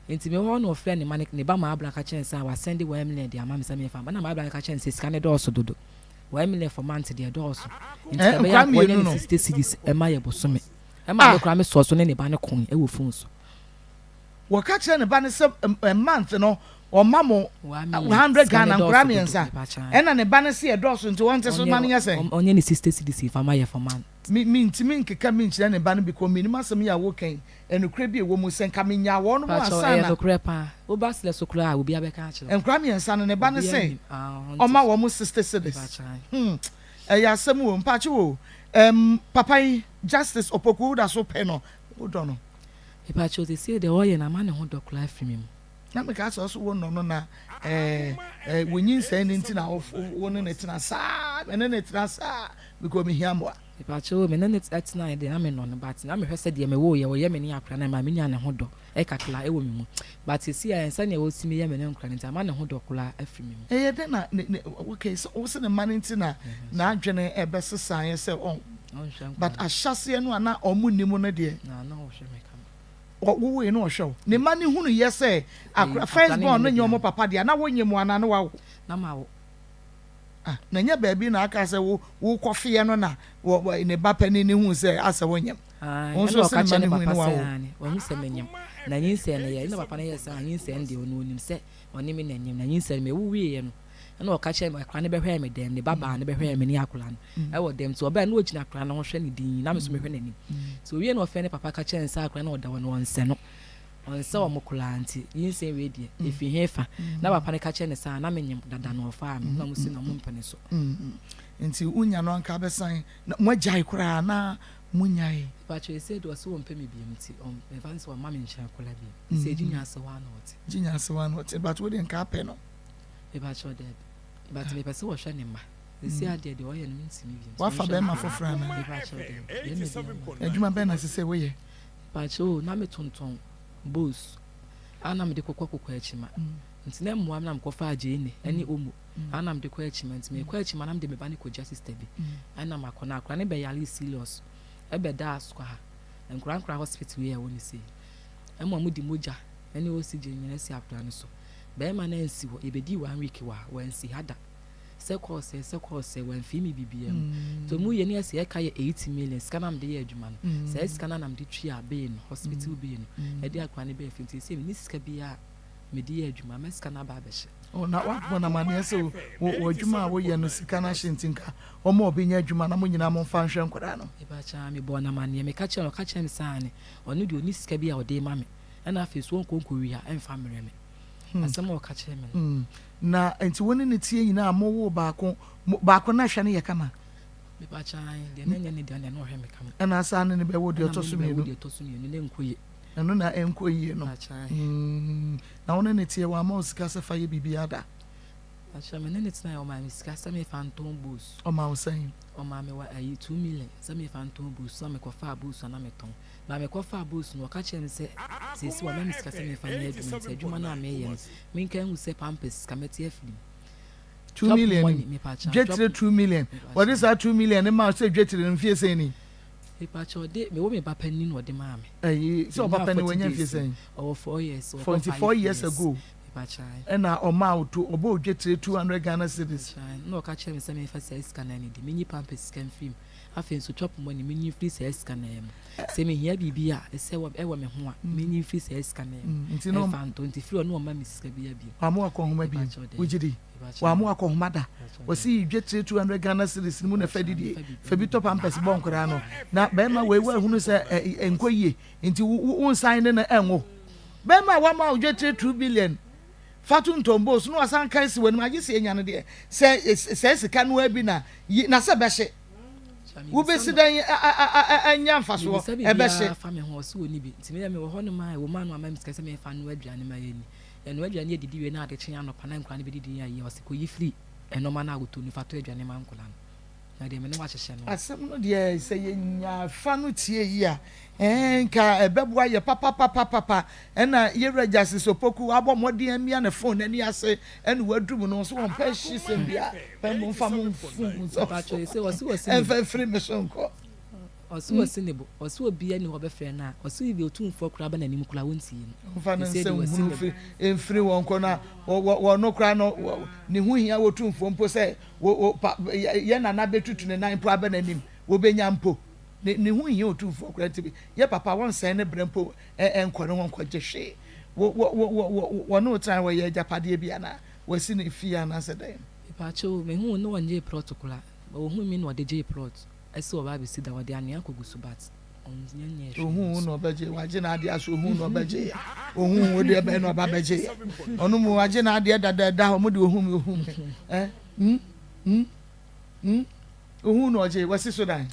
no. Nti mewɔ hɔ na ɔfrɛɛ ne ma no, ne ba Maabena ka kyerɛɛ no sɛ wasɛnde one million de ama me sɛ menfa mma. Ɛna Maabena no ka kyerɛɛ no sɛ sika no dɔɔso dodo, one million for month deɛ ɛdɔɔso. Nti Eh, ka ɛbɛyɛ nkwadaa a ɔnyɛ mmienu ne no. 60 cedis ɛma yɛ bosome. Ɛma Ah! me koraa me sɔɔ so ne ne ba no koe ɛwɔ phone so. Wɔka kyerɛ ne ba no sɛ month no ɔma mo 100 Ghana nkora mmiɛnsa ɛna ne ba no se ɛdɔɔso nti ɔnte so ma no nyɛ sɛn? Ɔnyɛ ne 60 cedis nfa ma yɛ for month. Me mentumi nkeka bi nkyerɛ ne ba no because mennim asɛm yi a woka yi ɛnokorɛ bi ɛwɔ mu sɛ nka menyaa wɔnom Pakyɛw ansa ɛyɛ na. nokorɛ paa woba serɛ so koraa a obiara bɛka akyerɛ wo. Nkora mmiɛnsa no ne ba no Obiara se nim ah ɔnte ɔma so. wɔn 60 cedis Mepakyɛw ae. hmm ɛyɛ asɛm o mpakyɛw o ɛm papa yi Justice Opoku woda so pɛ no wodɔ no. Mepakyɛw sesie deɛ ɔyɛ no ama ne ho dɔ koraa afiri me mu. Na mekaa sɛ ɔso wo nnɔ no na ɛɛ ɛɛ wo nyinsɛn no nti na wo ne no tena saa me ne no tena saa because mehia mmoa. Mepakyɛw me ne no tenaeɛ deɛ na me nnɔ no but na mehwɛ sɛ deɛ mewoo yɛ ɔyɛ me ne akora no ɛma menya ne ho dɔ kakra ɛwɔ me mu but sesie a sɛdeɛ ɔtumi yɛ me ne nkora no nti ama ne ho dɔ koraa afiri me mu. Ɛyɛ dɛn na ne ne okay sɛ wo se ne mma no nti na n'adwene ɛbɛsesaeɛ sɛ ɔn Ɔnhwɛ but nkora no. ahyɛaseɛ no a na ɔmo nni mu no deɛ. Na na ɔhwɛ me kama. Ɔwowoe no ɔhwɛ wo. Ne mma no hunuiɛ sɛ akora first born no nyɛ wɔn papa dea na wonyem wo anaa na wawo? Na mawo. Ah, na ɛnyɛ baabi na aka sɛ wo wokɔfeɛ no na wɔ wɔ ne ba panin no huu sɛ asɛ wonyem. Ae, Wo ɛna nso ɔka se ne kyerɛ mma ne no hui papa no sɛ wawo. aane, wahu sɛ menyem. Na nyinsɛn no yɛ, ɛna papa no yɛɛ sɛ ah nyinsɛn no deɛ ɔno ɔnim sɛ ɔne me na ɛnyem, na nyinsɛn no mewo wieɛ no, ɛna ɔka kyerɛɛ me, akwadaa no bɛhwɛɛ me dɛm, ne ba baa no bɛhwɛɛ me ne akwadaa no ɛwɔ dɛm, nti ɔbaeɛ no na ɔgyina akwadaa no ho hwɛ no dinn, na me nso mehwɛ n'anim. Nti owie na ɔfrɛ ne papa ka kyerɛ no sɛ akwadaa no ɔda hɔ no ɔnsɛ no. Ɔnsɛ wɔn koraa nti nyinsɛn wei deɛ ɛfiri he fa? Na papa no ka kyerɛ no sɛ, na menyem dada na ɔfaa me na ɔmo se na ɔmo mpene so. Nti wonya no anka bɛsan na moagyae koraa anaa monyae? Mepakyɛw ɛsei deɛ ɔse ɔmpɛ me biom nti memfa no sɛ ɔmma me nkyɛn koraa biom. Ɛsei Gyinya ase hɔ ara na ɔte. Gyinya ase hɔ ara na ɔte but wo deɛ nka apɛ no. Mepakyɛw daabi but mepɛ sɛ ɔhwɛ ne mma. Seesei adeɛ deɛ ɔyɛ no mentumi biom. Woafa bɛɛma foforɔ anaa? Mepakyɛw daabi bɛɛma biara. Adwuma bɛn na sesei woyɛ? Mpakyɛw o, na me tontɔn bowls a na mede kokɔ kokɔ akyima nti na ɛmmoa me na mekɔ faa gyeene ɛne omo a na mede kɔ akyima nti mekɔ akyima na mede me ba no kɔgya sister bi ɛna makɔ na akora no bɛyaree serious ɛbɛdaa asukwa ha nkora nkora hospital yi a ɛwɔ ne sei ɛma ɔmo de mogya ɛne oxygen nyina si akora no so bɛɛma no ansi hɔ yɛbɛdii one week wɔ ha wansi ha da. Sɛ kɔɔ sɛɛ, sɛ kɔɔ sɛɛ, wamfii me biribiara mu. Nti ɔmu yɛ ne yɛ sɛ ɛka yɛ 8 million, sika no a mede yɛ adwuma no, saa sika no a na mede tua bill no, hospital bill no, ɛde akwadaa no baa fie. Nti seesei menni sika biara a mede yɛ adwuma, mɛ sika no aba abɛhye. Oh, na woabɔ no amaneɛ sɛ wɔ adwuma a woyɛ no sika no ahye nti nka ɔma obi nyɛ adwuma na mo nyinaa momfa nhwɛ nkwadaa no? Mepakyɛ, aane, mebɔɔ no amaneɛ. Meka kyerɛɛ no, ɔka kyerɛɛ me sɛ aane, ɔno deɛ ɔnni sika bi a ɔde rema me, ɛna afei nso ɔnkɔ nkɔwia mfa mmrɛ me. Asɛm a ɔka kyerɛɛ me no. Na nti wo ne no tie nyinaa mo woo baako mo baako na hwɛ no yɛ kama. Mepakyɛ ae deɛ na ɛnyɛ ne dea deɛ na ɔhwɛ me kama. Ɛna asaa ne no bɛwo deɛ ɔtɔ so mmienu. Ɛna me ne bɛwo deɛ ɛtɔ so mmienu na ɛnkɔ yie. Ɛno na ɛnkɔ yie no. Mepakyɛ ae. Na wo ne no teɛ wamma wo sika sɛ fa yɛ biribiara da? Mepakyɛ me ne no tenaeɛ ɔmaa me sika sɛ me fa ntɔn books. Ɔmaa wo sɛn? Ɔmaa me wa ayi 2 million sɛ me fa ntɔn books na mekɔ faa books a na metɔn. Ba mekɔ faa books no ɔka kyerɛɛ me sɛ seesei wama me sika sɛ me fa nyɛ adwuma nti adwuma no a meyɛ no Menka nhu sɛ pampers sika mɛte afiri mu. 2 million ni dwetire 2 million wɔde saa 2 million ne maa sɛ dwetire no mfie sɛn ni. Mepakyɛ ɔde mewɔ me ba panin na ɔde maa me. Ɛyi sɛ ɔba panin wɔnya mfie sɛn. Ɔwɔ 4 years. 44 years ago. Mepakyɛ. Ɛna ɔmaa otu ɔbɔ dwetire 200 Ghana cedis. Na ɔka kyerɛ me sɛ mefa saa sika no ani di menyi pampers sika mfiri mu afei nso chop money menyi mfiri saa sika no mu sɛ mehia biribi a ɛsɛ ɛwɔ me ho a menyi mfiri saa sika no mu ɛmfa ntɔ nti firi ɔno ɔma me sika bi abiem. Wama wakɔ nhoma bio wogye di wama wakɔ nhoma da wɔsi dwetire 200 Ghana cedis no mu na fɛ didie fɛ bi tɔ pampers bɔ nkwadaa no na bɛrima wei wahunu sɛ ɛnkɔ yie nti wo nsan ne no ɛnwo bɛrima a wama wo dwetire 2 billion fa to ntombo so na wasan ka si w'anim agye sɛ enya no deɛ sɛ sɛ sika no bi na yi na sɛ bɛhye wobɛsi dɛn anya mfasoɔ ɛbɛhye. Fa me ho ɔsɛ wɔ ni bi nti meyɛ mewɔ hɔ nom a ɛwɔ mu ano ama me sika sɛ mefa no aduane ma yɛni ɛno aduane yɛdidi wie na ade kye anɔpa na nkora no bɛdidi yɛ ayɛ ɔsɛ kɔyi firi ɛnɔma no a wotɔ no fa to aduane ma nkora no na deɛ me ne wahyehyɛ no. Asɛm no deɛ sɛ yɛnya fa no tie yi a ɛɛ nka ɛbɛboa yɛ papapapapa ɛna yɛwura Justice Opoku abɔ mmɔden amia ne phone n'ani ase ɛna waduru mu no nso wɔn pɛ hye sɛm bi a pɛ mo nfa mo nfun sɛ ɛnfa mfiri me so nkɔ. Ɔsi wɔsi ne bo ɔsi obi ɛni hɔ bɛfrɛ no a ɔsi ibi otumfoɔ koraa bɛ n'anim koraa wɔntie no. Nfa ne nsɛm hunu firi mfiri wɔn kɔ na wɔn no koraa no ne ho hia wɔ tumfoɔ mpo sɛ wɔ pa yɛ nana bɛtutu ne nan mpo abɛ n'anim wɔbɛnya mpo ne ne ho hia otumfoɔ koraa nti yɛ papa wɔnsɛn ne brɛ mpo ɛnkɔ ne ho nkɔgye hwee wɔ wɔ wɔ wɔ wɔne wo tena wɔyɛ agyapadeɛ bi anaa wɔasi ne fie anaasɛ dɛn. Mepaakyɛw mehu no ɔngyee plot koraa but ohun mi na ɔde gyee plot ɛsɛ ɔba abɛsi da ɔde anwea kɔgu so but ɔnyɛ hwee. Ohun wo na ɔbɛgye wagye n'adeɛ aso ohun na ɔbɛgye yɛ ohun wo deɛ bɛn na ɔba bɛgye yɛ ɔno mu wagye n'adeɛ dada ɛda hɔ mo de ohun mi ohun mi ɛ hmm hmm hmm ohun na ɔgye wasi so dan.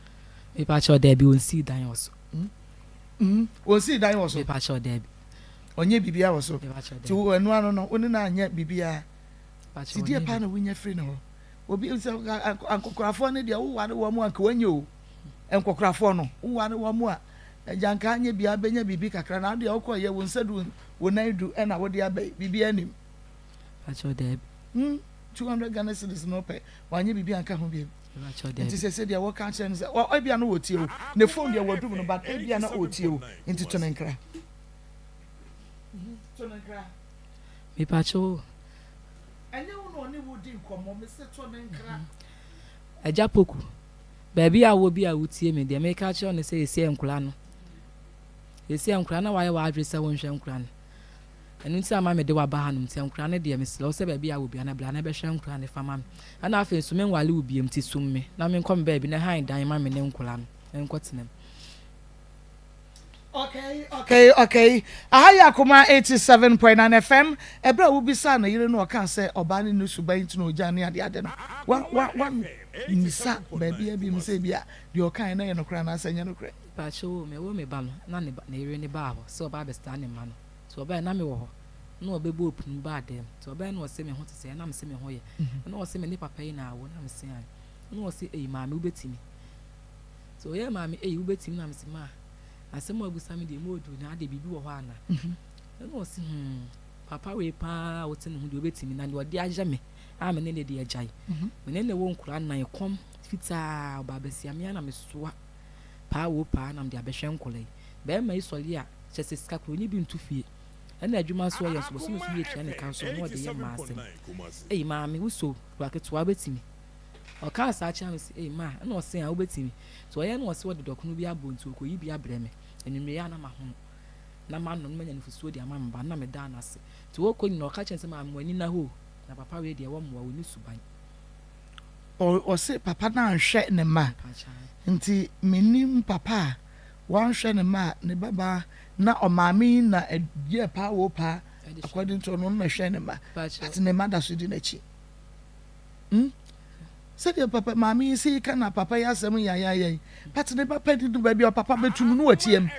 Mepaakyɛw daabi onsii dan wɔ so. Hmm onsii dan wɔ so. Mepaakyɛw daabi. Ɔnyɛ biribiara wɔ so. Ti wo ɛno ano no wo ne no anyɛ biribiara. Ti deɛ paa na wonya firi ne hɔ. Obi sɛ nkɔkorafoɔ no deɛ woware wɔn a nka wanya o. Nkɔkorafoɔ no woware wɔn a agya nka anyɛ biara bɛnya biribi kakra na adeɛ wokɔ yɛ wo nsa du wo nan du ɛna wode aba yi biribiara nim. Pakyɛw daabi. Hmm 200 Ghana cedis no pɛ wanyɛ biribi anka ho bio. Nti sɛ sɛ deɛ wɔka kyerɛ no sɛ ebia no wɔtie o ne phone deɛ wɔdum no but ebia na ɔtie o nti to ne nkra. To ne nkra. Mepakyɛw. Ɛnyɛ wo na ɔne wo di nkɔmmɔ mese to ne nkra. Agya Poku, baabi a wowɔ bi a wotie me, deɛ meka akyerɛ wo ne sɛ ɛsiɛ nkora no. Ɛsiɛ nkora na wayɛ w'adwene sɛ wonhwɛ nkora no. Ɛno nti ama mede waba hanom nti nkora no deɛ mesrɛ wo sɛ baabi a wɔ bia na bra na bɛhwɛ nkora no fa ma me. Ɛna afei nso menwale wo biom nti som me na menkɔ me baabi na han dan ma me ne nkora no nkɔtena mu. Okay, okay, okay. Aha yɛ Akoma 87.9 FM. Ɛberɛ a wobisaa ne yere no ɔkaa sɛ ɔbaa no nni suban nti na ɔgyaa ne adeade no. Wa, wa, wa, mmisa baabi bi mu sɛ ebia deɛ ɔkaeɛ no yɛ nokorɛ anaasɛ ɛnyɛ nokorɛ. Mpakyɛw o, mewoo me ba no na ne ba, ne yere no baa hɔ sɛ ɔba abɛsra ne mma no. Nti ɔbaeɛ na mewɔ hɔ. Na ɔbɛbɔɔ punu baa dan mu. Nti ɔbaeɛ na ɔse me ho te sɛn? Na mese me ho yɛ. Ɛna ɔse me ne papa yi na awo? Na mese aane. Ɛna ɔse ei maame wobɛtumi? Nti ɔyɛɛ maame ei wobɛtumi? Na mese maa asɛm a wobisa me deɛ emu ɔduru na adeɛ biribi wɔ hɔ anaa? Ɛna ɔse hmm papa wei paa a wote ne ho deɛ wobɛtumi na deɛ ɔde ayɛ me a me ne ne deɛ agyae. Me ne ne wɔ nkwadaa nnan kɔm fitaa ɔbaa basia me ara na mesoa paa woo paa na mede abɛhwɛ nkwadaa yi. Barima yi sɔre a kyerɛ sɛ sika koro ɔnni bi nto fie. Ɛna adwuma nso ɔyɛ nso bosome so yɛtua ne ka nso na ɔde yɛ mmaa asɛm. Ei maame wosɔ kura ketewa wobɛtumi. Ɔkaa saa kyerɛ me sɛ ei maa ɛna ɔse a wobɛtumi. Nti ɔyɛ na ɔse ɔde dɔkono bi abɔ nti ɔkɔyi bi abrɛ me. Anwummerɛ yi a na mahono na manom na manya nufusuo de ama me ba no na medaa no ase. Nti ɔkɔ nyina ɔka kyerɛ me sɛ maame w'ani nna hɔ o na papa wei deɛ wɔmmoa ɔnni suban. Ɔse papa no anhwɛ ne mma nti mennim papa a wanhwɛ ne mma a ne babaa na ɔmaame yi na ɛyɛɛ paa woo paa according to ɔno na ɛhwɛ ne mma but ne mma da so di n'akyi hmm sɛdeɛ papa maame yi si ka na papa yi asɛm yayaya yi but ne ba pɛ no baabi a papa bɛtu no no watiam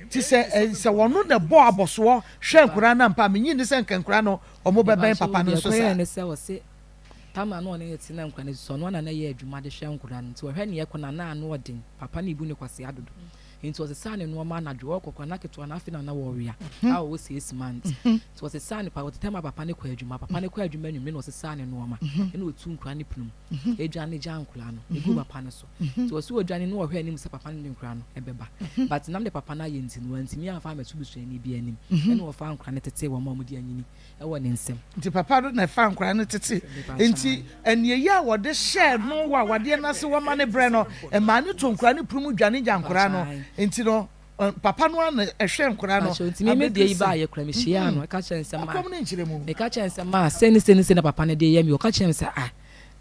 ti sɛ sɛ wɔno na ɛbɔ abɔsoɔ hwɛ nkoraa no ampa menyi ne sɛ nka nkoraa no ɔmo bɛbɛn papa no nso saa. Tamar na ɔne no te na nkwadaa no susua, ɔno ara na na ɛyɛ adwuma de hwɛ nkwadaa no nti ɔhwɛ nea ɛkɔ no a na ano ɔden, papa no rebu no kwasea dodo nti ɔsesaa ne nnoɔma anadwo ɔrekɔ koraa na ketewa no afei na na wɔrewea a ɔwɔ six months nti ɔsesaa ne pa ɔtetɛ ma papa no kɔ adwuma, papa no kɔ adwuma anwummere na ɔsesaa ne nnoɔma ɛna ɔtuu nkwadaa no pono mu ɛdwane gyaa nkwadaa no ɛguu papa no so nti ɔse ɔdwane na ɔhwɛ anim sɛ papa no de nkwadaa no ɛbɛba but nam deɛ papa no ayɛ nti no wantumi amfa ammɛto busuani bi anim ɛna ɔfaa nkwadaa no tetee wɔn a wɔde anyini wɔ ne nsam. Nti papa no na ɛfaa nkwadaa no tetee. Nti aniɛyɛ a wɔde hyɛɛ no wɔ awadeɛ no ase wɔma no brɛ no, ɛmaa no too nkwadaa no pono mu dwane gya nkwadaa no. Nti no, papa no ara na ɛhwɛ nkwadaa no. Nti me me deɛ yi baayɛ koraa mehyiaa no, ɛka kyerɛ no sɛ maa, meka kyerɛ no sɛ maa sei ne sei ne sei na papa no de yɛ me, ɔka kyerɛ me sɛ ah,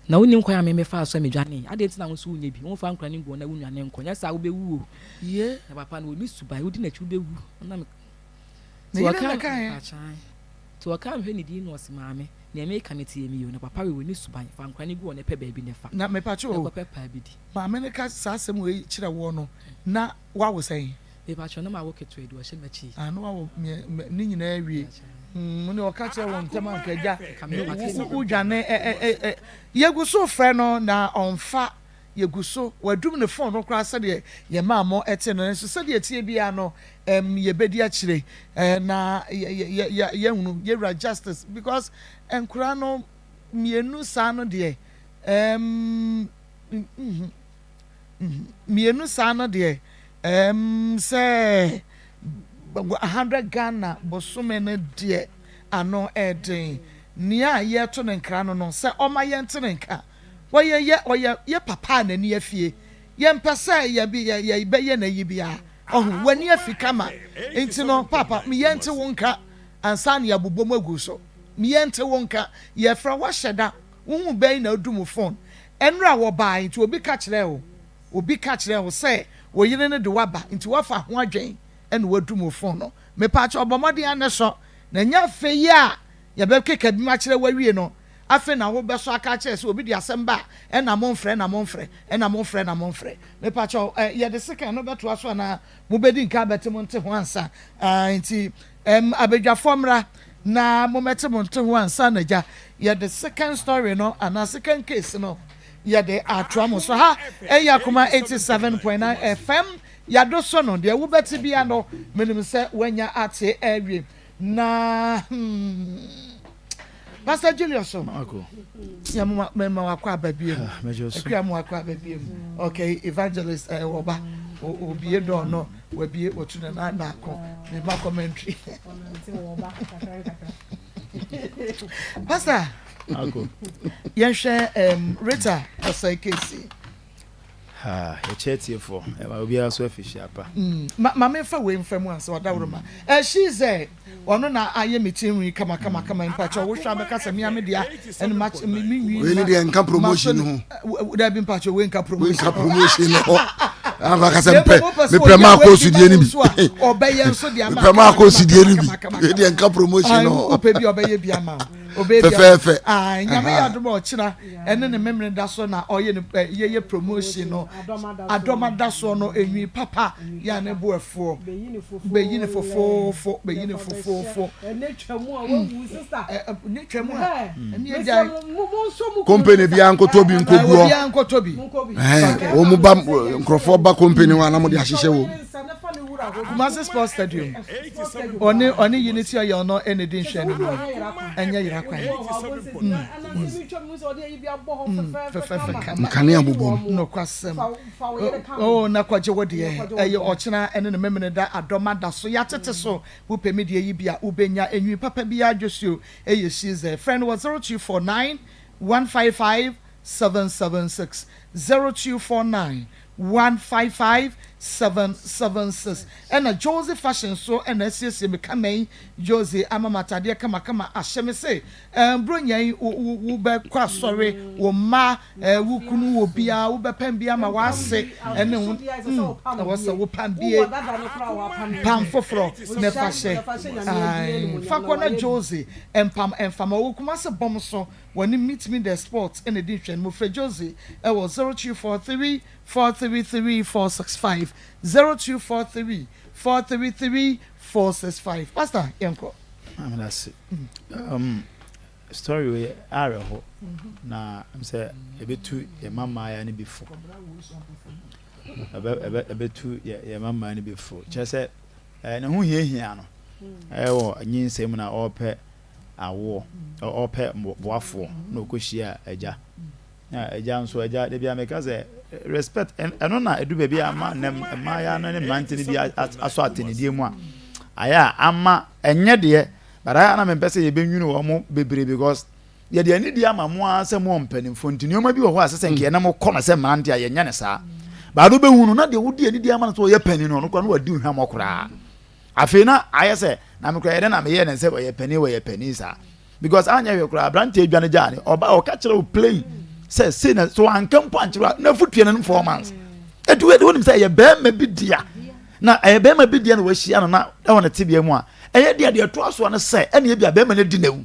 na wonim kwan a me mefaa so a medwanee, adɛn nti na wo nso wonyɛ bi, womfa nkwadaa no ngu hɔ na wonnwane nkɔ, nyɛ saa wobɛwu o. Na papa no ɔnni suban, wodi n'akyi wobɛwu. Na me Ne yere na ɛkaeɛ. Nti ɔkaa mehwɛ ne din na ɔse maame nea meka no tie me o na papa wei ɔnni suban fa nkora no gu hɔ na pɛ baabi na fa Na mepakyɛ na o, kɔpɛ paa bi di. maame no ka saa asɛm wei kyerɛ woɔ no na woawo sɛn? Mepakyɛ na mawo ketewa bi ɔhyɛ m'akyi. Ah na woawo ne nyinaa awie. Hmm, ne ɔka kyerɛ wo ntɛm anka agya wo dwane ɛ ɛ ɛ yɛgu so frɛ no na ɔmfa. Yɛgu so, wɔadum ne fon no koraa sɛdeɛ yɛn mammɔ te no, nanso sɛdeɛ ɛteɛ biara no, um, yɛbɛdi akyire eh, na yɛahunu yɛwura Justice because nkoraa no mmienu saa no deɛ um, mm, mmienu saa no deɛ um, sɛ 100 Ghana bosome no deɛ ano ɛden nea yɛto ne nkra no no sɛ ɔma yɛnte ne nka Wɔyɛ yɛ ɔyɛ yɛ papa a n'ani afie. Yɛmpɛ sɛ yɛ bi yɛ yɛ bɛyɛ n'ayi biara. Ɔho, w'ani afi kama. Nti no, paapa, me yɛnte wo nka ansa na yɛabobɔ mu agu so. Me yɛnte wo nka. Yɛfrɛ wo ahyɛ da. Wo ho bɛn na adu mo phone. Ɛnora wɔbae nti obi ka kyerɛɛ wo. Obi ka kyerɛɛ wo sɛ wo yere no de wo aba nti woafa ho adwen ɛna wadu mo phone no. Mepaakyɛw bɔ mmɔden ara na sɔ. Na ɛnyɛ afei yi a yɛbɛkeka bi akyerɛ wo awie no Afei na wo bɛsɔ aka akyerɛ sɛ obi de asɛm ba a ɛna mo nfrɛ na mo nfrɛ ɛna mo nfrɛ na mo nfrɛ. Mepakyɛw ɛ yɛde sekan no bɛtoa so anaa mo bɛdi nka abɛte mo nte ho ansa? Aah nti ɛm abadwafoɔ mmra na mo mɛte mo nte ho ansa na gya yɛde second story no anaa second case no yɛde atoa mo so. Ha ɛyɛ Akoma 87.9 FM yɛado so no deɛ wobɛte bia no menim sɛ woanya ate awie na hmm. Pastor Julius o. Marco. Yeah, mama, mama wakɔ aba bie mu. Akua mu wakɔ aba bie mu. Okay, evangelist eh, wɔba. Obie dɔɔ no, wabie wɔtu ne nan baako. Ne ma commentary. Pastor. Marco. Yɛnhwɛ um, Rita Osei Kesi. Ha, yɛkyɛ atiefoɔ, ɛma obiara so afihyia pa. Mm, ma, ma memfa wei mfa mu ansa ɔdaworo ma. Ɛhyi sɛ ɔno na ayɛ me ti nwi kama kama kama mpakyɛ wohwɛ a bɛka sɛ mea me dea ɛne ma me me nwi. Wei ne deɛ nka promotion ho. Dabi mpakyɛ wei nka promotion. Wei nka promotion ho. Anka kasa mpɛ mepɛ maa kɔ sudie no bi. Ɔbɛyɛ nso de ama. Mepɛ maa kɔ sudie no bi. Ebi nka promotion no. Wopɛ bi ɔbɛyɛ bi ama. Ɔbɛyɛ bi ama. Fɛfɛɛfɛ. Ah, nyame yɛ adom a ɔkyena ɛne ne memene da so na ɔyɛ ne yɛyɛ promotion no. Adɔma da soɔ no enwi papa yɛ ne bo ɛfoɔ. Bɛyi ne fofoofo bɛyi ne fofoofo. Ɛnɛ twam a wawu sister. Ɛnɛ twam a ɛne agya. Company bi ankɔtɔ bi nkɔguɔ. Obi ankɔtɔ bi. Wɔn mu ba nkurɔfoɔ ba company hɔ a na wɔde ahyehyɛ wɔm. Kumasi Sports Stadium. Ɔne ɔne Unity ɔyɛ ɔno ɛna di nhwɛ no mu. Ɛnyɛ yera kwan. Fɛfɛɛfɛ kama. Nkanea bobɔ mu. Nokwasɛm. Oh na kɔgye wo deɛ. Ɛyɛ ɔkyena ɛne ne memene da adɔma da so yɛatete so. Wopɛ me deɛ yi bi a wobɛnya enwi papa biara dwosuo ɛyɛ Caesar. Frɛ no wɔ 0249 155 776 0249 155 776 Ɛna Josie Fashion nso na asiesie me kama yi Josie ama me atadeɛ kamakama ahyɛ me se eh, Buronya yi wo wo wobɛkɔ asɔre wo mma eh, wo kunu wɔ biara wobɛpam bi ama w'ase ɛne wo mm, ɛwɔ sɛ wopam bie pam foforɔ na fa hyɛ ae fa kɔ na Josie mpam ɛmfa ma wɔ Kumasi bɔm so Wɔne Meet Me The Sport na edi nhwɛanimu. Frɛ Josie wɔ 0243 433 465, 0243 433 465. Pastor, yɛnkɔ. Maame da ase. Um, story wei awerɛho na m sɛ ɛbɛtu yɛ mma mmaayɛ no bi fo. Ɛbɛtu yɛ mma mmaa no bi fo. Kyerɛ sɛ ne ho hiahia no ɛwɔ nyinsɛn mu na ɔrepɛ awoɔ, ɔrepɛ boafoɔ na ɔkɔhyia agya. Na agya nso, agya, da bi a meka sɛ respect, ɛno na ɛdu baabi a ama nnɛ mmaayewa no ne mmerante no bi asɔ atɛnidie mu a, ayɛ a ama ɛnyɛ deɛ, but ayɛ a na mempɛ sɛ yɛbɛnwunu wɔn bebree because yɛde anidie ama mo ara sɛ mo mpanimfoɔ nti nneɛma bi wɔ hɔ a ɛsɛ sɛ nka yɛne mo kɔ no sɛ mmerante a yɛnyɛ no saa. Baado bɛhu no na deɛ wodi anidie ama no sɛ ɔyɛ panin no ɔno koraa na wadi hwammɔ koraa. Afei na ayɛ sɛ na me koraa yɛ dɛn na meyɛɛ no sɛ ɔyɛ panin ɔyɛ panin saa because anyɛ hwɛ koraa aberanteɛ dwane gyaa ne ɔba ɔka kyerɛ wo plain sɛ sei na so anka mpo ankyerɛ a na afutuo no 4 months ɛti wei de wonim sɛ ɛyɛ bɛrima bi dea na ɛyɛ bɛrima bi dea na wahyia no na ɛwɔ ne tebea mu a ɛyɛ deɛ deɛ ɛtoa soɔ no sɛ ɛne ebi a bɛrima no di n'awu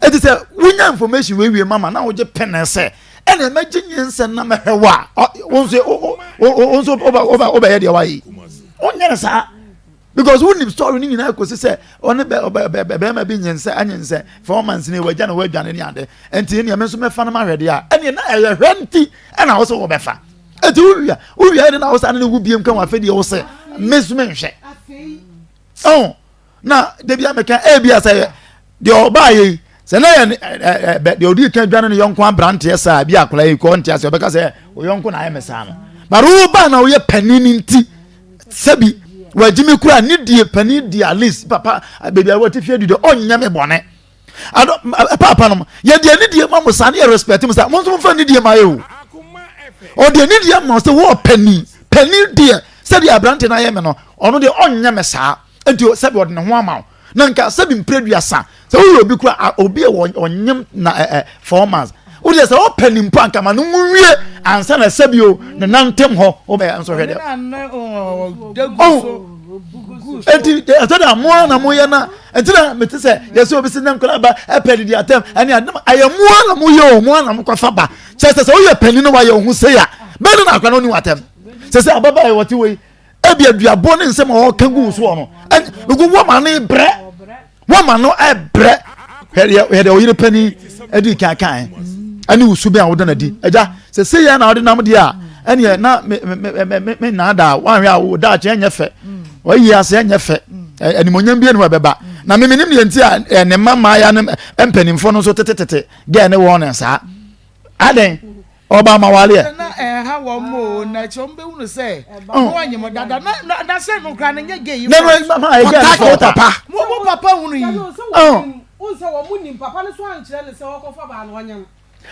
ɛti sɛ wonya information wei wie mama na wogye pene sɛ ɛne ɛmɛgye nyinsɛn na mɛhwɛ wo a wo nso wo nso wobɛyɛ deɛ wayɛ yi wonyɛ no saa because wonim story no nyinaa kɔsi sɛ ɔne bɛrima bi nyinsɛ anyinsɛ 4 months ne wagya ne wadwane ne ade nti ɛneɛ me nso mɛfa no mahwɛ deɛ a ɛneɛ na ɛyɛ hwɛ nti ɛna wo sɛ wɔbɛfa ɛnti wowia wowia ɛne na wo sa ne ne wo biem ka ho afei deɛ wo sɛ me nso menhwɛ ɔn na dabi ameka ebi asɛ deɛ ɔbaa yɛ yi sɛ na yɛ ɛ deɛ ɔdi kan dwane ne yɔnko aberanteɛ saa bi akwadaa yi kɔ nte ase ɔbɛka sɛ ɔyɔnko na ayɛ me saa no but wo ba na woyɛ panin nti sɛbi wagye me kura ne die panin di at least papa beebi a wɔte fie di deɛ ɔnyɛ me bɔne ado paapa nom yɛde anidie ma mo saa ne yɛ respect mo saa mo nso mo fa anidie ma yɛ o ɔde anidie ma sɛ wɔɔ panin panin deɛ sɛdeɛ aberante no ayɛ me no ɔno deɛ ɔnyɛ me saa nti sɛbi ɔde ne ho ama wo na nka sɛbi mprɛduasa sɛ woyɛ obi kura obi a ɔnyem na ɛ ɛ 4 months wodeɛ sɛ ɔpɛ ne mpo anka ma no nwie ansa na sɛbi o ne nantem hɔ wobɛyɛ nso hwɛ deɛ ɔho eti ɛsɛ dɛ amoa na moyɛ na ɛnti na mete sɛ yɛsɛ obi sɛ ne nkɔla ba ɛpɛ didi atɛm ɛne adem ɛyɛ moa na moyɛ o moa na mokɔfa ba kyɛ sɛ sɛ woyɛ panin na wayɛ wo ho sei a bɛne na akora no ɔni watɛm sɛ sɛ ababaa yɛ wɔte wei ebi aduabɔ ne nsɛm a ɔka gu soɔ no ɛn wɔma no brɛ wɔma no ɛbrɛ hwɛ deɛ ɔyere panin ɛdi kan kan ɛne wusu bɛn a wɔda n'adi ɛgya sɛ sɛ yɛn na ɔde nam deɛ a ɛneɛ na me me me me me naadaa wɔahwɛ a wo daakye ɛnyɛ fɛ wɔayi ase ɛnyɛ fɛ animonyam bi ɛnu ɛbɛba na me menim deɛ nti a ne mma mmaaya ne mpanimfoɔ no nso tetetete gɛɛ ne wɔn ne saa adɛn ɔba ama waleɛ. na ɛha wɔn mo o na ɛkyɛ wɔn bɛhunu sɛ mo anyi mo dada na na na sɛ no kora no nyɛ gay yi na no ma ɛyɛ gay no papa mo mo papa hunu yi. N sɛ wɔn nim papa no so ankyerɛ no sɛ ɔkɔfa baa no ɔnyam.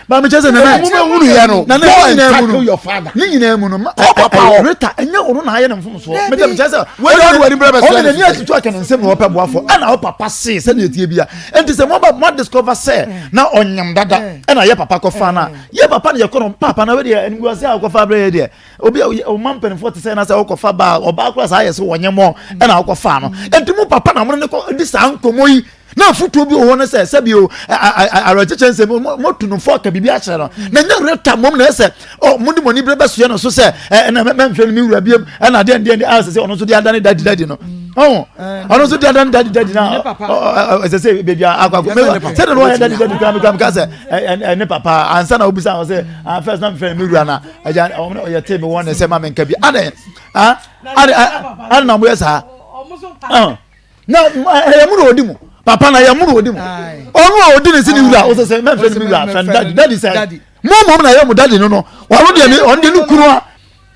Maame kyɛ sɛ nana. Mo bɛ hunu yɛ no. Nana Go ne and nyinaa mu tackle no. your father. Ne nyinaa mu no. ma- Kɔ papa hɔ. Rita ɛnyɛ ɔno na ayɛ ne mfomsoɔ. Mɛtɛ mekyɛ sɛ. Wei deɛ ɔde w'ani brɛ bɛsrɛ Ɔde no n'ani sɛ. atutu aka ne nsam na ɔpɛ boafoɔ. Ɛna wo papa see sɛdeɛ ɛteɛ bia. Ɛnti sɛ moaba mo discover sɛ na ɔnyam dada ɛna yɛ papa kɔfa no a. Yɛ papa na yɛkɔ no papa na wei deɛ animguaseɛ a wokɔfa brɛ yɛ deɛ. Obi a ɔma mpanimfoɔ te sɛ na sɛ wokɔfa ba a ɔbaa koraa saa yɛ sɛ wɔnyɛ mɔ ɛna wokɔfa no. Ɛnti mo papa na mo ne no kɔ di saa nkɔmmɔ yi. Na afotuo bi wɔ hɔ no sɛ sɛbi o awerɛkyekyɛ nsɛm motu no fo aka biribi akyerɛ no na nyɛ reta mmom na ɛsɛ ɔ mode mo ani berɛ bɛsoɛ no so sɛ ɛna mɛmfrɛ no me wura biam ɛna adeɛ ndeɛ ndeɛ a sɛ sɛ ɔno nso de adane dadi dadi no ɔho ɔno nso de adane dadi dadi na ɛsɛ sɛ baabi a akɔ akɔ sɛde no ɔyɛ dadi dadi kora mekora meka sɛ ɛne papa ansa na wobisa wɔ sɛ first na mefrɛ no me wura na agya ɔyɛ tee me wɔ ne sɛ ma menka bi adɛn adɛn na moyɛ saa na ɛyɛ mu na ɔdi mu papa na ɛyɛ mu na ɔdi mu ɔno a ɔdi ne si ne wura ɔsɛ sɛ mɛnfɛ ne mi wura fɛn dadi dadi sɛ mo mom na ɛyɛ mo dadi no no ɔno deɛ ne ɔno deɛ ne kunu a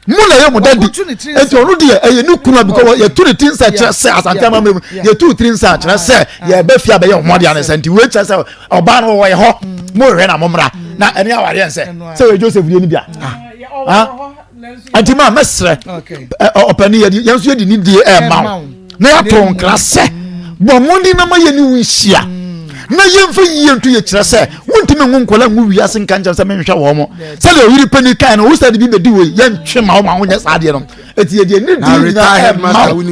mo na ɛyɛ mo dadi eti ɔno deɛ ɛyɛ ne kunu a because yɛtu ne ti nsa kyerɛ sɛ asante amammerɛ mu yɛtu tiri nsa kyerɛ sɛ yɛbɛ fie abɛyɛ ɔmo adeɛ ansa nti wei kyerɛ sɛ ɔbaa no wɔyɛ hɔ mo hwɛ na mo mmra na ɛne awareɛ nsɛ sɛ wɔyɛ Joseph deɛ ni bia ah. Nti maa mɛsrɛ ɔpɛni yɛde yɛn nso yɛde ne die ɛɛma wo na yɛato nkra sɛ bɔ mmɔden na ma yɛne wo nhyia na yɛmfa yie nto yɛ kyerɛ sɛ wontumi nwo nkɔla ngu wiase nka nkyɛn sɛ menhwɛ wɔn mo sɛdeɛ ɔyere panyin kae no wo sɛ de bi bɛdi wei yɛntwe ma wo ma wonyɛ saa adeɛ no ɛti yɛde anidie nyinaa ɛma wo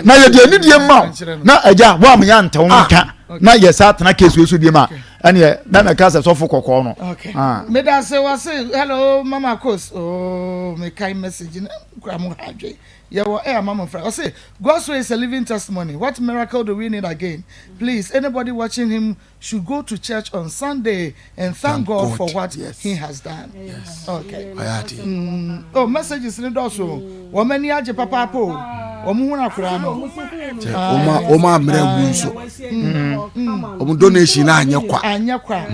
na yɛde anidie ma wo na agya woameyɛ antɛ wo nka na yɛ saa tena case wei so biem a ɛneɛ na mɛka sɛ sɔfo kɔkɔɔ no okay. meda se wase hello mama kos oh, mekae message no kura mo ha adwe yɛwɔ air mama fra ɔse God's way is a living testimony what miracle do we need again please anybody watching him should go to church on Sunday and thank, thank God, God for what yes. he has done yes. okay mm. oh messages ne dɔɔso wɔn ani agye papaapa o wɔn ho akora no wɔn ammerɛ ngu nso wɔn donation na anyɛ kwa anyɛ kwa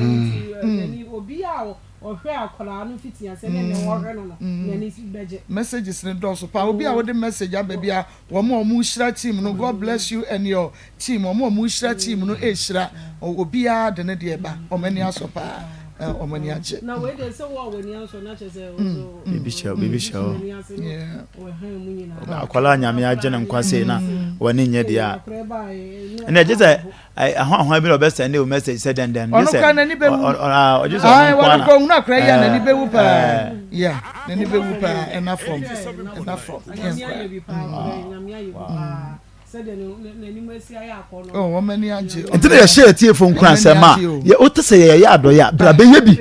obi a ɔhwɛ akwadaa no fiti ase ne ne wɔhwɛ no no n'ani bɛgye. Messages ne dɔɔso paa obi a wɔde message aba bi a wɔn a wɔn hyira team no God bless you and your team wɔn a wɔn hyira team no ehyira obiara de ne deɛ ba wɔn ani asɔ paa wɔn ani agye. Na wei de sɛ wo a w'ani asɔ na kyerɛ sɛ nso. Biribi hyɛ biribi hyɛ hɔ. Akwadaa nyame agye ne nkwa sei na w'ani nyɛ deɛ a ɛnna ɛgye sɛ ahoahoa bi na ɔbɛ send o message sɛ dɛndɛn ɔno kora n'ani bɛwu ɔgye sɛ ɔno nko ana ɔhunu akora yi a n'ani bɛwu paa ya n'ani bɛwu paa ɛna fam ɛna fam yɛn kora. Oh, wɔn ani agye. Nti na yɛhyɛ atiefo nkuran sɛ ma yɛ wote sɛ yɛyɛ adɔyɛ a bra bɛyɛ bi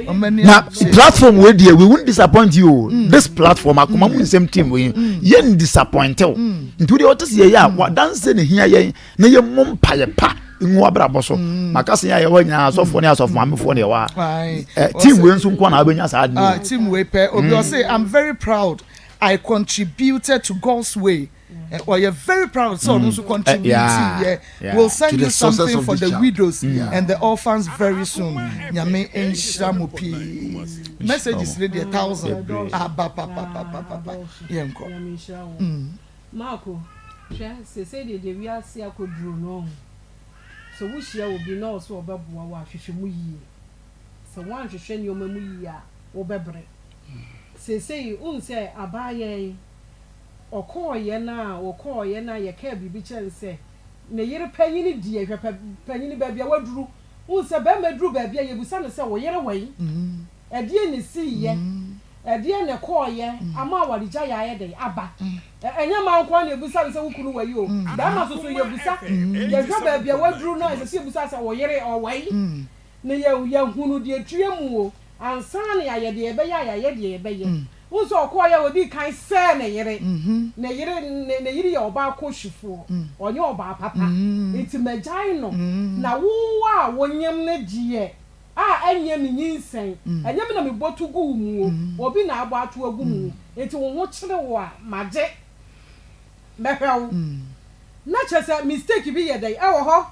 na platform wei deɛ we won't disappoint you o mm. this platform akoma mu nsɛm team wei mm. yɛn disappoint o mm. nti wodeɛ wote sɛ yɛyɛ a wadanse ne hia yɛn na yɛmmɔ mpaeɛ pa ngu abrabɔ so maka sɛ yɛn a yɛwɔ nyinaa asɔfoɔ ne asɔfo maamefoɔ ne yɛwɔ a team wei nso nko na wobɛnya saa ade ah, team wei pɛ obi ɔse i'm very proud i contributed to God's way ɔyɛ very proud sɛ ɔno nso contribute yɛ will send you something for the widows mm. and the orphans very soon nyame nhyira mo pii messages ne deɛ thousand aba papapapapa yɛn kɔ. Marco, hwɛ sese deɛ deɛ wiase akɔduro no ɔho sɛ wohyia obi na ɔsɛ ɔbɛboa wo a hwehwɛ mu yie sɛ woanhwehwɛ nneɛma mu yie a wobɛbrɛ seesei wohu sɛ abaayewa yi Ɔkɔeɛ no a, ɔkɔeɛ no a, yɛkaa biribi kyerɛɛ no sɛ, ne yere panyini deɛ, hwɛ pɛ, panyini baabi a waduru. Wohu sɛ barima duru baabi a, yɛbisa no sɛ, wo yere wɔ he? Ɛdeɛn na ɛsiiɛ? Ɛdeɛn na ɛkɔeɛ ama awaregyaeɛ ayɛ dɛn aba? Ɛ, ɛnyɛ mmaa nko ara na yɛbisa no sɛ, wo kunu wɔ he o. Barima nso so, yɛbisa. Yɛhwɛ baabi a waduru no a, ɛsɛ sɛ yɛbisa sɛ, wo yere, ɔwɔ he? Na yɛ, yɛahunu deɛ ɛtua mu o, ansa na yɛayɛ deɛ yɛbɛyɛ a, yɛayɛ deɛ yɛbɛyɛ. Wohu sɛ ɔkɔeɛ a, ɔdii kan sɛɛ ne yere. Ne yere, ne, ne yere yɛ ɔbaa kɔhwifoɔ. Ɔnyɛ ɔbaa papa. Enti magyae no. Na wo a wonyem no deɛ, a ɛnyɛ me nyinsɛn, ɛnyɛ me na mebɔ to gu wo mu o, obi na abɔ ato agu mu. Enti wo ho kyere wo a, magye. Mɛhwɛ wo. Na kyerɛ sɛ mistake bi yɛ dɛn? Ɛwɔ hɔ.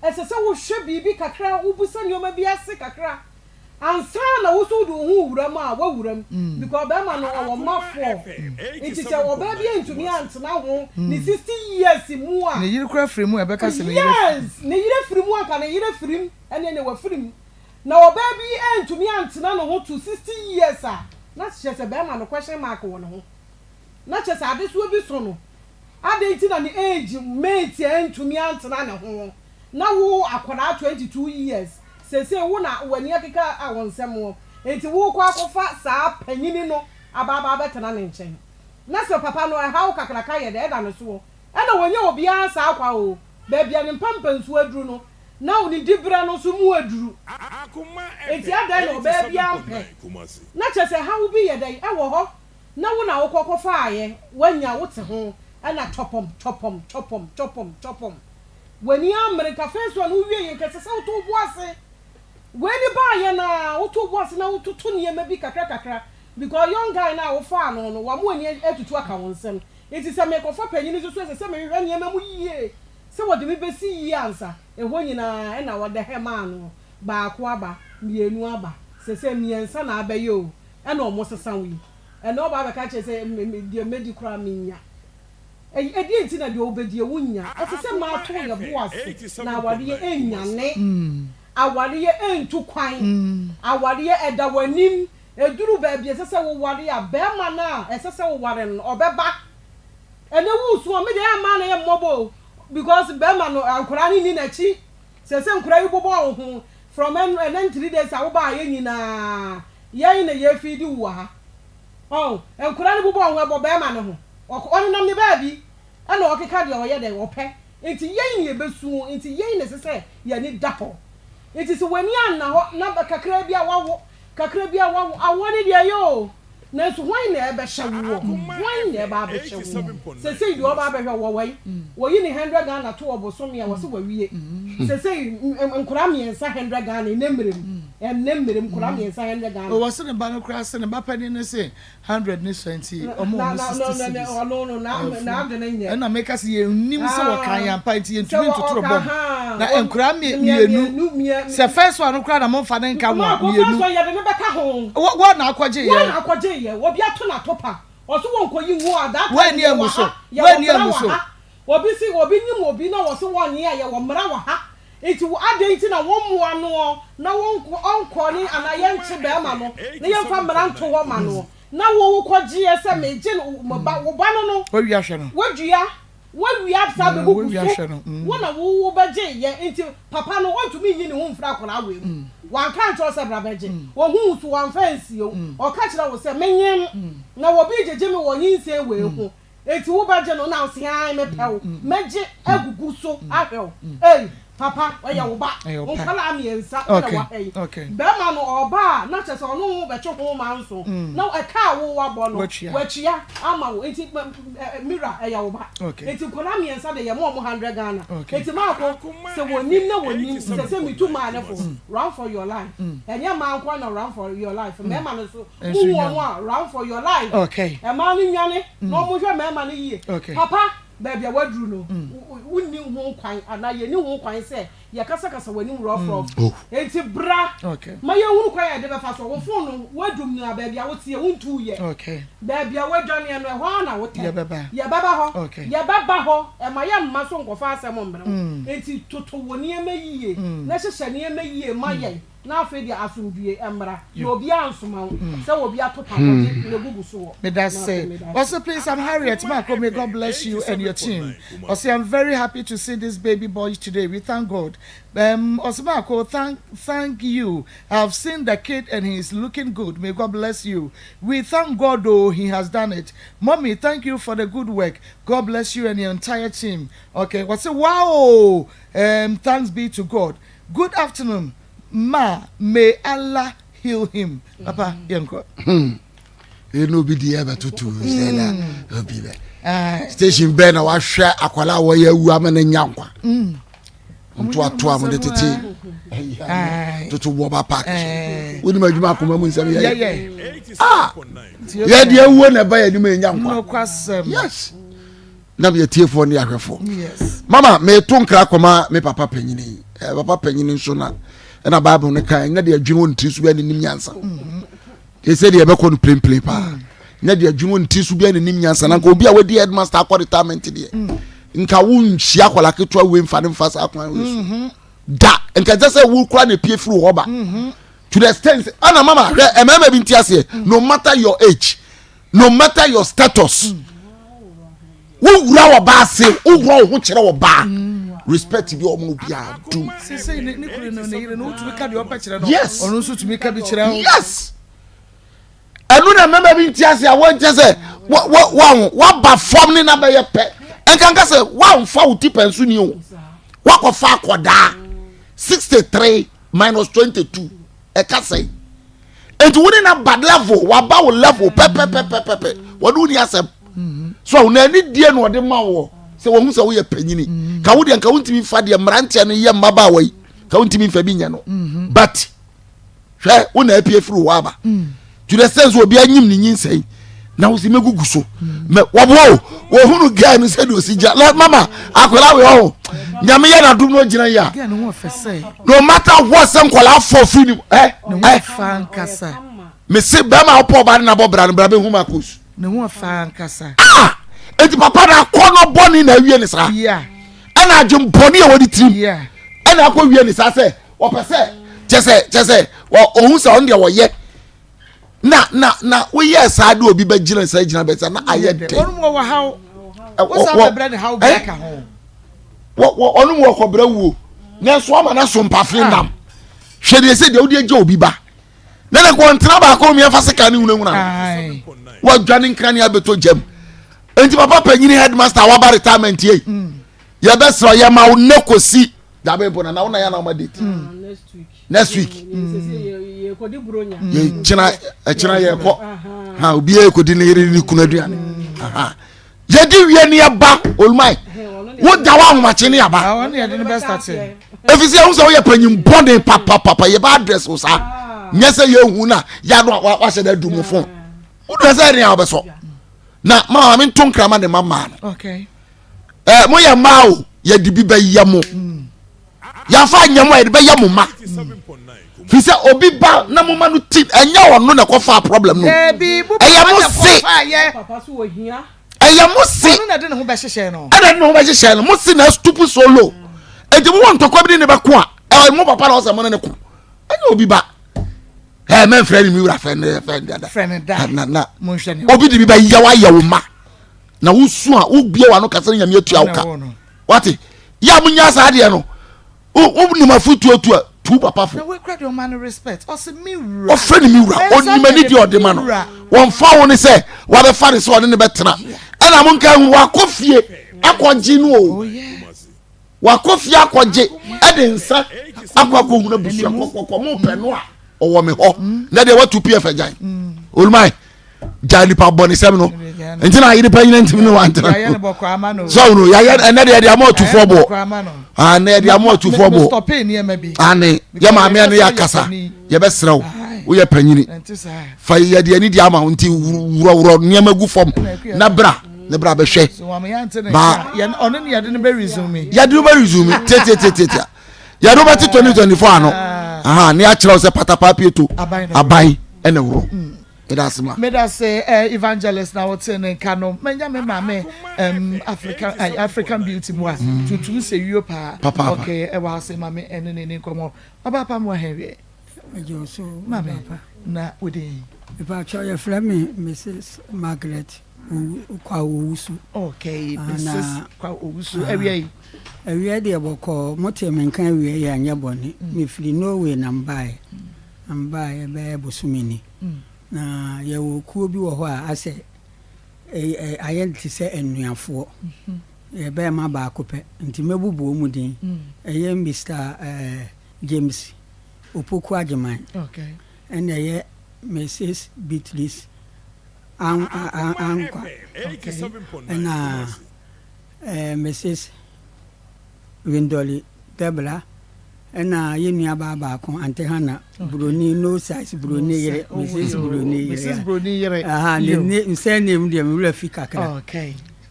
Ɛsɛ sɛ wohwɛ biribi kakra, wobisa nneɛma bi ase kakra ansa na wo nso wode wo ho rewura mu a, woawura mu. Because barima no ɔwɔ mma four. Nti sɛ ɔbaa bi antumi antena ho ne 60 years mu a. Ne yere koraa firi mu a, ɛbɛka sɛ ne yere afiri mu. Yes! Ne yere firi mu a, anka ne yere afiri mu. Ɛnneɛ nea wafiri mu. Na ɔbaa bi antumi antena ne ho to 60 years a, na kyerɛ sɛ bɛrima no question mark wɔ ne ho. Na kyerɛ sɛ adesoa bi so no. Adɛn nti na ne age mate antumi antena ne ho? Na wo akwadaa 22 years, seesei wo na w'ani akeka a wo nsɛm wɔ, enti worekɔ akɔfa saa panyini no aba aba abɛtena ne nkyɛn. Na sɛ papa no ɛhaw kakraka yɛ dɛ ɛda ne soɔ. Ɛna wɔnyɛ obiara saa kwa oo, baabi a ne mpampansuo aduru no, na ne diberɛ no nso mu aduru. Enti adɛn na ɔbaa biara mpɛ? Na kyerɛ sɛ haw bi yɛ dɛn ɛwɔ hɔ na wo na wokɔ kɔfaaeɛ, woanya, wote ho, ɛna twɔpɔm, twɔpɔm, twɔpɔm, twɔpɔm, twɔpɔm. W'ani ammere, nka first one wowieeɛ nka ɛsɛ sɛ woto wo bo ase. Wei ne baeɛ no ara, woto wo bo ase na wototo nneɛma bi kakra kakra because young guy no a wofaa no no, wama w'ani atutu aka wo nsam. Enti sɛ merekɔfa panyin nso so ɛsɛ sɛ mehwehwɛ nneɛma mu yie sɛ wɔde me bɛsi yie ansa. Ɛhɔ nyinaa ɛna wɔde hɛmaa no, baako aba, mmienu aba, seesei mmiɛnsa na abɛyɛ o, ɛna wɔsesa wo yi. Ɛnɛ woba abɛka kyerɛ sɛ deɛ mɛdi koraa mennya. Ɛdeɛn nti na deɛ wobɛdie wonnya? Ɛsɛ sɛ mmaa to yɛn bo ase na awareɛ nnyane. Awareɛ ntu kwan. Awareɛ ɛda w'anim. Ɛduru baabi a ɛsɛ sɛ woware a, barima no a ɛsɛ sɛ woware no no, ɔbɛba. Ɛnɛ woresu a, me deɛ ɛyɛ a mmaa na ɛyɛ mmɔbɔ o, because barima no, nkwadaa no nni n'akyi. Seesei nkwadaa yi bobɔ wo ho from ɛnɛ 3 days a wobaeɛ nyinaa, yɛn na yɛrefiidi wo wɔ ha. Ɔho, nkwadaa no bobɔ wo ho, ɛbɔ barima no ho. Ɔnenam ne baabi ɛna ɔkeka deɛ ɔyɛ dɛn, ɔpɛ. Nti yɛn na yɛbɛsu o, nti yɛn na ɛsɛ sɛ yɛn ani da hɔ. Nti sɛ w'ani anna hɔ na kakra bi a woawo, Kakra bi a wawo awoɔ no deɛ ɛyɛ oo, nanso hwan na ɛbɛhyɛ woɔ? Hwan na ɛba abɛhyɛ woɔ? Sesei deɛ ɔba abɛhwɛ wɔ wai, wɔyi ne hundred Ghana to wɔ bosome a wɔse wawie. Sesei nkwadaa mmiɛnsa hundred Ghana ɛnɛ mmerɛ mu, ɛnɛ mmerɛ mu nkwadaa mmiɛnsa hundred Ghana. Wɔse ne ba no koraa se ne ba panin no se hundred ne sua nti ɔmo ɔmo 60 cedis ɛfu ɛna meka sɛ yɛnnim sɛ wɔka yɛn ampa nti yɛntumi ntotoro bɔm na nkwadaa mmienu sɛ first one no koraa na momfa ne nka ho a mmienu wɔn na akɔgye yɛ wɔn na akɔgye yɛ obi ato na topa ɔso wɔn kɔyi nwo a that time yɛ wɔ ha yɛ wɔ mmara wɔ ha obi si obi nyim obi na wɔso wɔn yɛ yɛ wɔ mmara wɔ ha Nti wo adɛn nti na wɔmmoa noɔ na ɔnkɔ ne anaa yɛnkye bɛɛma no na yɛmfa mmara nto hɔ ma noɔ na wo wokɔ gyeɛ sɛ megye no me ba wo ba no no Wawia hwɛ no. Wadua wawia saa Mm, bɛgugu wawia so hwɛ no. Mm. Wo na wo wobɛgye yɛ nti papa no ɔntumi nyi ne ho mfiri akwadaa wei mu wanka ankyerɛ wo sɛ bra bɛgye ɔhu wo so wamfa ansie wo ɔka kyerɛ wo sɛ menyem na obi regyegye me wɔ nyinsɛn wei ho Enti wo bɛgye no na ɔse ae mepɛ wo mɛgye agugu so ahwɛ wo ei papa ɔyɛ wo ba nkwadaa mmiɛnsa ɛna wahwɛ yi bɛrima no ɔba a na kyerɛ sɛ ɔno wo bɛtwe ho manso na ɛka a wo wabɔ no watua ama wo enti mira ɛyɛ wo ba enti nkwadaa mmiɛnsa de yɛ mo ɔmo 100 Ghana enti maako sɛ wɔnim na wɔnim sɛ sɛ metu maa ne fo run for your life ɛnyɛ mmaa nko na run for your life mmarima no so Muhu wɔn a, run for your life. Okay. Mmaa no nwane na wɔn hwɛ mmarima no yie. Okay. Papa, baabi a waduru no, wonni ho kwan anaa yɛnni ho kwan sɛ yɛkasakasa w'anim rɔfrɔf. Oh. Enti bra Okay. ma yɛnhunu kwan a yɛde bɛfa so. Wo fon no, woadum no a, baabi a woteɛ, wontuu yɛ. Okay. Baabi a woadwaneɛ no, ɛhɔ ara na wotɛ. Yɛbɛba. Yɛbɛba hɔ. Okay. Yɛbɛba hɔ. Ɛma yɛmma so nkɔfa asɛm mmrɛ wo. Enti toto wo nneɛma yie na hyehyɛ nneɛma yie ma yɛn. Na afei deɛ asomdwie mmra, na obiara ansoma wo sɛ obi ato pa kɔgye na egugu so wɔ. Meda se. Ɔse please I'm Harriet Marko may God bless you and your team. Ɔse I'm very happy to see this baby boy today we thank God. Um, ɔse Marko thank thank you I've seen the kid and he is looking good may God bless you. We thank God oh he has done it. Mommy thank you for the good work God bless you and your entire team. Okay ɔse wow um, thanks be to God. Good afternoon ma may Allah heal him papa yɛn kɔ. Hmm. Ɛna obi deɛ bɛtoto sɛ na hmm. obi bɛ station bɛɛ na wahwɛ akwadaa a wɔyɛ awu ama no nya nkwa hmm. ntoatoa mo de tete toto wɔba park so wonim adwuma akoma mu nsɛm yɛyɛ ah yɛde awuo na ɛba yɛ anim ɛnya nkwa yes na meyɛ tiefoɔ ne ahwɛfoɔ mama meto nkra kɔma me papa panyini eh, papa panyini nso na ɛna bible no ka ɛnyɛ deɛ adwene wɔ ne tiri so bia ne nim nyansa mm-hmm. ɛsɛ deɛ ɛbɛkɔ no plenplen paa mm. nyɛ deɛ adwene wɔ ne tiri so bia ne nim nyansa na nka obi a wadi headmaster akɔ retirement deɛ mm. nka wonhyia akwadaa ketewa wei mfa ne mfa saa kwan wei so mm-hmm. Da nka ɛsɛ sɛ wo kura na epie firi hɔ ba. Mm-hmm. To the extent ɛna mama hwɛ mmarima bi nti aseɛ mm. no matter your age no matter your status. Mm. Wowura wɔ baa ase wowura wo ho kyerɛ wɔ baa mm. respect bi ɔmo bi a do. Sese ne ne kunu no ne yere no wotumi ka deɛ ɔpɛ kyerɛ no. Yes. Ɔno nso tumi ka bi kyerɛ wo. Yes. Ɛno na mmarima bi nti ase a wɔnkyɛ sɛ wɔ wɔ wɔn waba fam ne na bɛyɛ pɛ. Nkanka sɛ wɔnfa wo ti pɛn so ni o. Wakɔfa akɔdaa 63 minus 22 ɛka sɛn. Eti wo ne na ba level waba wo level pɛpɛpɛpɛpɛ wɔde wo ni asɛm. So na ani die na ɔde ma wɔ sɛ wɔn ho sɛ woyɛ panyini. Ka wo deɛ nka wontumi nfa deɛ mmeranteɛ no yɛ mmabaawa yi ka wontumi nfa bi nyɛ no. But hwɛ wo na apue firi hɔ aba to the sense obi anyim ne nyinsɛn na wosi mɛgugu so mɛ wɔboa o wɔhunu gɛɛ no sɛdeɛ ɔsi gya la mama akwadaa wei ɔho nyame yɛ n'adom no ɔgyina yi a no matter what sɛ nkwadaa fɔ firi ne ɛ ɛ mese bɛrima a wopɔ ɔbaa ne nabɔ bra no bra bɛhu ma kos ah eti papa na akɔ no bɔne na awie ne saa ɛna adwembɔne a wɔde tirim ɛna akɔ wie ne saa sɛ wɔpɛ sɛ kyɛ sɛ kyɛ sɛ ɔhu sɛ ɔno deɛ wɔyɛ na na na woyɛ saa de obi bɛgyina saa gyina bɛ sɛ na ayɛ dɛ ɔno mu wɔ haw wosan bɛbrɛ ne haw bi aka ho ɔno mu wɔkɔbrɛ wuo nanso ama no so mpafe ah. nam hwɛ deɛ sɛ deɛ wode agya obi ba na ne kɔ ntena baako mmiɛnfa sika ne hunahuna wadwane nkra ne abɛtɔ gyam nti papa panyini headmaster waba retirement yei mm. yɛbɛsrɛ yɛma wo nnɛ kɔsi dabe mpo na na wo na yɛ na ɔma date mm. next week yɛkyena ɛkyena yɛkɔ ha obiara kɔdi ne yere ne kunu aduane yɛdi wie ne yɛba olumai woda wo ahomakye ne yɛba ɛfiri sɛ yɛhu sɛ woyɛ panyin bɔne papapapa yɛba address wo saa nyɛ sɛ yɛhu no a yɛano wahyɛ no adu mu fon wodua sɛ ɛne a wobɛsɔ na mama mento nkrama ne ma maa no Eh, mo yɛ mmaa o, yɛde bi bɛyɛ mo. Yɛafa nyɛ mo a yɛde bɛyɛ mo ma. Fi sɛ obi ba na mo ma no ti, ɛnyɛ ɔno na ɛkɔfa problem no. Ɛyɛ mo se. Ɛyɛ mo se. Ɛna de ne ho bɛhyehyɛ no. Ɛna de ne ho bɛhyehyɛ no. Mo se na stupu so low. Enti mo wɔ ntɔkwa bi ne ne bɛko a, ɛyɛ mo papa na ɔsɛ mo ne ne ko. Ɛnyɛ obi ba. Ɛɛ mɛnfrɛ ne mi wura fɛ ne fɛ ne da. Na na obi de bi bɛyɛ wa yɛ wo ma. Na wosu a wobie w'ano kasa no nyame atua wo ka wate yɛ a monya saa deɛ no wonim afotuo tu a tu papa fo ɔfrɛ ne me wura ɔnim ani deɛ ɔde ma no wɔmfa wo ne sɛ wabɛfa ne sɛ ɔne ne bɛtena ɛna monka hu wakɔ fie akɔgye no o oh, Wakɔ fie akɔgye ɛde nsa akɔ akɔhunu abusua kɔkɔkɔ mo pɛ no a ɔwɔ me hɔ na deɛ watu pf agyan oluman gya nipa bɔ ne sɛm no nti na ayere pa nyina ntimi ne wantena sɛ ɔno yɛayɛ ɛnɛ deɛ ɛde ama ɔtufoɔ boɔ anɛ ɛde ama ɔtufoɔ boɔ ane yɛ maame ɛne yɛ akasa yɛbɛserɛ wo woyɛ panyini fa yɛde ani di ama wo nti worɔworɔ nneɛma gu fam na bra ne bra bɛhwɛ ba ɔno ne yɛde no bɛ resume yɛde no bɛ resume tietietie yɛde no bɛte 2024 ano aha ne akyerɛw sɛ patapa pieto aban ɛna wuro meda ase ma meda se eh, evangelist na wote ne nka no manya me maame um, African, eh, African beauty mu a mm. tuntum sɛ wio paa papa okay ɛwɔ ase ma me ɛne ne ne nkɔmmɔ ɔba pa mu ahɛn Megye so maame na wodin Mepakyɛw yɛfrɛ me Mrs Margaret Kwaw Owusu. Okay, Mrs Kwaw Owusu. Awia yi. Awia deɛ bɔkɔɔ, mote me nka awia yi a nyɛ bɔne. Mefiri Norway na mbaeɛ. Na mbaeɛ bɛyɛ bosome ni. Na yɛwɔ kuo bi wɔ hɔ a asɛ ayɛ te sɛ anuafoɔ. Yɛ bɛɛma baako pɛ, nti mɛbubu wɔn din. Ɛyɛ Mister James Opoku Agyeman. Ɛna ɛyɛ Mrs Beatrice Ankwa ɛna Mrs Windolly Debra ɛna yɛn nua baa baako Ante Hannah Broni no size Broni yere Mrs Broni yere aha ne ne surname deɛ me wura fi kakra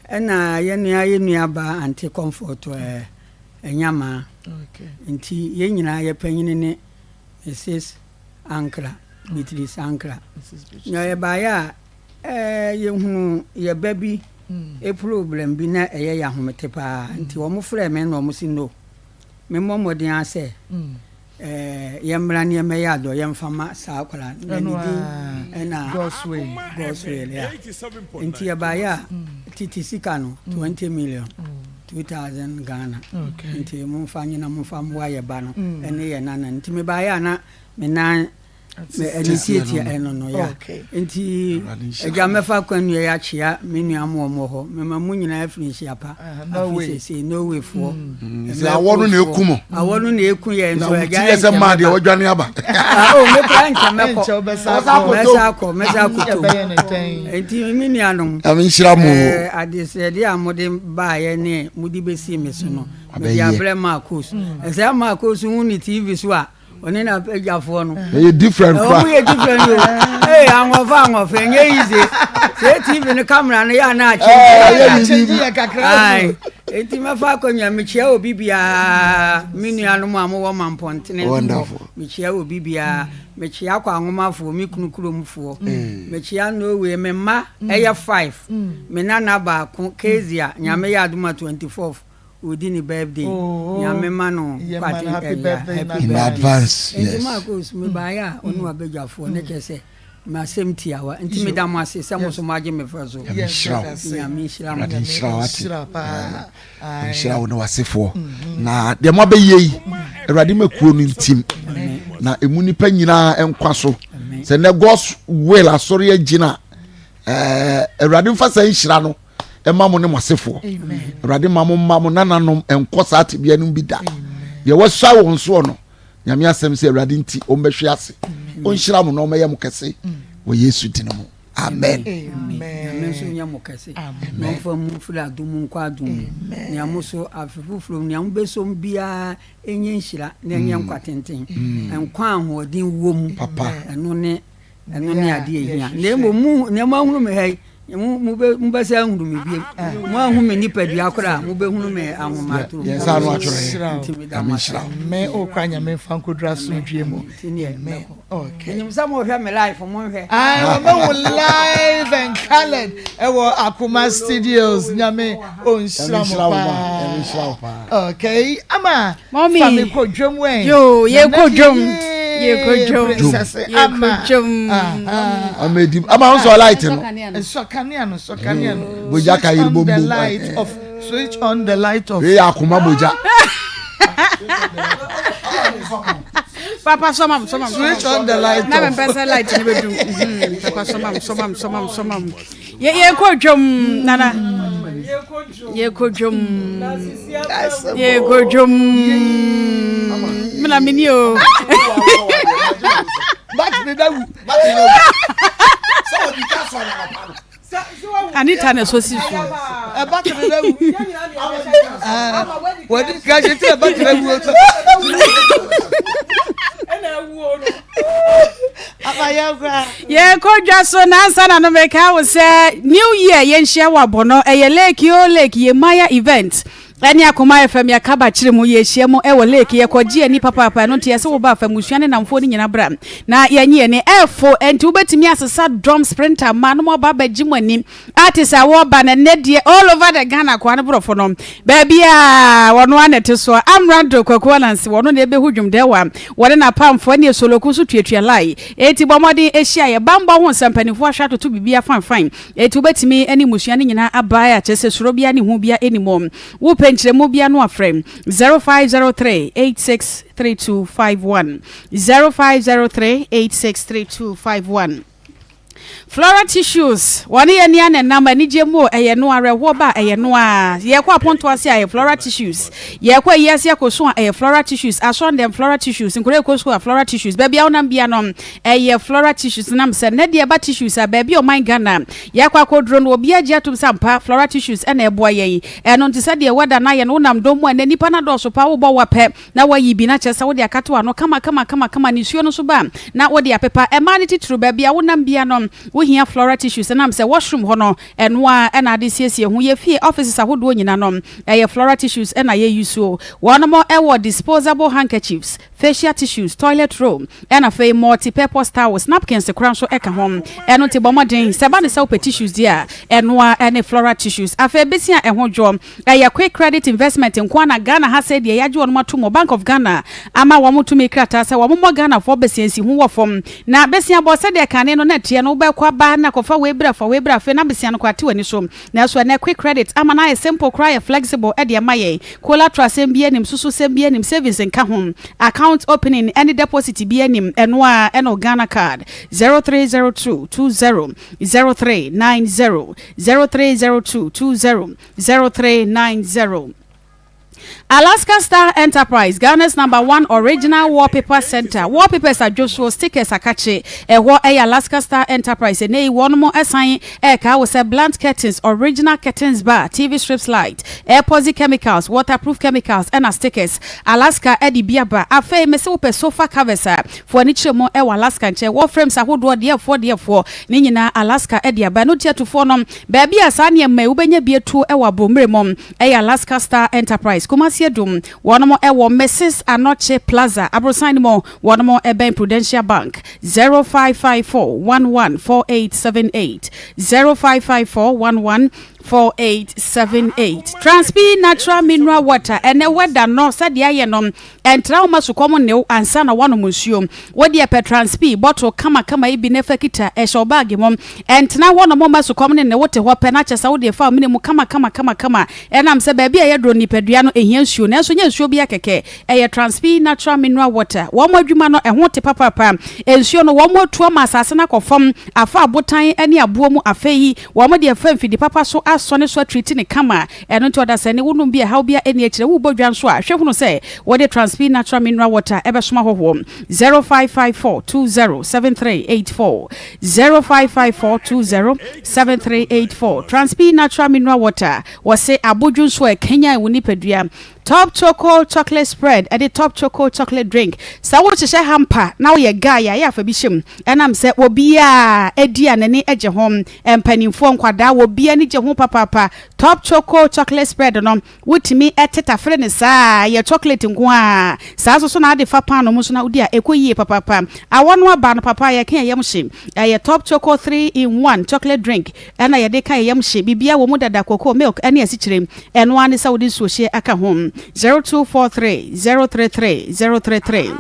ɛna yɛn nua yɛn nua baa Ante Comfort ɛɛ Ɛnyamaa nti yɛn nyinaa yɛ panyini ne Mrs Ankra, Beatrice Ankra. Na yɛbaeɛ a, eh, yɛhunuu yɛ ba bi problem bi na ɛyɛ yɛ ahomete paa. Nti wɔn frɛɛ me na wɔn se no. Memmɔ mmɔden ara sɛ yɛmmra na yɛmmɛyɛ adɔeɛ mfa ma saa akwadaa no. Na ne din na Godswill ya. Nti yɛbaeɛ a tete sika no 20 million, 2000 Ghana. Nti momfa nye na momfa mmoa yɛ ba no ne yɛ nana. Nti mebaeɛ a na me nan ɛne tiatia ɛno no ya nti agya mɛfa kwan nua yi akyea me nua mo wɔn wɔ hɔ mema mo nyinaa afiri nhyia pa afi sese Norway foɔ mm. sɛ awɔ no na eku mo awɔ no na eku yɛ nso agya ɛnkyɛ sɛ maa deɛ wɔdwane aba ah, oh me kura nkyɛ mɛkɔ mɛsa akɔ mɛsa akɔ tom nti me nuanom nhyira mo eh, adesrɛdeɛ a mode baayɛ ne mode bɛsi me so no mede abrɛ Marcos ɛsɛ Marcos hu ne TV so a ɔne n'apagyafoɔ no. ɛyɛ different kora. Wɔn yɛ different o. Ee ahoɔfɛ ahoɔfɛ ɛnyɛ easy. Sɛ TV no camera no yɛ ana akyɛ. Ɛyɛ bibi yɛ kakra. Ayi eti mɛfa akonnwa mekyia obi biara me nuanom a mowɔ mampɔntene. Wonderful. Mekyia obi biara mekyia akɔ anwomafoɔ me kunu kuromfoɔ mekyia Norway me mma ɛyɛ five me nana baako Kezia nyame yɛ adoma 24 odi ne birthday oh, nyame ma no kwate happy birthday in advance yes nti maa kɔ me baayɛ a ɔne wabadwafoɔ ne kyɛ sɛ masɛm tiawa nti meda mo ase sɛ mo so moagye me fɛ so nyame nhyira wo nyame nhyira mo Awurade nhyira wo ate nhyira wo ne wasefoɔ mm-hmm. na deɛ moabɛyɛ yi Awurade ma kuo no ntim na ɛmu nipa nyinaa nkwa so sɛ nɛ God's will asɔre agyina Awurade mfa saa nhyira no ɛma mo ne mo asefoɔ awurade ma mo mma mo nananom nkɔ saa tebea no bi da deɛ wɔasua wɔn soɔ no nyame asɛm sɛ awurade nti ɔmbɛhwe ase ɔnhyira mo na ɔmɛyɛ mo kɛse wɔ yesu din mu amen nyame nso nyɛ mo kɛse na ɔmfa mu mfiri adom mu nkɔ adom mu nea mo so afe foforɔ mu nea mobɛsom biara ɛnyɛ nhyira na ɛnyɛ mm. nkwa tenten mm. nkwa ahoɔden wɔ mu ɛno ne Ɛno ne adeɛ ɛhia. Na mmom mo nea moahunu me ha yi, mobɛsɛ ahunu me biem. Moahu me nipadua koraa, mobɛhunu me ahomatoro. Yɛn nsa ano atwerɛ yɛ. Nyame nhyira wo. Amen. O kora Nyame mfa nkɔduru asomdwie mu. Amen. Okay. Menim sɛ mohwɛ me live, monhwɛ. Aye, wɔbɛhu live and colored ɛwɔ Akoma Studios. Nyame ɔnhyira mo paa. Okay, ama. Mommy. Fa me kɔ dwom wɛn. Yo, yɛ kɔ dwom. Yɛ kɔ dwom. Princess Ama. Yɛ kɔ dwom. Ama edi ama nsɔ light no. Nsɔ kanea no, nsɔ kanea no. Bogya ka yiri bom bom. Light of switch on the light of. Wei yɛ akoma bogya. Papa sɔmam sɔmam. Switch on the light off. Na mɛ mpɛ sɛ light ni bɛ dum. Papa sɔmam sɔmam sɔmam sɔmam. Yɛ yɛ kɔ dwom nana. Yɛkɔ dwom. Yɛkɔ dwom. Mena meni o. Battery na wu. Battery na wu. Sɛ wɔde gya sɔ na papa no. Anita na ɛsɔ si so. Battery na wu. Wɔde ka hyɛ ti na battery na wu. Ɛna ewuo no. Yɛkɔ dwa so nansa na no meka wo sɛ new year yɛnhyia wɔ abɔnɔ ɛyɛ lake o lake yɛ maya event ɛne akoma fm yɛaka ba kyerɛ mu yɛhyia mu ɛwɔ lake yɛkɔgye ani papaapa ɛno nti yɛsɛ wo ba fa mmusua ne namfoɔ no nyina bra na yɛnye yɛne ɛfo ɛnti wobɛtumi asesa dɔm sprinter ma no mo aba abɛgye mo ani Artist a wɔba no ɛnɛ deɛ all over the Ghana akoa no borɔfo no baabi a wɔno ara na ɛte soɔ Amrado Kwaku Ananse wɔno na ɛbɛhu dwom dɛwa wɔne n'apamfoɔ ɛne Soloku nso tuatua line enti bɔ mmɔden ɛhyia yɛ bammɔ ho nsɛm mpanimfoɔ ahwɛ atoto biribiara fine fine enti wobɛtumi ne mmusua no nyinaa aba a kyerɛ sɛ suro biara ne hu biara ɛni mu wopɛ nkyerɛmu biara no afrɛ 0503 863251 0503 863251 Flora tissues, wɔne yɛn nea na ɛnam anigye mu o, ɛyɛ no awerɛhoɔ ba a, ɛyɛ no ara. Yɛkɔ apontoɔ ase a, ɛyɛ flora tissues. Yɛkɔ ayi ase akɔsu a, ɛyɛ flora tissues. Asɔndɛm, flora tissues. Nkwadaa rekɔ sukuu a, flora tissues. Baabi a wonam bia no, ɛyɛ flora tissues. Nam sɛ nnɛ deɛ ɛba tissues a, baabi a ɔman Ghana yɛakɔ akɔduro no, obiara gye atom sɛ ampa flora tissues na ɛboa yɛn. Ɛno nti sɛdeɛ weather no ayɛ no, wonam dɔm mu a, nnɛ nnipa no adɔɔso paa, wobɔ wa pɛ, na woayi bi na kyerɛ sɛ wode akata w'ano kama-kama-kama-kama, nisuo no nso ba a, na wode apepa. Mmaa no titiriw, baabi a wonam biara no, wohia floral tissues ɛnam sɛ washroom hɔ no, ɛno ara na ade siesie ho. Yɛn fie, offices ahodoɔ nyinaa no, ɛyɛ floral tissues na yɛ use o. Wɔnom wɔ disposable handkerchiefs. facial tissues, toilet roll, ɛna afei multi-purpose towels, napkins koraa nso ka ho. Ɛno nti bɔ mmɔden, sɛ ɛba no sɛ wopɛ tissues deɛ a, ɛno ara ne Flora Tissues. Afei besi a ɛho dwoɔ, ɛyɛ Quick Credit Investment nko ara na Ghana ha sɛɛ deɛ yɛagye wɔnom atom wɔ Bank of Ghana ama wɔn tumi krataa sɛ wɔn mmɔ Ghanafoɔ besia nsiho wɔ fam. Na besia bɔ sɛdeɛ kane no na ɛteɛ no, wobɛkɔ aba na kɔfa wei bra fa wei bra afei na besia no koraa te w'ani so. Nanso ɛnnɛ Quick Credit ama no ayɛ simple koraa ayɛ flexible de ama yɛn. Collateral sɛm biara nnim, susu sɛm biara nnim, savings nka ho, account opening ne deposit biara nnim, ɛno ara ne wo Ghana card. 0302 20 0390 0302 20 0390. Alaska Star Enterprise, Ghana's number one original wallpaper center, wallpapers adwosoɔ, stickers akakye, ɛhɔ yɛ Alaska Star Enterprise, ɛnnɛ yi wɔnom san ɛrekaa wo sɛ blunt curtains, original curtains bar, TV strips light, epoxy chemicals, waterproof chemicals ɛna stickers, Alaska de bi aba. Afei mese wopɛ sofa covers a, fa w'ani kyerɛ mu wɔ Alaska nkyɛn, wall frames ahodoɔ, deɛfoɔ deɛfoɔ, ne nyinaa Alaska de aba. Ɛno nti atufoɔ no, baabi a saa nneɛma yi wobɛnya bi atuo wɔ aborɔmmire mu yɛ Alaska Star Enterprise, Kumasi Adum. Wɔnom wɔ Mrs. Anokye Plaza, aborosan no mu. Wɔnom bɛn Prudential Bank. 0554 11 4878, 0554 11 4878. Transpi Natural Mineral Water, ɛnɛ weather no sɛdeɛ ayɛ no, ɛntra wo ma sukɔm nne wo ansa na woanom nsuo. Wo deɛ pɛ Transpi bottle kama kama yi bi na fa kita, ɛhyɛ wo bag mu. Ɛntena hɔ nom mma sukɔm no nne wo te hɔ pɛ na kyɛ sɛ wo deɛ fa wo mene mu kama kama kama kama. Ɛnam sɛ baabi a yɛduro no nipadua no ɛhia nsuo nanso nyɛ nsuo biara kɛkɛ. Ɛyɛ Transpi Natural Mineral Water. Wɔn adwuma no ɛho te papaapa. Nsuo no wɔn atu ama asase no akɔ fam, afa abotan ne aboɔ mu afei wɔn de afa mfidi papa so asɔne so atriti no kama. Ɛno nti ɔdasani wonom bi a ɛhaw biara nni akyire. Worebɔ dwa nso a, hwɛ hunu sɛ wode Transpi Natural Mineral Water bɛsom ahɔhoɔ. 0554 20 7384 0554 20 7384 Transpi Natural Mineral Water, wɔse abodwo nso a ɛkanyan wo nipadua. Top Choco Chocolate Spread ɛde Top Choco Chocolate Drink. Sɛ wohyehyɛ hamper na woyɛ guy a, yɛ a fa bi hyɛ mu. Ɛnam sɛ obiara di a n'ani gye ho. Mpanimfoɔ, nkwadaa, obiara ani gye ho papaapa. Top Choco Chocolate Spread no, wotumi te tafere no saa a, ɛyɛ chocolate nko ara. Saa nso so na wode fa paanoo mu nso na wodi a, ɛkɔ yie papaapa. Awɔ no aba no papa, yɛka yɛn yam hye. Ɛyɛ Top Choco 3 in 1 Chocolate Drink ɛna yɛde ka yɛn yam hye. Biribiara wɔ mu dada, cocoa, milk ne asikyire. Ɛno ara ne sɛ wode nsuohyeɛ aka ho. 0243 033 033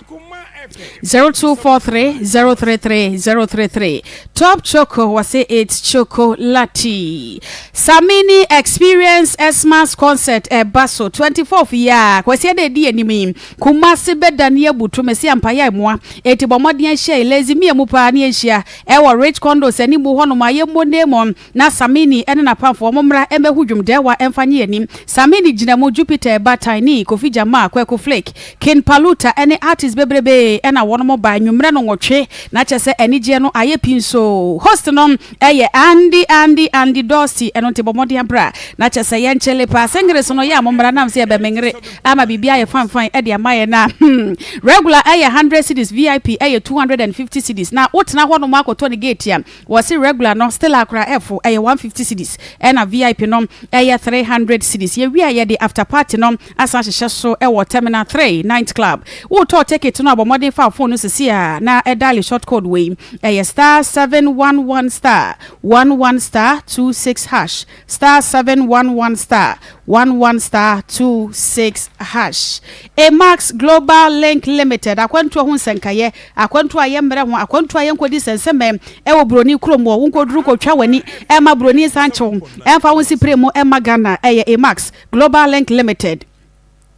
0243 033 033 Top Choco wɔse it's chocolate. Samini Experience Xmas Concert ɛba so 24th yi a Kwasiada ɛdi anim yi Kumasi bɛdane abutu mese ampa yɛ mmoa enti bɔ mmɔden ahyia yi Lazy Mia mu paa ne yɛnhyia ɛwɔ Rich Condos anim hɔnom a yɛmmɔ name na Samini ne n'apamfo wɔn mmra mmɛhu dwom dɛɛwa mfa nye yɛn anim. Samini gyina mu, Jupiter ba, Tiny, Kofi Jamar, Kweku Flick, King Paluta ne artists bebrebee na wɔnom ba anwummerɛ no nwɔtwe na kyerɛ sɛ anigyeɛ no ayɛ pii nso. Host no yɛ Andy Andy Andy Dosty ɛno nti bɔ mmɔden abra na kyerɛ sɛ yɛn kyele paa. Singles no yɛ a mommra nam sɛ yɛbɛmengere ama biribi ayɛ fine fine de ama yɛn na hmm regular yɛ 100 cedis, VIP yɛ 250 cedis na wotena hɔnom akɔtɔ no gate a Wɔse regular no still a koraa ɛfo ɛyɛ 150 cedis ɛna VIP no ɛyɛ 300 cedis. Yɛwie a yɛde after party no asan ahyehyɛ so ɛwɔ Terminal 3 night club. Wotɔɔ ticket no a bɔ mmɔden fa wo phone no sisi a na dial short code wei ɛyɛ star 711 star 11 star 26 hash star 711 star 11 star 26 hash. Emax Global Link Limited akwantuo ho nsɛnkayɛ Akwantuo a yɛmmrɛ ho, akwantuo a yɛnkɔdi sɛnsɛmmɛ wɔ buroni kurom wɔ, wonkɔduru kɔtwa w'ani mma buroni nsa nkye wo, ɛmfa wo nsi pire mu mma Ghana, ɛyɛ Emax Global Link Limited.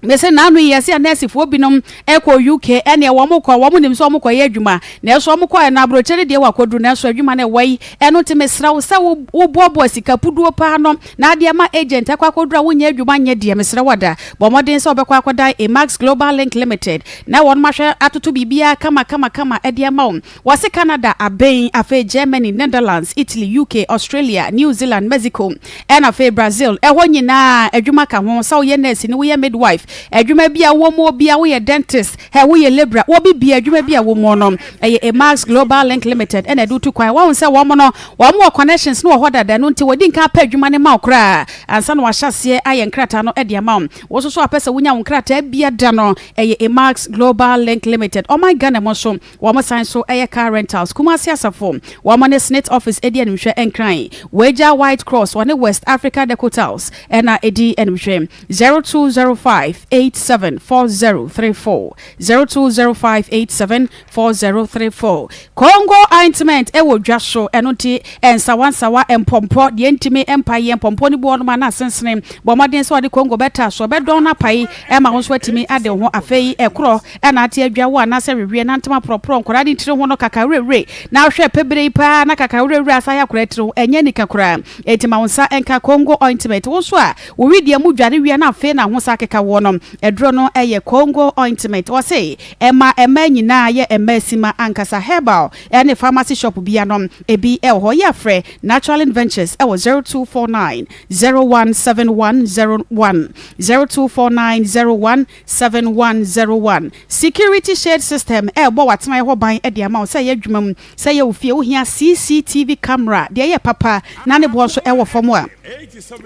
Mese naano yi yɛse anɛɛsefoɔ binom kɔɔ UK ɛneɛ wɔn kɔ wɔn nim sɛ wɔn kɔyɛ adwuma nanso wɔn kɔɛ no aburokyire no deɛ wakɔduru nanso adwuma no ɛwɔ yi ɛno nti mesrɛ wo sɛ wo boaboa sika puduo paa no na adeɛ ama agent akɔ akɔduru a wonyɛ adwuma nyɛ deɛ mesrɛ wo ada bɔ mmɔden sɛ wobɛkɔ akɔdan Emax Global Link Limited Na wɔnom ahwɛ atoto biribiara kama kama kama de ama wo. Wɔse Canada aben, afei Germany, Netherlands, Italy, UK, Australia, New Zealand, Mexico, ɛna afei Brazil. Ɛhɔ nyinaa adwuma ka ho, sɛ woyɛ nurse ni, woyɛ midwife. Adwuma bi a wowɔ mu obia, woyɛ dentist, hɛ, woyɛ labourer, wɔ bibia adwuma bi a wɔ mu no, ɛyɛ Emax Global Link Limited ɛna ɛde wo tu kwan. Wahu sɛ wɔn no, wɔn wɔ connections no wɔ hɔ dada, ɛno nti wɔdi nkan apɛ adwuma no ma wo koraa ansa na wɔahyɛ aseɛ ayɛ nkrataa no de ama wo. Wo nso so a wopɛ sɛ wonya wo nkrataa bia da no, ɛyɛ Emax Global Link Limited. Ɔman Ghana mu nso, Wɔn san nso yɛ car rentals. Kumasi Asafo, wɔn ne Snit Office di animhwɛ Nkran. Wagya White Cross, wɔne West Africa Decotals na ɛdi animhwɛ. 0205 87 4034 0205 87 4034 Congo ointment wɔ dwa so, ɛno nti nsawansawa, mpɔmpɔ, deɛ ɛntumi mpaeɛ, mpɔmpɔ no bi wɔ hɔnom a na asensene. Bɔ mmɔden sɛ wɔde Congo bɛtaa so, ɛbɛdɔn no apae ma wo nso atumi ade wo ho. Afei ɛkorɔ na ate adwa wo anaasɛ weweɛ na ntoma porɔporɔ nkwadaa de tiri ho no kaka werɛwerɛ na wohwɛ pɛ bere yi paa na kaka werɛwerɛ asa yɛ akwadaa tiri ho ɛnyɛ anika koraa enti ma wo nsa nka Congo ointment wo nso a wo wedeɛ mu dware wia na afei na ho sa akeka woɔ no aduro no ɛyɛ Congo ointment wɔse ɛma mmaa nyinaa yɛ mmaa sima ankasa herbal ɛne pharmacy shop bia no ebi ɛwɔ hɔ yɛ afrɛ Natural Ventures ɛwɔ 0249 017101 0249 01 7101 Security Shade System ɛrebɔ w'atenaeɛ hɔ ban de ama wo sɛ ɛyɛ adwuma mu, sɛ ɛyɛ wo fie, wohia CCTV camera, deɛ ɛyɛ papa na ne boɔ nso ɛwɔ fam a,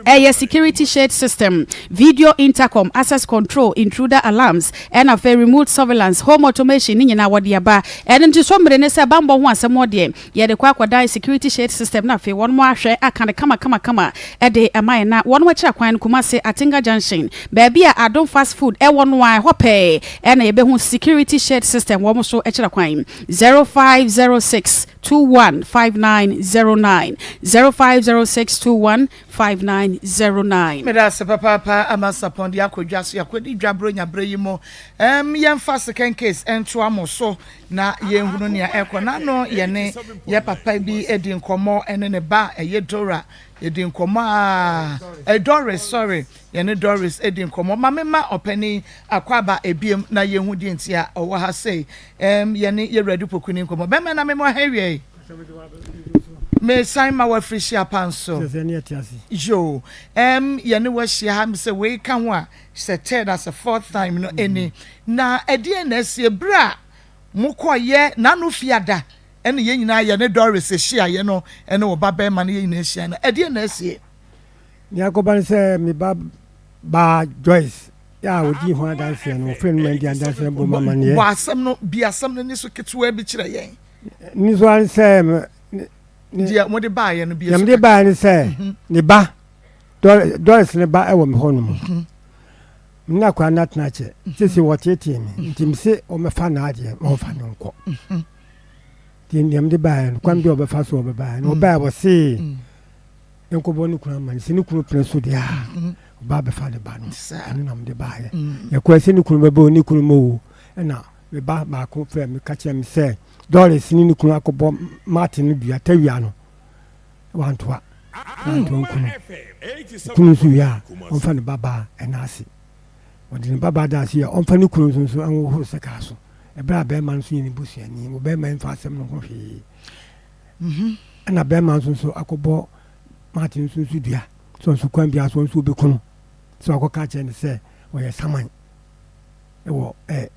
ɛyɛ Security Shade System, Video Intercom, Access Control, Intruder Alarms, ɛna afei Remote Surveillance, Home Automation ne nyinaa wɔde aba. Ɛno nti so mmere ne sɛ bammɔ ho asɛm deɛ, Yɛde kɔ akɔdan security shade system na afei wɔnom ahwɛ aka no kama kama kama de ama yɛn na wɔnom akyira kwan no Kumasi Atinga junction baabi a Adom fast food ɛwɔ no ara ɛhɔ pɛɛ ɛna yɛbɛhu security shade system wɔn so akyira kwan 0506 21 5909 0506 21 5909. Meda ase papaapa ama Sapɔn de akɔ dwa so yɛakɔdi dwa Buronya berɛ yi mu. Ɛm yɛmfa second case ntoa mo so na yɛnhunu nea ɛrekɔ. N'ano yɛne yɛ papa bi di nkɔmmɔ ne ne ba ɛyɛ Dora. Yɛdi nkɔmmɔ a eh, Doris, sorry, yɛne Doris di nkɔmmɔ. Ma mema ɔpanin akwaaba ebiem na yɛnhu deɛ nti a ɔwɔ ha sei. Ɛm yɛne yɛwura Dupoku ni nkɔmmɔ. Bɛmɛ na mema ha awiei. Mesan ma w'afirihyia pa nso. Yoo, ɛm yɛne w'ahyia ha sɛ wei ka ho a sɛ third as a fourth time no ɛni. Na ɛdeɛn na asie berɛ a mokɔyɛ n'ano fiada ɛne yɛn nyinaa yɛne Doris hyiaeɛ no ɛne wo ba bɛrima no yɛn nyinaa hyia no ɛdeɛn na asie? Nea akɔba ne sɛ me ba baa Joyce a ɔdii ho adanseɛ no wɔfrɛ no ma ndi adanseɛ bɔ mu amanneɛ. Bɔ asɛm no bi asɛm no ni so ketewaa bi kyerɛ yɛn. Ne so ara ne sɛ deɛ mode baeɛ no bi deɛ mode baeɛ ne sɛ mhm. ne ba Doris ne ba wɔ me hɔ nom mhm. me ne akwadaa no atena kyɛ mhm. sese wɔteetee me nti mese wɔmɛfa n'adeɛ na wɔmfa no nkɔ nti deɛ mede baeɛ no kwan bi a wɔbɛfa so wɔbɛbaeɛ no wɔbaeɛ wɔsee nkɔbɔ ne kunu ama no sɛ ne kunu pene so deɛ a ɔba bɛfa ne ba no ɛno na mede baeɛ yɛkɔɛ sɛ ne kunu bɛbɛ ne kunu mɔwo ɛna Me ba baako frɛɛ me ka kyerɛɛ me sɛ Doris ne ne kunu akɔbɔ Martin no dua tawia no. Wantoa. Wantoa nkunu. Kunu nso wie a, ɔmfa ne babaa ɛna ase. Ɔde ne babaa da ase a, ɔmfa ne kunu nso nso nhohoro sɛkaa so. Ɛberɛ a bɛrima no nso yɛ ne busuani, wɔ bɛrima yi mfa asɛm no ho hwee. Mhm. Ɛna bɛrima nso nso akɔbɔ Martin nso nso dua. Sɛ ɔnso kwan biara so ɔnso ɔbɛku no. Sɛ wakɔka akyerɛ no sɛ ɔyɛ saman. wɔ ɛ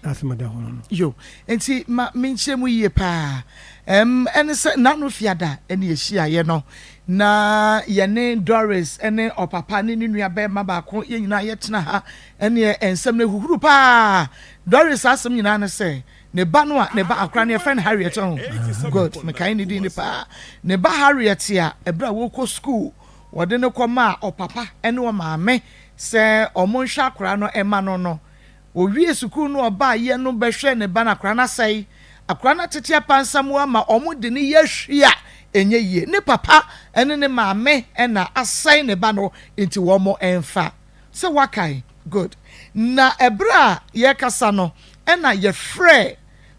n'asɛm a ɛda hɔ no no. Yo, enti ma menkyerɛ mu yie paa. Ɛm, ɛne sɛ n'ano fiada ɛne yɛhyiaeɛ no, na yɛne Doris ne ɔpapa ne ne nua bɛrima baako yɛn nyinaa yɛtena ha, ɛneɛ nsɛm no ahuhuru paa. Doris asɛm nyinaa ne sɛ, ne ba no a, ne ba akora no yɛfrɛ no Harriet ɔho, good, mekae ne din no paa. Ne ba Harriet a, ɛberɛ a wɔrekɔ sukuu, wɔde no kɔmaa ɔpapa ne ɔmaame Sɛ wɔnhwɛ akwadaa no mma no no, ɔwie sukuu no ɔbaeɛ no bɛhwɛ ne ba no, akwadaa no asɛe. Akwadaa no atete apansam ama wɔde no yɛ hwee a ɛnyɛ yie. Ne papa ne ne maame na asɛe ne ba no nti wɔmfa. Sɛ woakae? Good. Na ɛberɛ a yɛrekasa no na yɛfrɛɛ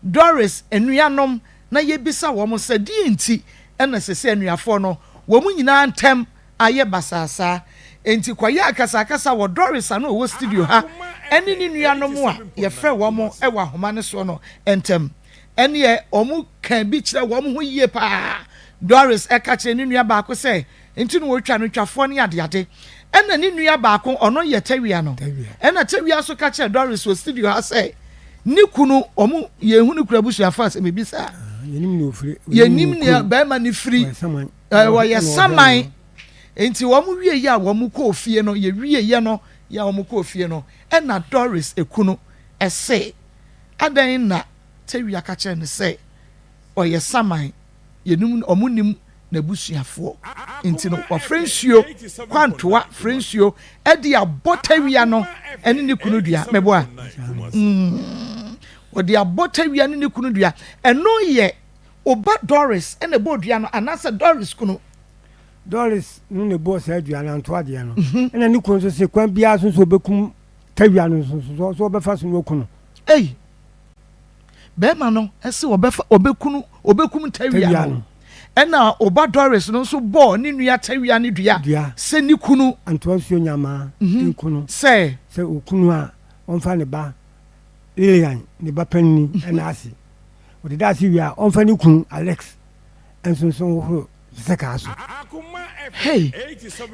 Doris anuanom na yɛbisa wɔn sɛ deɛn nti na ɛsɛ sɛ anuafoɔ no wɔn nyinaa ntɛm ayɛ basaa saa. Enti kɔyɛ akasakasa wɔ Doris a na ɔwɔ studio ha ne ne nuanom a yɛfrɛ wɔn wɔ ahoma no soɔ no ntam. Ɛnneɛ wɔkaa bi kyerɛɛ wɔn ho yie pa ara. Doris ka kyerɛɛ ne nua baako sɛ, Nti na wɔtwa no twafoɔ ne adeade. Ɛna ne nua baako, ɔno yɛ Tawia no. Ɛna Tawia nso ka kyerɛɛ Doris wɔ studio ha sɛ ne kunu, wɔn yɛnhu ne kunu abusuafo asɛm ebisa. Ah, yɛnim nea bɛrima no firi. Wɔyɛ saman. Nti wɔn wie yɛ a wɔn kɔɔ fie no, yɛwie yɛ no, yɛ a wɔn kɔɔ fie no, ɛna Doris ekunu ɛse, adɛn na Tawia ka kyerɛ no sɛ ɔyɛ saman? Yɛnim, wɔn nim n'abusuafoɔ. Nti no, wɔafrɛ nsuo, kwantoa, frɛ nsuo de abɔ tawia no ne ne kunu dua. Meboa? Mm. Wɔde abɔ tawia ne ne kunu dua. Ɛno yɛ oba Doris na ɛbɔɔ dua no anaasɛ Doris kunu? Doris no na ɛbɔɔ saa dua no, antoa deɛ no. Mhm. Ɛna ne kunu nso se kwan biara so nso ɔbɛkum tawia no nso so so ɔbɛfa so na waku no. Ei! Bɛrima no se ɔbɛfa ɔbɛkunu ɔbɛkum tawia no. Ɛna ɔba Doris no nso bɔɔ ne nua tawia no dua sɛ ne kunu. Antoa nsuo nyamaa mhm. nkunu. Sɛ. Sɛ okunu a ɔmfa ne ba Lilian ne ba panini mhm. ɛna ase. Ɔde da ase wie a ɔmfa ne kunu Alex nso nso nhohoro sɛ kaa so. Hey,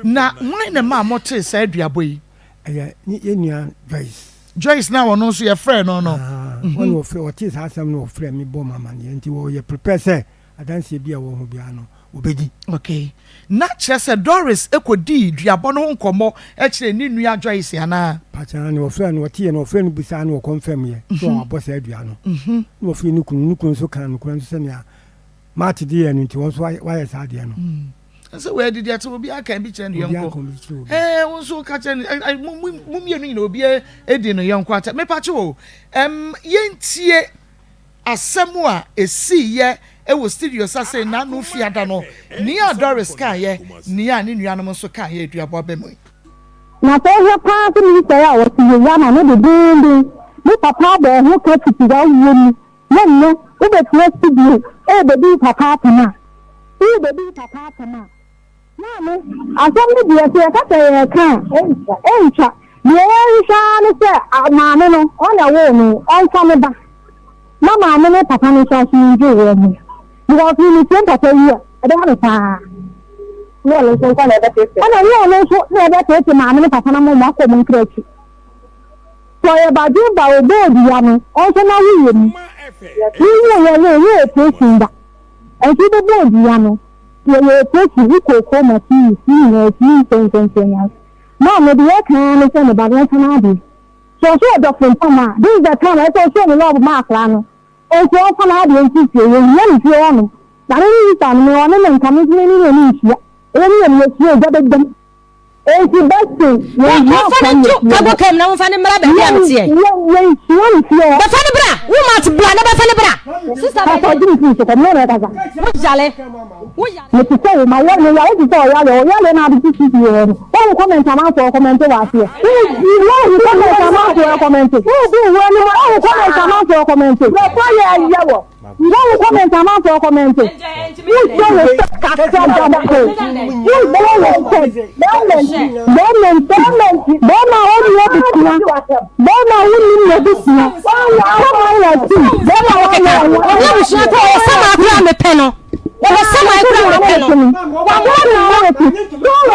na hwan na ɛmaa motee saa aduabɔ yi? Ɛyɛ ne yɛn nua Joyce. Joyce na ɔno nso yɛfrɛɛ no no. Mhm. Ɔna ɔfrɛ ɔtee saa asɛm no ɔfrɛ me bɔɔ me amaneɛ nti ɔyɛ prepare sɛ adanseɛ bi a ɛwɔ ho biara no ɔbɛdi. Okay. Na kyerɛ sɛ Doris kɔdii duabɔ no ho nkɔmmɔ kyerɛɛ ne nua Joyce anaa? Pakyɛ aane, ɔfrɛɛ no, ɔteeɛ no ɔfrɛɛ no bisaa no ɔkɔnfɛm yɛ sɛ wabɔ saa dua no. Na ɔfrɛɛ ne kunu, ne kunu nso kaa nokorɛ nso sɛnea Marty de yɛɛ no nti wɔn nso wayɛ saa adeɛ no. Sɛ wɔadidi ate obiara kan bi kyerɛ ne yɔnko. Ɛɛ wo nso ka kyerɛ ne mo mmienu nyina obiara edi ne yɔnko atɛ. Mepakye o, ɛm yɛntie asɛm a esii yɛ ɛwɔ studio sa sɛ n'ano fiada no nea Doris kaa yɛ nea ne nuanom nso kaa yɛ aduabɔ aba mu yi. Na sɛ wohwɛ paa sɛ minista yi a wɔte yei ama no dedeenden, me papa abɔ ho ka fiti w'awoɔ mu Na nnɛ wobɛtena studio rebɛdi wo papa atɛm a, worebɛdi wo papa atɛm a, maame, asɛm no deɛ sɛ yɛka sɛ yɛreka a, ɛntwa. Deɛ yɛrehwehwɛ ara ne sɛ maame no, ɔna ɛwoo no, ɔmfa ne ba na maame ne papa no nso asomdwoe wɔn ho. Because me metie papa yi a, ɛbɛha me paa. Ne ɔno nso nkwa na ɛbɛtete. Ɛna ne ɔno nso na ɛbɛtete maame ne papa no ama wɔn akɔ wɔn nkra akyi. Sɛ ɔyɛ badwen ba ɔbɔɔ dua no ɔnhwɛ na wo yɛ mu wo wo yɛ wo wo operation da ɛnso wo bɛbɔɔ dua no yɛ yɛ operation wo kookoo ma tii ne nyinaa ɛtumi nsɛnsɛnsɛn nyinaa maame deɛ ɛka ara ne sɛ ne ba no ɔmfa n'adeɛ sɛ ɔsɛ ɔdɔ frempam a this is the time ɛsɛ ɔsɛ ne love ma akwadaa no ɛnso ɔmfa n'adeɛ nsi fie yɛ hia ne fie hɔ nom na ne ne sista no me ɔne ne nka me nso me ne ne nhyia ɛyɛ ne yɛ ne yɛ fie gya bɛdam Enti Bɛsi, yɛnhia Momfa no kwan nto wɔ fie cargo hɔ. car mu na momfa no mmra baabi a meteɛ. Yɛn, yɛnhyia no fie hɔ. Bɛfa no bra! Wo Matt bra na bɛfa no bra! Sister Kasa, Bɛdi. gye me firi so kɔ, me ne no rekasa. Wo yale. Wo yale. Mete sɛ wo, ma yɛ, meyare te sɛ ɔyale, ɔyale na ade te sisi hɔ no. Woahu comment amanfoɔ kɔmɛnte wɔ aseɛ? Woahu comment amanfoɔ kɔmɛnte? Woahu comment amanfoɔ kɔmɛnte? Woahu comment amanfoɔ kɔmɛnte? Wosɔ wo sɛ kakra da mpo. Wosɔ wo sɛ bɛrima bɛrima a ɔnni abusua bɛrima a wonnim n'abusua kama yɛ ti bɛrima a wɔkeka ɔnni abusua kɔ ɔyɛ sama akora a mepɛ no ɔyɛ sama akora a mepɛ no waboa me mma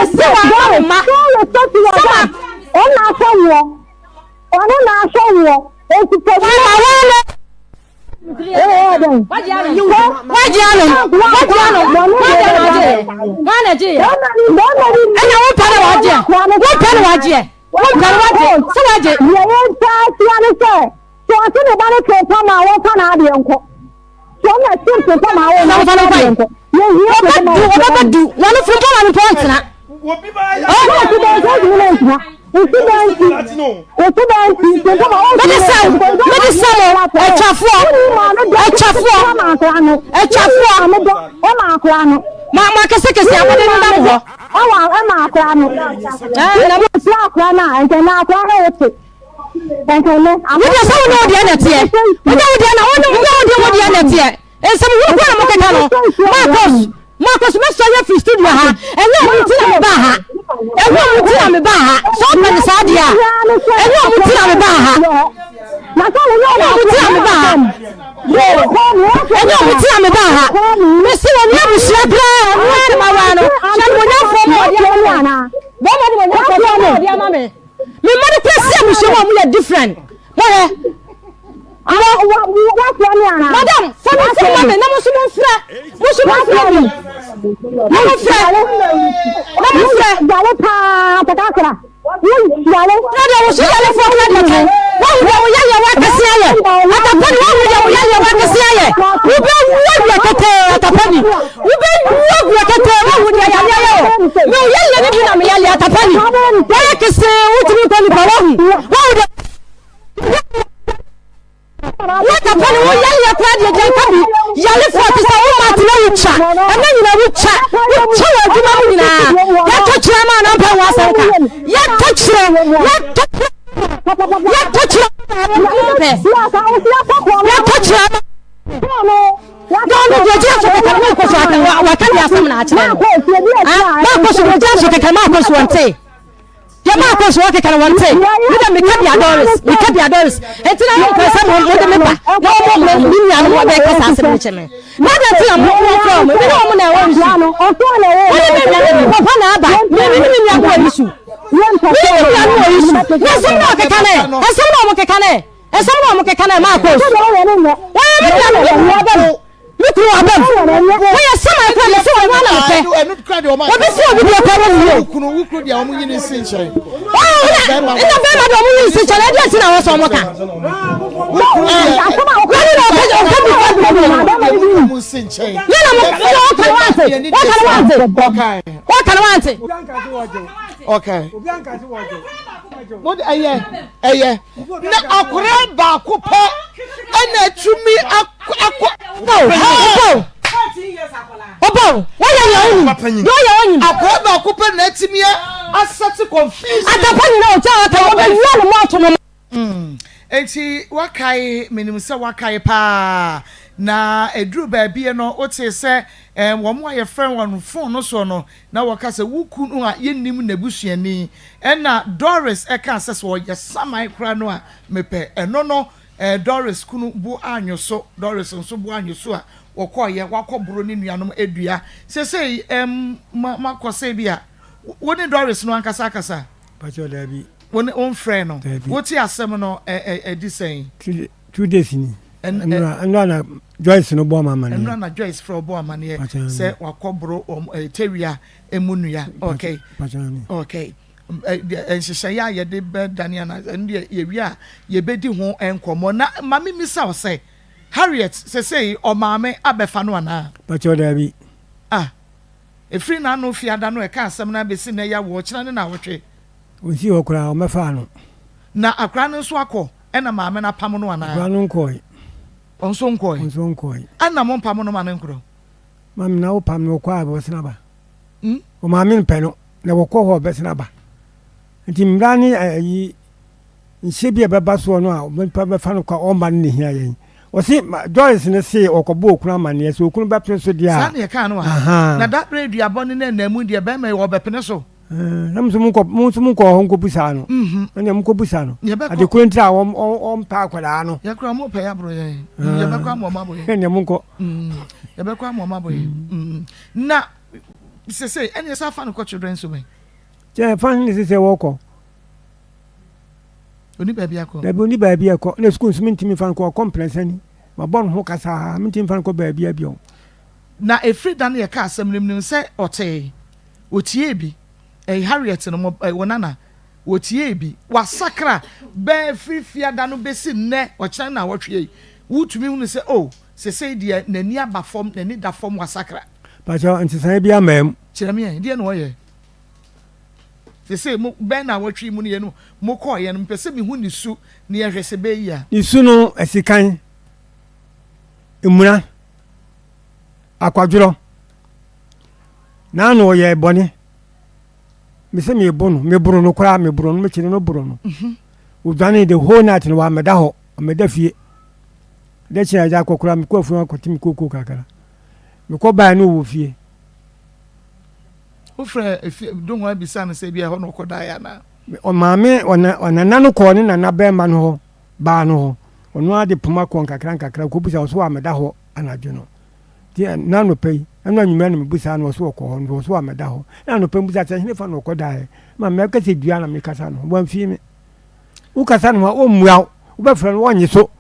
ɔsɛ waboa me mma sama ɔna ahwɛ woɔ ɔno na ahwɛ woɔ eti pɛ sama wɔn no. Wagye anom. Wagye anom. Wagye anom. Wọn na gye yɛ. Ɛna wo pɛ na wagye. Wo pɛ na wagye. Wo pɛ na wagye. Sɛ wagye. Deɛ yɛn taa tia ne sɛ sɛ ɔte ne ba no to mpam a wɔmfa n'adeɛ nkɔ. Sɛ ɔna ti to mpam a wɔmfa n'adeɛ nkɔ. Yɛhia to mpam a wɔmfa Ɔbɛba du wɔn firi mpam a mepɔ ntena. Mede sɛ mede sɛ mo atwafoɔ atwafoɔ atwafoɔ ma mo akɛsekɛse a mode nenam hɔ. Wode sɛ wo ne wo deɛ na ɛteɛ wode wo deɛ na wo ne wo deɛ wo deɛ na ɛteɛ nsɛm hunu kora na mokeka no Marcus Marcus mɛsɔre afiri studio ha ɛnyɛ ɔmo nti na mebaa ha ɛnyɛ ɔmo nti na mebaa ha sɛ ɔpɛ ne saa deɛ a ɛnyɛ ɔmo nti na mebaa ha ɛnyɛ ɔmo nti na mebaa ha. Ɛnyɛ ɔmo ti a mebaa ha. Mese wɔn ni abusua koraa ɔno ara na mawaa no. Hyɛ animuonyamfoɔ ma ɔde ama me. Bɛrima animuonyamfoɔ ma ɔde ama me. Me mma no kura si abusua mu a ɔmo yɛ different. Mohwɛ. Madam, fa me fon ma me na mo nso momfrɛ. Mo nso momfrɛ bi. Na momfrɛ. Na momfrɛ. Yare paa kakakra. Yare. Na deɛ wo so yarefoɔ kora deɛ kan. Woahu deɛ wo yareɛ wakɛse ayɛ. Atapani woahu deɛ wo yareɛ wakɛse ayɛ. Wobɛwu awie ketee atapani. Wobɛwu awie ketee woahu deɛ yareɛ yɛ wɔ. Me wo yareɛ no bi na me yareɛ atapani. Woayɛ kesee wotumi nkɔ nipa woahu. Woahu deɛ. Wata pɛ ne wo yareɛ koraa deɛ gya nka bi yarefoɔ te sɛ wo ma tena wo twa ɛnɛ nyina wo twa wo twa wɔ adwuma mu nyinaa yɛtɔ kyerɛ ma na mpɛ ho asɛm ka yɛtɔ kyerɛ yɛtɔ yɛtɔ kyerɛ pɛ yɛtɔ kyerɛ ma na ɔno deɛ gyina so kɛkɛ ma akɔ so waka deɛ asɛm na akyerɛ no ma akɔ so deɛ gyina so kɛkɛ ma akɔ so ɔnte Deɛ maa kɔ so wɔkeka no wɔn te. Me dɛ meka bia Doris, meka bia Doris. Enti na wɔn kasa mo mo de me ba na wɔn mo me nua no wɔn bɛka saa asɛm no kyɛ me. Na adɛn nti na mo mo frɛ wɔn? Me ne wɔn na ɛwɔ nsu. Wɔn ne me nua ne papa na aba. Me me ne me nua no wɔ isu. Me ne me nua no wɔ isu. Na nsɛm na wɔkeka no ɛ, nsɛm na wɔkeka no ɛ, nsɛm na wɔkeka no ɛ maa kɔ so. Wɔyɛ me nua no me nua ba mu. Me kunu wɔ abam. Woyɛ saman kura me sɛ ɔno ana mepɛ. Obi sɛ obi deɛ kɔ wɔ wuo. Wukuru deɛ wɔn yi ne si nkyɛn. Ɛna bɛrima deɛ wɔn yi ne si nkyɛn ɛdeɛ nti na wɔsɔ wɔn ka. Wɔne na ɔka ɔka bi ka bi bi. Yɛ na mo na ɔka no wante ɔka no wante ɔka no wante. Okay. Mo de ɛyɛ ɛyɛ na akora baako pɛ ɛna atumi akɔ akɔ. Ɔbɔ wɔyɛ yɛ ɔnyim deɛ ɔyɛ ɔnyim. Akora baako pɛ na atumi asɛte confusion. Atapa nyina ɔkyɛ ɔka ɔbɛ wia ne mu ato no. Mm, enti wakae, menim sɛ wakae paa. Na ɛduru baabi no, wotee sɛ eh, wɔn a yɛfrɛ wɔn fon no soɔ no, na wɔka sɛ wo kunu a yɛnnim n'abusuani. Ɛna Doris ɛkaa sɛ sɛ ɔyɛ saman koraa no a, mepɛ. Ɛno no, eh, Doris kunu bo anwo so, Doris nso bo anwo so a wɔkɔeɛ, wakɔboro ne nuanom dua. Seesei, eh, moakɔ sɛ bi a, wo ne Doris no ankasa akasa? Pakyɛ daabi. Wo ne wo nfrɛ no. Daabi. Wo te asɛm no ɛ ɛ ɛdi sɛn? Two days ni. Ɛnura ɛnura na Joyce no bɔ ama amaneɛ. Ɛnura na Joyce frɛ ɔbɔ amaneɛ sɛ wakɔ boro wɔn ɛ tewia emu nua. Okay. Okay. Nhyehyɛeɛ a yɛde bɛ dane ana ɛno deɛ yɛwie a yɛbɛdi ho nkɔmmɔ na ma me misa wo sɛ Harriet sesei ɔmaame abɛfa no anaa? Pakyɛ daabi. Ah. Ɛfiri n'ano fiada no ɛka asɛm no abɛsi nnɛ yawoɔ ɔkyena ne naawɔtwe. Ɔnsii hɔ koraa, wɔmmɛfaa no. Na akwadaa no nso akɔ, ɛna maame no apamo no anaa? Akwadaa no nkɔɔe. Ɔnso nkɔɔe? Ɔnso nkɔɔe. Ɛna mompamo no ma no nkorɔ? Maame na wopam no ɔkɔ a ɔbɛsan aba. Hmm? Ɔmaame mpɛ no, na wɔkɔ hɔ ɔbɛsan aba. Nti mmara ne ayi nhyɛ bi a ɛbɛba soɔ no a nipa bɛfa no kɔ a ɔmma no na ehia yɛn. Ɔse Doris no se ɔkɔbɔ okunu amanneɛ sɛ okunu bɛpene so deɛ a. Saa na yɛkaa no wɔ ha. Na da berɛ aduabɔ ne ne ananmu deɛ bɛrima yi ɔbɛpene so. Na mo nso monkɔ mo nso monkɔ hɔ nkɔbusa no. Ɛnna monkɔbusa no. Ade koro nti a wɔn wɔmpɛ akwadaa no. Yɛkora wɔn pɛ yɛaboro yɛn. Yɛbɛkɔ ama wɔn abɔ yɛn. Ɛnna monkɔ. Yɛbɛkɔ ama wɔn abɔ yɛn. Na sese ɛnna yɛsɛ afa no kɔ children's home. Kyɛ fa ne sese wɔkɔ. Oni baabi akɔ. Dabi oni baabi akɔ. Na sukuu nso mentumi fa no kɔ ɔkɔ mprɛnsa ni. Mabɔ ne ho kasaa mentumi fa no kɔ baabi abio. Na ɛfiri da no yɛka asɛm no menim sɛ ɔtee. Wɔtiee bi. Ɛyɛ Harriet no, mo, wo nana. Wɔtiee bi. Wasakra bɛɛ firi fiada no bɛsi nnɛ, ɔkyena ne naawɔtwe yi. Wotumi hunu sɛ, oh, sesei deɛ n'ani aba fam, n'ani da fam, wasakra. Pakyɛ, nsesaeɛ bi amaa mu. Kyerɛ me ɛ, deɛ na ɔyɛ? Sesei, mo, bɛn naawɔtwe yi mu no yɛn no, mokɔɔeɛ no, mepɛ sɛ mehu ne su, na yɛhwɛ sɛ ɛbɛyɛ yie a. Ne su no, asikan, mmuna, akwadworɔ. N'ano ɔyɛɛ bɔne. Mese mebo no, meboro no koraa, meboro no, mekyere no boro no. Mhm. Odwane the whole night no wammɛda hɔ, ɔmmɛda fie. Dɛ kye agya akɔ koraa, mekɔ afuo akɔte me kookoo kakra. Mekɔ bae no wɔ fie. Wofrɛ efie do ho abisa no sɛ ebi ɛhɔ na ɔkɔdaeɛ anaa? Ɔmaame, ɔnana no kɔɔ ne nana bɛrima no hɔ, baa no hɔ. Ɔno ara de poma kɔɔ nkakrankakra kɔbisa, ɔse wammɛda hɔ anadwo no. Nti na anɔpa yi, ɛno anwummerɛ na mebisaa no, ɔse ɔkɔ hɔ, nso ɔse wammɛda hɔ. Na anɔpa yi mebisaa sɛ henefa na ɔkɔdaeɛ? Ma mɛka sɛ dua na mekasa no ho, wamfii me. Wokasa ne ho a, ɔmmua wo, wobɛfrɛ no ɔnnye so.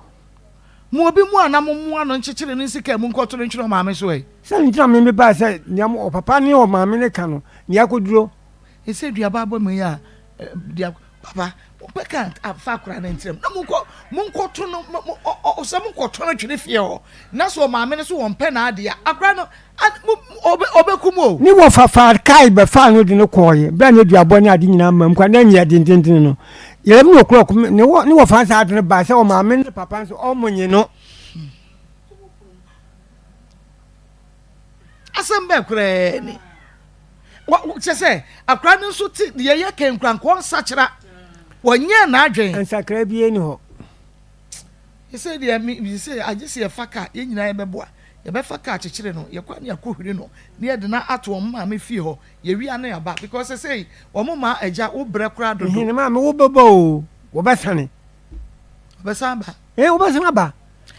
Mo obi mu a na mommoa no nkyekyere no nsi kaa mu nkɔto no ntwene ɔmaame so ɛ? Sɛ nti na me mebae sɛ nea ɔpapa ne ɔmaame no ka no, nea akɔduro. Ɛsɛ duaba abɔ mu yi a, dua papa mobɛka afa akora no ntiram na monkɔ monkɔto no sɛ monkɔto no twene fie hɔ na sɛ ɔmaame no so wɔmpɛ n'adeɛ a akora no ɔbɛkum o. Ne wɔfa faa kae bɛfaa no de no kɔɔeɛ berɛ a na aduabɔ ne ade nyinaa mam kwa na nyɛ dendenden no 11 o'clock ne wɔ ne wɔfa saa ade no baa sɛ ɔmaame ne papa nso ɔmo nye no. Asɛm bɛn koraa ni? Kyɛ sɛ akora no nso te deɛ yɛ kɛnkura nkɔ nsakyera wɔnyɛ n'adwen. Nsakra biara ni hɔ. Sɛ deɛ mi sɛ agye sɛ yɛfa kaa yɛn nyinaa yɛbɛboa yɛbɛfa kaa kyekyere no yɛkɔ ne yɛakɔhwiri no ne yɛde no ato wɔn maame fie hɔ yɛwia ne aba because sɛ wɔn ma agya wo brɛ koraa dodo. Hene maame wo bɛbɔ o wɔbɛsane. Wɔbɛsan aba. Ee wɔbɛsan aba.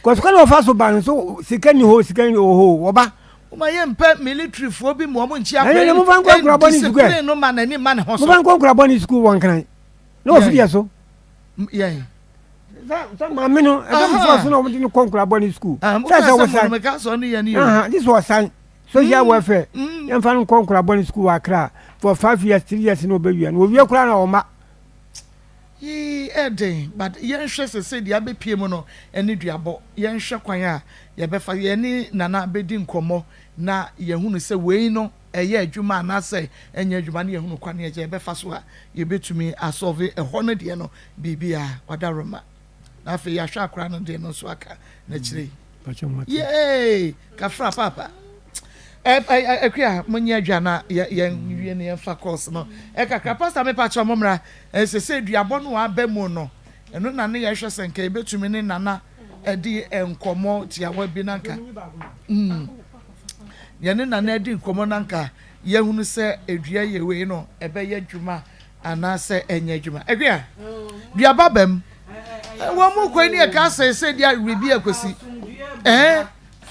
Kɔsukɔ na wɔfa so ba no so sika ni hɔ sika ni wɔ hɔ wɔba. Woma yɛ mpɛ military foɔ bi mu wɔn nkyi akora yi discipline no ma n'ani ma ne ho so. Mofa nkɔ nkura bɔ ne sukuu wɔ nkran na wɔfi deɛ so. Yɛn. Sɛ maame no ɛsɛ mo fɔ so na wɔde no kɔ nkura bɔ ne sukuu. Sɛ sɛ wɔsan. Gye sɛ wɔsan social welfare yɛmfa no nkɔ nkura bɔ ne sukuu wɔ Accra for 5 years 3 years na ɔbɛwia no wɔwie koraa na ɔma. Yii ɛden but yɛnhwɛ sese deɛ abɛpie mu no ɛne duabɔ yɛnhwɛ kwan a yɛbɛfa yɛne Nana bɛdi nkɔmmɔ na yɛhunu sɛ wei no ɛyɛ adwuma anaasɛ ɛnyɛ adwuma na yɛhunu kwan a yɛbɛfa so a yɛbɛtumi asɔlve ɛhɔ no deɛ no biribiara wadaroma na afei yɛahwɛ akora no deɛ no nso aka n'akyire yi. Yay! Kafra papa. Akua monyɛ adwa na yɛn wie ne yɛmfa course no ɛkakra pastor me pakyɛ mo mmra ɛsɛ sɛ duabɔ no aba mu no ɛno na ne yɛhwɛ sɛ nka yɛbɛtumi ne nana ɛdi nkɔmmɔ tiawa bi na nka mm yɛne nana adi nkɔmmɔ na nka yɛhunu sɛ edua yɛ wei no ɛbɛyɛ adwuma anaasɛ ɛnyɛ adwuma. Akua, duaba bam. Wɔn mu kwan ni ɛka sɛ sɛ di biribi akosi. Ɛɛ.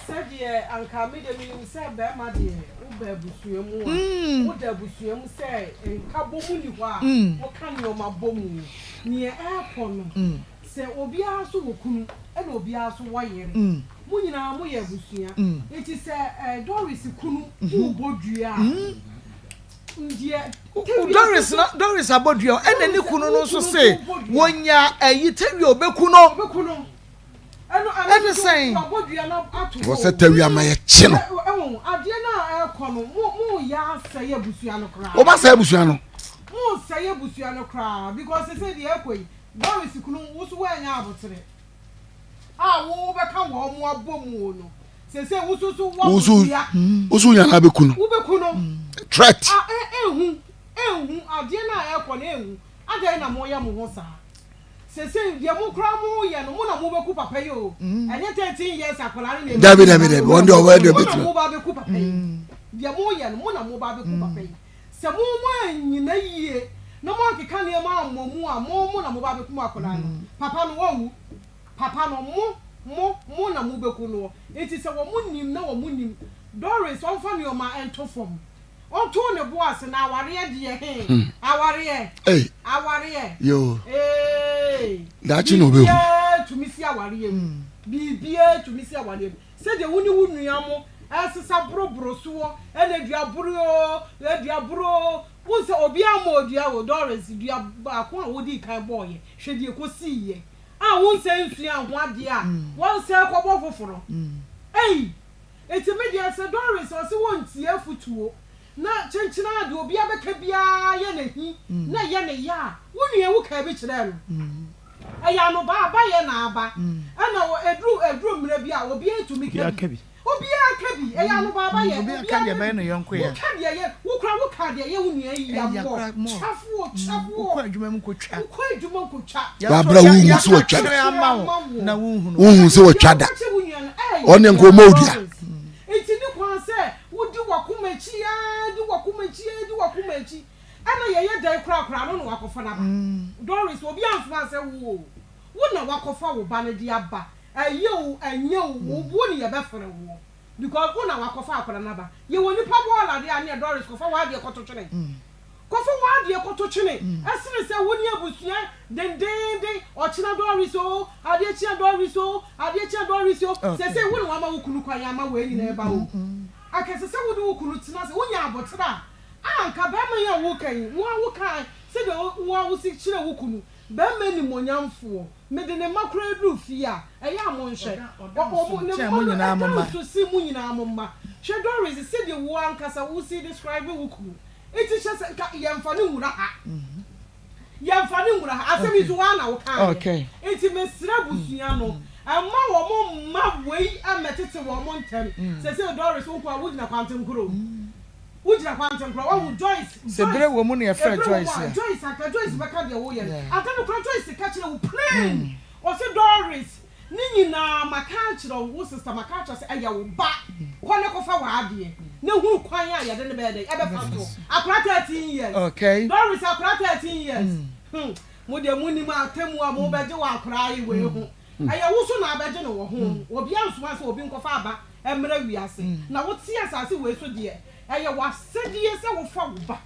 Sɛdeɛ anka me deɛ menim sɛ bɛrima deɛ woba abusua mu a woda abusua mu sɛ nka bɔ mu ni hɔ a woka nneɛma bɔ mu neɛ ɛrekɔ no sɛ obiara nso wɔ kunu ɛna obiara nso wɔ yere mo nyinaa moyɛ abusua nti sɛ Doris kunu wobɔ dua a Doris na Doris abɔdua ɛna ne kunu no nso se wɔnya ayi tawia ɔbɛku no ɛne sɛn. Wɔ sɛ tawia ma yɛkye no. Wɔba sɛ abusua no. Mo nsɛe abusua no koraa because sɛ deɛ ɛkɔ yi Doris kunu wo so woanya abotere a wo bɛka wɔn mo abɔ mu no. Wosu wosu nya na bɛku no. Wobɛku no. Threat. Ah, ehu, ehu, adeɛ no a ɛkɔ no ehu. Adɛn na moyɛ mo ho saa? Sese deɛ mo koraa mo yɛ no, mo na mobɛku papa yi o. Ɛnyɛ 13 years akwadaa no na Dabi dabi dabi, wɔn deɛ ɔbɛyɛ deɛ Mo na ɔbɛtumi. mo ba bɛku papa yi. Deɛ moyɛ no, mo na mo ba bɛku papa yi. Sɛ mo mo annyina yie na mo ankeka nneɛma ammɔ mu a, mo mo na mo ba bɛku mo akwadaa no. Papa no wɔnwu. Papa no, mo, mo, mo na mobeku noɔ. Enti sɛ wɔn nim na wɔn nim, Doris ɔmfa nnoɔma nto fam. Ɔnto ne bo ase na awareɛ deɛ he, awareɛ, Ei, awareɛ, yoo, eei, daakye na ɔbɛhu. biribiara tumi si awareɛ mu. Biribiara tumi si awareɛ mu. Sɛdeɛ wo ne wo nua mo ɛresesa boroboro soɔ, ɛna dua boro oo, dua boro oo, wohu sɛ obiara mmɔɔ dua o, Doris, dua baako a wodii kan bɔeɛ, hwɛ deɛ ɛkɔsiiɛ. a wonsɛ nsuaa ho adeɛ a wɔnsɛ kɔbɔ foforɔ ei Nti me deɛ sɛ Doris ɔse wɔntie afutuo na kyenkyena a deɛ obia bɛka biara yɛ no ahi na ɛyɛ no ya a wo nua wo kaa bi kyerɛɛ no ɛyɛ anobaa aba yɛ na aba ɛna ɛduru ɛduru mmerɛ bi a obia tumi ka bi. Obiara ka bi, ɛyɛ anobaaba yɛ, Obiara obiara ka deɛ ka ɛbɛyɛ bi. ne yɔnko yɛ. Woka deɛ ɛyɛ, wo koraa woka deɛ ɛyɛ wo nua yi ya Ɛyɛ mmɔ. koraa mmɔ. Twafoɔ, twafoɔ. Wokɔ adwuma mu kɔtwa. Wokɔ adwuma mu kɔtwa. Wabra Yɛato wohu yɛ sɛ watwa da. yɛaka kyerɛ ama wo na wonhunu. Wohu sɛ watwa da. Deɛ woka kyerɛ wo nua no, ɛyɛ Ɔne nka ɔma wo dua. Nti ne kwan sɛ wodi w'akoma akyi ara, di w'akoma akyi ara, di w'akoma akyi. Ɛna yɛyɛ dɛn koraa koraa no na wakɔfa no aba. Doris, obiara nsomaa sɛ wo o. Wo na woakɔfa wo ba no de aba, ɛyɛ o, ɛnyɛ o, wo ne yɛbɛfrɛ woɔ because wo na woakɔfa akwadaa no aba. Yɛwɔ nipa bɔɔla deɛ a neɛ Doris kɔfa w'adeɛ kɔto twene. Kɔfa w'adeɛ kɔto twene ɛsene sɛ wo ne abusua dendeenden, ɔkyena Doris o, adeɛ kye a Doris o, adeɛ kye a Doris o, seesei wo na woama wo kunu kwan ama wei nyinaa ɛba o. Anka ɛsɛ sɛ wode wo kunu tena ase, wonya aboterɛ a, anka barima yi a woreka yi, wo ara wokaa sɛdeɛ wo ara wosi kyerɛ wo kunu, Barima animuonyamfoɔ, mede ne mma koraa duru fie a, ɛyɛ a monhwɛ. Ɔ, ne mma no, ɛda nso sen mo nyinaa mo mma. Hwɛ Doris, sɛdeɛ wo ankasa wosi describe wo kunu. Nti kyerɛ sɛ, nka yɛmfa no nwura ha. Yɛmfa no nwura ha. Asɛm yi nso, wo ara na wokaeɛ. Nti mesrɛ abusua no, mma wɔn mma wei mmɛtete wɔn ntɛm. Seesei Doris, wo nko ara wogyina kwantenkoro o. Wogyina kwanten koraa, wahu Joyce, Sɛ bere wɔ mu na yɛfrɛ Joyce, Joyce a. Joyce anka Joyce bɛka deɛ woyɛ no. Yeah. Ada no koraa Joyce ka kyerɛ wo plain. Ɔse Doris, ne nyinaa maka akyerɛ wo, wo sister maka akyerɛ wo sɛ ɛyɛ wo ba. Kɔ na kɔfa w'adeɛ na hunu kwan a yɛde no bɛyɛ dɛn, ɛbɛfa so. Akwadaa 13 years. Okay. Doris akwadaa 13 years. Hmm, mo deɛ monim atemmuo a mobɛgye wɔ akwadaa yi wei ho. Ɛyɛ wo so na abɛgye no wɔ ho. Obiara nsomaa sɛ obi nkɔfa aba mmra wiase. Na wote asase wei so deɛ, ɛyɛ w'asɛdeɛ sɛ wofa wo ba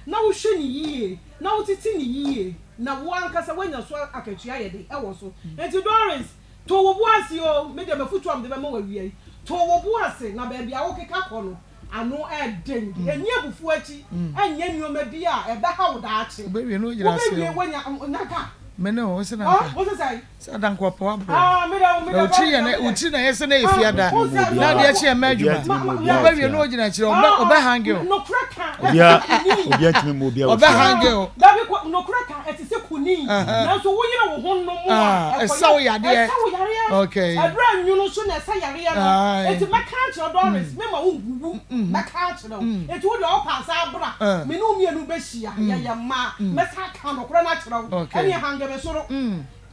na wohwɛ no yie, na wotete no yie, na wo ankasa woanya so akatua ayɛ den wɔ so. Enti Doris, to wo bo ase o, me deɛ m'afotuo a mede bɛma wo awia yi, to wo bo ase na baabi a wokeka kɔ no, Ano yɛ den. Nni abufuo akyi nyɛ nneɛma bi a ɛbɛha wo daakye. Wobɛwie no wogyina ase Wobɛwie woanya nanka. Me ne wo, wo se nanka. Wo se sɛn? Sɛ adanka ɔpɛ wabrɛ. Ah, me de wo, me de Na wo tiri yɛ na wo tiri na yɛ sɛ na yɛ fiada. Na adeɛ kye yɛ mma adwuma. Wobɛwie no wogyina akyire ɔbɛ ɔbɛ hange o. Nokorɛ ka ɛte sɛ kunini. Obia ntumi mmɔ obia wɔ Ɔbɛ hange o. Dabi kɔ nokorɛ ka ɛte sɛ kunini. Nanso wo yere wo ho nom a ɛkɔyɛ Ɛsa wo yadeɛ. Ɛsa wo yareɛ. Okay. Ɛberɛ a nwunu nso na ɛsa yareɛ no. Enti mɛka akyerɛ wo Doris, mema wo nwuwu. Mɛka akyerɛ wo. Enti wo deɛ wopɛ a san bra. Me ne wo mmienu bɛhyia. Yɛyɛ mmaa. Mɛsan aka nokorɛ no akyerɛ wo. Ɛnneɛ hange me soro.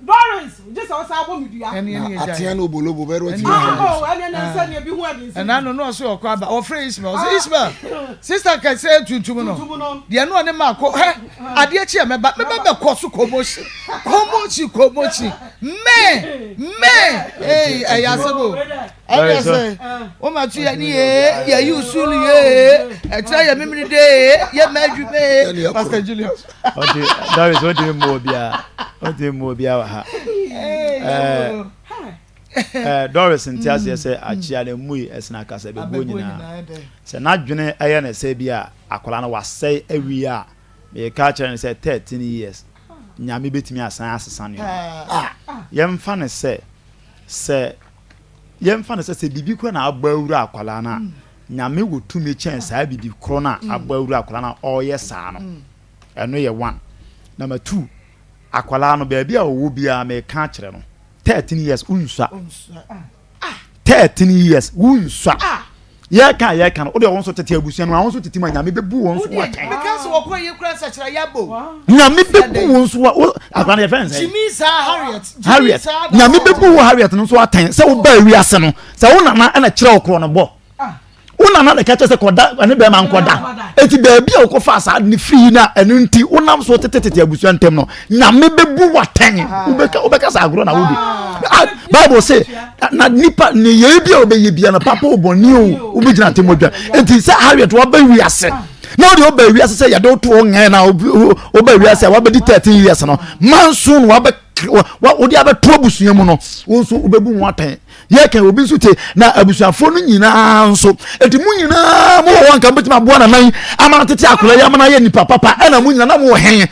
Doris, gye sɛ wosan bɔ me dua. Na atea ne obolobo bɛyɛ dɛ watumi Ah, oh, ɛnneɛ na ɛsɛ nea ebi ho ɛden sɛ Ɛna no na ɔso ɔkɔ aba ɔfrɛ Ismael ɔsɛ Ismael sister kɛsɛ tuntum no deɛ no ɔne maa kɔ hɛ adeɛ kyi a mɛba mɛba bɛkɔ so kɔmɔsi kɔmɔsi kɔmɔsi mɛ mɛ ee ɛyɛ asɛm o ɛyɛ sɛ wɔn ma tu yɛ ni yee yɛ yi usulu yee ɛkyerɛ yɛ mimiri de yee yɛ mɛ adwuma yee Pastor Julius. Ɔnti Doris ɔntumi mmu obiara ɔntumi mmu obiara wɔ ha ɛɛ ɛɛ Doris nte aseɛ sɛ akyea na mmui ɛsena akasa ɛbɛbuo nyinaa sɛ n'adwene ɛyɛ ne sɛ bi a akwadaa no wasɛe awie a meka kyerɛ no sɛ 13 years nyame bɛtumi asan asesa nneɛma yɛmfa no sɛ sɛ yɛmfa no sɛ sɛ biribi kora na abɔ awura akwadaa no a Nyame wɔ tumi kyɛn saa biribi korɔ no a abɔ awura akwadaa no a ɔreyɛ saa no. Ɛno yɛ one. Number two, akwadaa no baabi a ɔwɔ biara meka akyerɛ no, 13 years wonsua. 13 years wonsua. Yɛka a yɛka no, wode wɔn nso tete abusua no a, wɔn nso tete mu a Nyame bɛbu wɔn nso atɛn. Meka sɛ wɔkɔ yɛ kura nsakyera yɛ abɔ. Nyame bɛbu wɔn nso akwadaa no yɛfrɛ no sɛ. Jimmy saa Harriet. Harriet. Nyame bɛbu wo Harriet no nso atɛn sɛ wobaa wiase no. Sɛ wo nana na kyerɛ wo korɔ no bɔ. Wo nana na ɛka kyerɛ sɛ kɔda ɛne bɛrima nkɔda. Eti baabi a wokɔfa saa ne firi na ɛno nti wonam so tetetete abusua ntam no, nyame bɛbu watɛn. Wobɛka wobɛka sɛ agorɔ na wodi. Ah, Bible se na nipa ne yɛ bi a wobɛyɛ bia no papa o bɔne o wobɛgyina atemmu adwa. Enti sɛ Harriet waba wiase na wode woba wiase sɛ yɛde woto wo ngɛn na woba wiase a wabɛdi 13 years no manso no wabɛ wode abɛto abusua mu no wo nso wobɛbu ho atɛn yɛka obi nso te na abusuafoɔ no nyinaa nso eti mu nyinaa mo wɔ hɔ nka mobɛtumi aboa nanan ama no tete akora yi ama no ayɛ nipa papa ɛna mo nyinaa na mo wɔ hɛn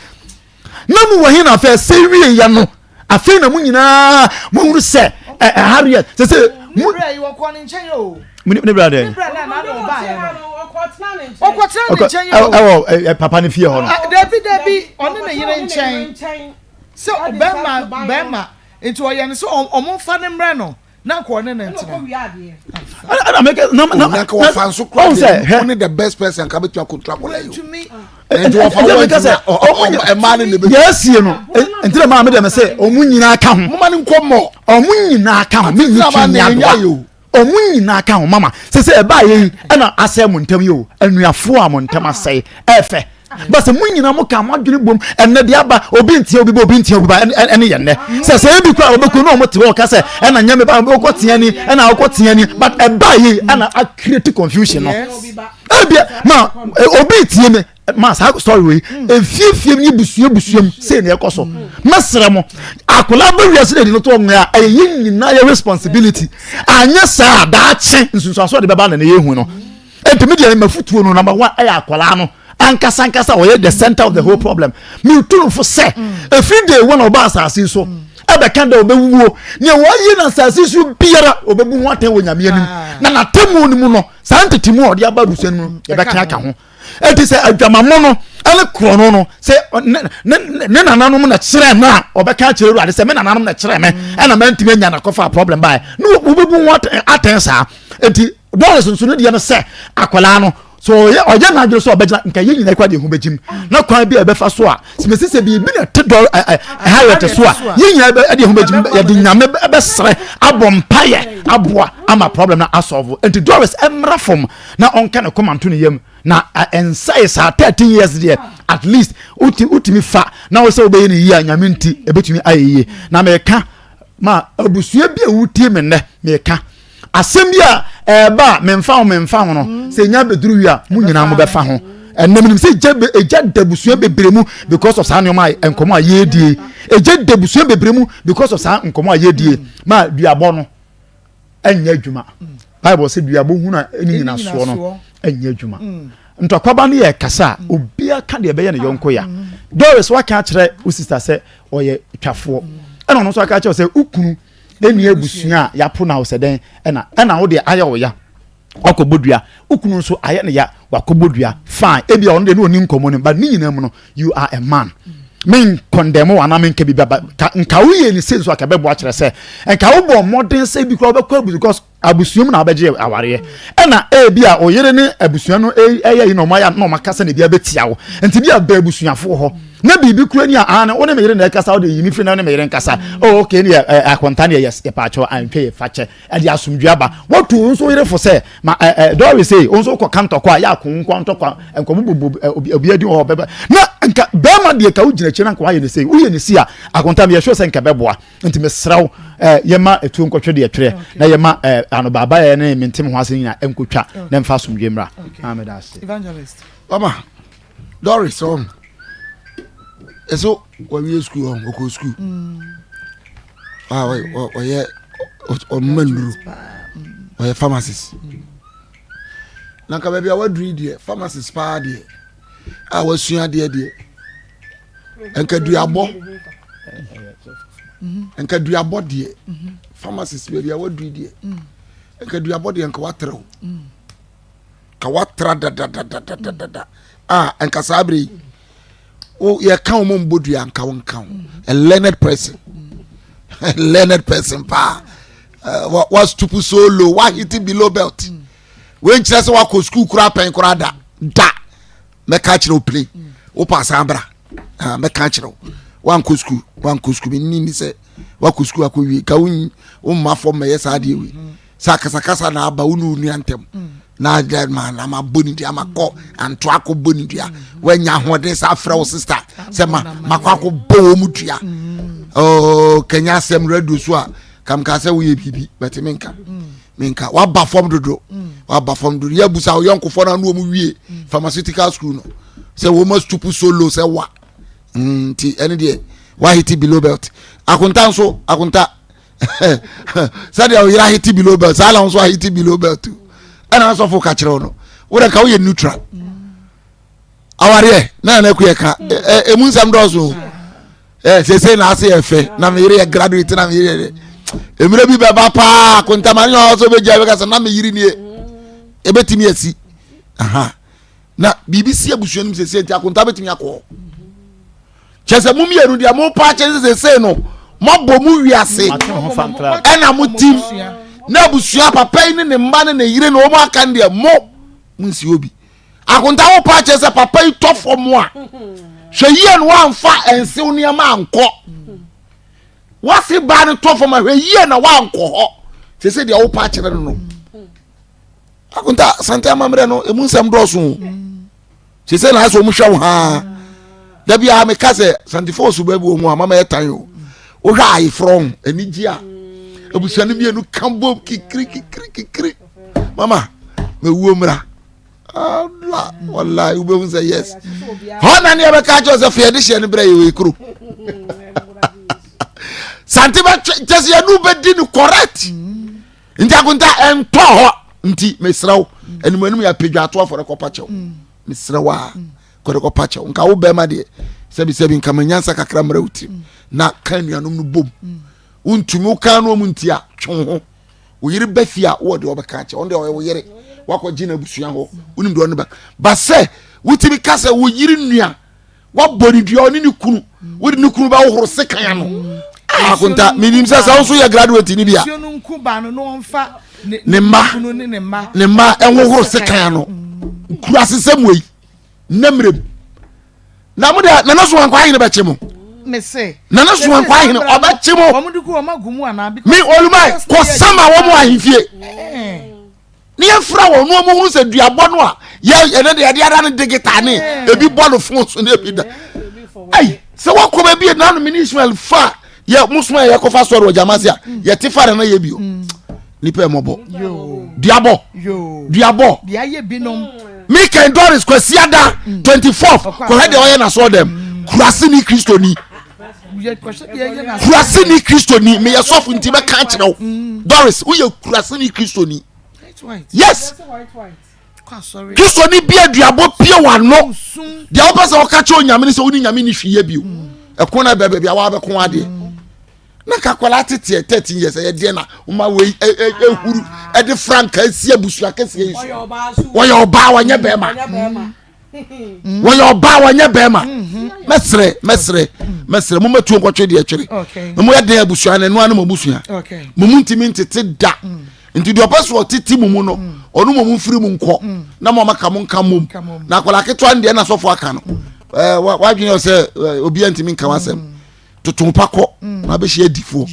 na mo wɔ hɛn na afei ɛsɛ wie yɛ no afei na mo nyinaa mo hunu sɛ ɛ ɛ Harriet sɛ sɛ mo. Ne bra yi wɔkɔ ne nkyɛn o. Ne bra dɛ. Ne bra na na ɔba yɛ no. Ɔkɔtena ne nkyɛn o. Ɛwɔ ɛ papa ne fie hɔ no. Dabi dabi ɔne ne yere nkyɛn sɛ bɛrima bɛrima. Nti ɔyɛ no sɛ ɔmo nfa no mmerɛ no na nka ɔne no ntena. Ɛna mɛka na na na nka wɔfa nso kura deɛ wɔn ne the best person nka bɛtumi akontra akɔla yi o. Nti wɔfa wɔn nti na ɛmaa ne na ebe. Yɛasie no nti na maa mi dɛm sɛ ɔmo nyinaa ka ho. Mo ma ne nkɔ mɔ. Ɔmo nyinaa ka ho mi nyi twi nyi adoa. Ɔmo nyinaa ka ho mama sɛ sɛ ɛbaa yɛ yi ɛna asɛe mo ntɛm yi o anuafoɔ a mo ntɛm asɛe ɛɛfɛ. But sɛ mo nyinaa mo ka mo adwene bom ɛnɛ deɛ aba obi ntia obi ba obi ntia obi ba ɛne yɛ nnɛ sɛ sɛ ebi kura ɔbɛku na ɔmo te hɔ ɔka sɛ ɛna nyɛ me ba ɔkɔ tea ni ɛna ɔkɔ tea ni but ɛba yi ɛna a create confusion no ebia ma obi tie me ma saa story wei efiefie ne busua busua mu sei na ɛkɔ so mɛsrɛ mo akwadaa bɛ wiase na edi no to ɔmo a ɛyɛ yɛn nyinaa yɛ responsibility anyɛ saa daakye nsunsuanso de bɛba na ne yɛ hu no. Enti me deɛ mafutuo no number one ɛyɛ akwadaa no ankasa ankasa ɔyɛ the center of the whole problem. Metu no fo sɛ ɛfiri day one ɔba asase so ɛbɛka dɛ ɔbɛwuo nea wɔayɛ no asase so biara ɔbɛbu ho atɛn wɔ nyame anim ah. na n'atemmuo no mu no saa ntetemu a ɔde aba abusua no mu yɛbɛka aka ho ɛnti sɛ adwamammɔ no ɛne korɔno no sɛ ne nananom na kyerɛ no a ɔbɛka akyerɛ awurade sɛ me nananom na kyerɛ me ɛna mantumi anya nakɔfa problem baɛ ne wobɛbu ho atɛn saa nti Doris nso ne deɛ no sɛ akwadaa no so ɔyɛ ɔyɛ n'adwene sɛ ɔbɛgyina nka yɛn nyinaa kura deɛ ho bɛgyim na kwan bi a ɛbɛfa so a sɛ sɛ biribi na ɛte dɔ ɛ ɛ Harriet so a yɛn nyinaa bɛ ɛde ho bɛgyim yɛde nyame bɛsrɛ abɔ mpaeɛ aboa ama problem no asɔlvo nti Doris ɛmmra fam na ɔnka ne kɔma nto ne yam na ɛnsae saa 13 years deɛ at least wotumi fa na wo sɛ wobɛyɛ no yie a nyame nti ɛbɛtumi ayɛ yie na meka ma abusua bi a wotie me nnɛ meka asɛm bi a ɛɛba a memfa ho memfa ho no mm. sɛ nya bɛduru wie a mo nyinaa mobɛfa ho ɛnna menim sɛ egya egya da abusua bebree mu because of saa nneɛma a nkɔmɔ a yɛredie egya da abusua bebree mu because of saa nkɔmɔ a yɛredie mm. ma duabɔ no ɛnyɛ adwuma mm. bible sɛ duabɔ hunu a ɛne nyinasoɔ no ɛnyɛ adwuma ntɔkwaba no yɛ kasa a obiara ka deɛ ɛbɛyɛ ne yɔnko ya doris waka akyerɛ wo sista sɛ ɔyɛ twafoɔ ɛna ɔno nso aka akyerɛ sɛ ukunu ɛnni abusua a yɛapo na sɛ dɛn ɛna ɛna wo deɛ ayɛ wo ya wakɔbɔ dua wo kunu nso ayɛ ne ya wakɔbɔ dua fine ebi a ɔno deɛ ne ɔni nkɔmmɔ no but ne nyinaa mu no you are a man men condemn wo anaa menka biribi aba nka woyɛ ne sei nso aka bɛboa kyerɛ sɛ nka wobɔ mmɔden sɛ bi koraa wobɛkɔ abu because abusua mu na abɛgye awareɛ ɛna ebi a ɔyere ne abusua no ɛyɛ yi na ɔmo ayɛ na ɔmo akasa na ebi abɛtia wo nti bi a bɛ abusuafoɔ hɔ na biribi kura ni a ah wo ne me yere na ɛkasa wo de yi mi firi na wo ne me yere nkasa oh okay ne yɛ ɛ akonta ne yɛ yɛ paakyɛw antwe yɛ fakyɛ ɛde asomdwe aba wɔtu nso yere fo sɛ ma ɛ ɛ dɔɔre sɛ wo nso kɔ ka ntɔkwa a yɛ ako nkɔ ntɔkwa nkɔmɔ bobo obi obi adi hɔ bɛbɛ na nka bɛrima deɛ ka wo gyina akyire na nka wayɛ ne sei woyɛ ne si a akonta mi yɛ sure sɛ nka bɛboa nti mesrɛ wo eh, yɛma ɛtuo nkɔtwe deɛ twerɛ na yɛma eh, anobaaba yɛ ne mentem ho ase nyina nkɔtwa na mfa asomdwe mmra ah, meda ase. Evangelist. Mama, Doris ɔn ɛso wawie sukuu ɔn ɔkɔ sukuu a ɔyɛ ɔmma nnuru ɔyɛ pharmacist na nka baabi a waduru yi deɛ pharmacist paa deɛ a wasua adeɛ deɛ nka duabɔ nka duabɔ deɛ pharmacist baabi a waduru yi deɛ nka duabɔ deɛ nka watrɛw. Ka watra dadadadadada a nka saa bere yi wo yɛka wɔn mbɔ dua nka wo nka ho a learned person a learned person paa uh, wa stoop so low wa hit below belt wei nkyerɛ sɛ wakɔ sukuu koraa pɛn koraa da da mɛka akyerɛ wo plane wo pa asan bra ah, mɛka akyerɛ wo wankɔ sukuu wankɔ sukuu menni ni sɛ wakɔ sukuu akɔ wie ka wo mma fam mɛyɛ saa adeɛ wei sɛ akasakasa na aba wo ne wo nua ntam na adɛ ma na ma bɔ ne dua ma kɔ anto akɔ bɔ ne dua wanya ahoɔden sɛ afrɛ wo sista sɛ ma ma kɔ akɔ bɔ wɔn mu dua ooo kanya asɛm radio so a kamka sɛ woyɛ biribi bɛte menka menka waba fam dodo waba fam dodo yɛ busa wo yɔnkofoɔ no ano wɔn wie pharmaceutical school no sɛ wɔn astupu solo sɛ wa nti ɛne deɛ wahiti below belt akonta nso akonta sɛdeɛ ɔyere ahete below belt saa na nso ahete below belt ɛna asɔfo ka kyerɛ wo no wodɛ ka woyɛ neutral awareɛ na nana akuyɛ ka ɛmu nsɛm dɔɔso o sese na ase yɛ fɛ na meyere yɛ graduate na meyere yɛ mmerɛ bi bɛba paa kontama ne ɔwɔ sɛ wobɛgya bɛka sɛ na meyere nie ɛbɛtumi asi aha na biribi si abusua no mu sese nti akonta bɛtumi akɔ hɔ kyɛ sɛ mo mmienu deɛ mo pa kyɛ sɛ sese no moabɔ mu wiase ɛna mo tim na abusua papa yi ne ne mma ne ne yere na wɔn aka no deɛ mo mo nsi obi akonta wo pa kyɛ sɛ papa yi tɔ fam a hwɛ yie no wamfa nsew nneɛma ankɔ wase baa no tɔ fam a hwɛ yie na wankɔ hɔ sese deɛ wo pa kyerɛ no no akonta sante amammerɛ no emu nsɛm dɔɔso o. Sese na asɛ wɔn hwɛ wo haa. Dabi a meka sɛ santifo so baabi wɔ mu a mama yɛ tan o. Wohwɛ ayeforɔ ho anigye a abusua no mmienu ka bom kikiri kikiri kikiri. Mama mewuo mmra. Ala wallahi wobɛhu sɛ yes. Hɔ na ne yɛbɛka akyerɛ sɛ fɛ yɛde hyɛ no berɛ yɛ wɔ ekuro. Sante bɛtwe kyɛ sɛ yɛne wobɛdi no correct. Nti akonta ɛntɔ hɔ nti mesrɛ wo anim anim yɛ apagya ato afɔre kɔpa kyɛw mesrɛ wo a kɔde kɔpa kyɛw nka wo bɛrima deɛ sɛbisɛbi nka ma nyansa kakra mmerɛ wo tirim na ka anuanom no bom wontumi wo kan no ɔmu nti a twe wo ho wo yere ba fie a wowɔ deɛ ɔbɛka kyɛ ɔno deɛ ɔyɛ wo yere wakɔgye no abusua hɔ wonim deɛ ɔno ba ba sɛ wotumi ka sɛ wo yere nua wabɔ ne dua ɔne ne kunu wode ne kunu bɛhohoro sekan ano ah, akonta menim sɛ sɛ wo nso yɛ graduate no bi a ne mma ne mma ɛhohoro sekan ano kura asesɛm wei nnɛ mmerɛ mu na mo deɛ nana so wankɔ ahene bɛkye mo nana so wankɔ ahene ɔbɛkye mo me olumae kɔ sama wɔ mo ahemfie eh. ne yɛfra wɔn na wɔn hunu sɛ duabɔ no a yɛ ɛnɛ deɛ yɛde ada no digital ne ebi bɔ no fon so ne ebi da ayi sɛ wakɔ baabi yɛ nanu mini ismail fa yɛ musuma yɛ kɔfa sɔrɔ wɔ gyama se a yɛte fa na yɛ bio nipa yɛ mɔbɔ duabɔ duabɔ mi kɛn doris kwasi ada 24 kɔhɛ deɛ ɔyɛ na sɔɔ dɛm kurasi ni kristo ni kurase ni kristoni meyɛ sɔfo nti bɛka akyerɛ wo mm. doris woyɛ kurase ni kristoni yes kristoni bi aduabɔ pie w'ano deɛ wopɛ sɛ woka kyerɛ onyame ne sɛ wone nyame ne hweyɛ bio mm. ɛko no bɛbɛ bia woabɛko adeɛ mm. na kakwala teteɛ 13 years ɛyɛ deɛ na woma wei ɛhuru ɛde franka asi abusua kɛseɛ yi so wɔyɛ ɔbaa wɔnyɛ bɛrima wɔyɛ ɔbaa wɔnyɛ bɛrima mɛsrɛ mɛsrɛ mɛsrɛ mo mɛtuo nkɔtwe deɛ twere na mo yɛ den abusua na ɛnoa ne mo abusua mo mu ntumi ntete da mm. nti deɛ ɔpɛ so ɔtete mo mu no mm. ɔno mo mu mfiri mu nkɔ mm. na mo amaka mo nka mom na akwadaa ketewa no deɛ na sɔfo aka no ɛɛ wadwene yɛ sɛ obiara ntumi nka wasɛm. Toto pa kɔ mm. na abɛhyia adifoɔ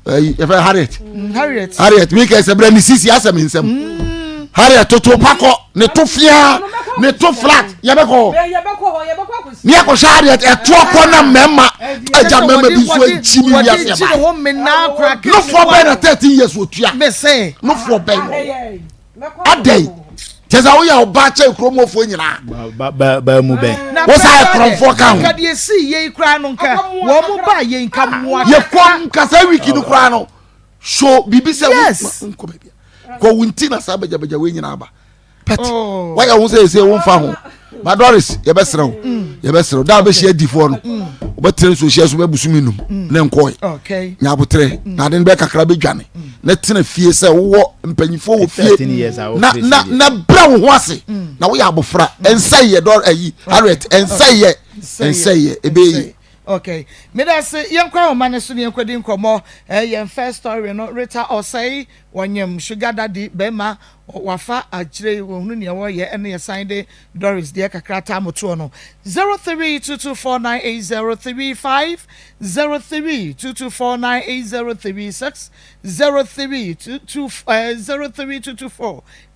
ɛyi yɛfɛ Harriet mm, Harriet Harriet mi kɛ sɛ brɛ ne sisi asɛm nsɛm mm. Harriet toto pa kɔ ne to fia ne to flat yɛbɛkɔ ne yɛkɔhwɛ Harriet ɛtoɔ kɔ na mmarima agya mmarima bi nso akyi ne wiase ɛba nofoɔ bɛn na 13 years otua nofoɔ bɛn wɔ adɛn kyɛ sɛ woyɛ ɔbaa kyɛ kurom hɔfoɔ nyinaa baa mu bɛn wo sa yɛ korɔmfoɔ ka ho nkadeɛ sii yei koraa no nka wɔn mo baa yei nka mmoa yɛkɔm nka saa wiki no koraa no so biribi sɛ nkɔ baabi kɔ wo nti na saa bagyabagya wei nyinaa ba pɛt oh. wayɛ ho sɛ ɛsɛ womfa ho ba doris yɛbɛserɛ wo mm. yɛbɛserɛ wo da wobɛhyia adifoɔ no mm. wobɛtena nsuo hyia so bɛbosome num mm. ne nkɔe nya aboterɛ na ade no bɛyɛ kakra bɛdwane na tena fie sɛ wowɔ mpanyinfoɔ wɔ fie na na na brɛ wo ho ase na woyɛ abofra ɛnsɛ yɛ dɔ ayi harriet ɛnsɛ yɛ ɛnsɛ yɛ ɛbɛyɛ yie. Okay. Meda se yɛnkɔ ahoma no so ne yɛnkɔdi nkɔmmɔ. Eh, yɛn first story no, Rita Osei, wɔnyem sugar daddy bɛrima Wafa akyire yi wɔhunu nea wɔreyɛ ɛna yɛsan de Doris deɛ kakra taa mo toɔ no 0322498035 0322498036 0322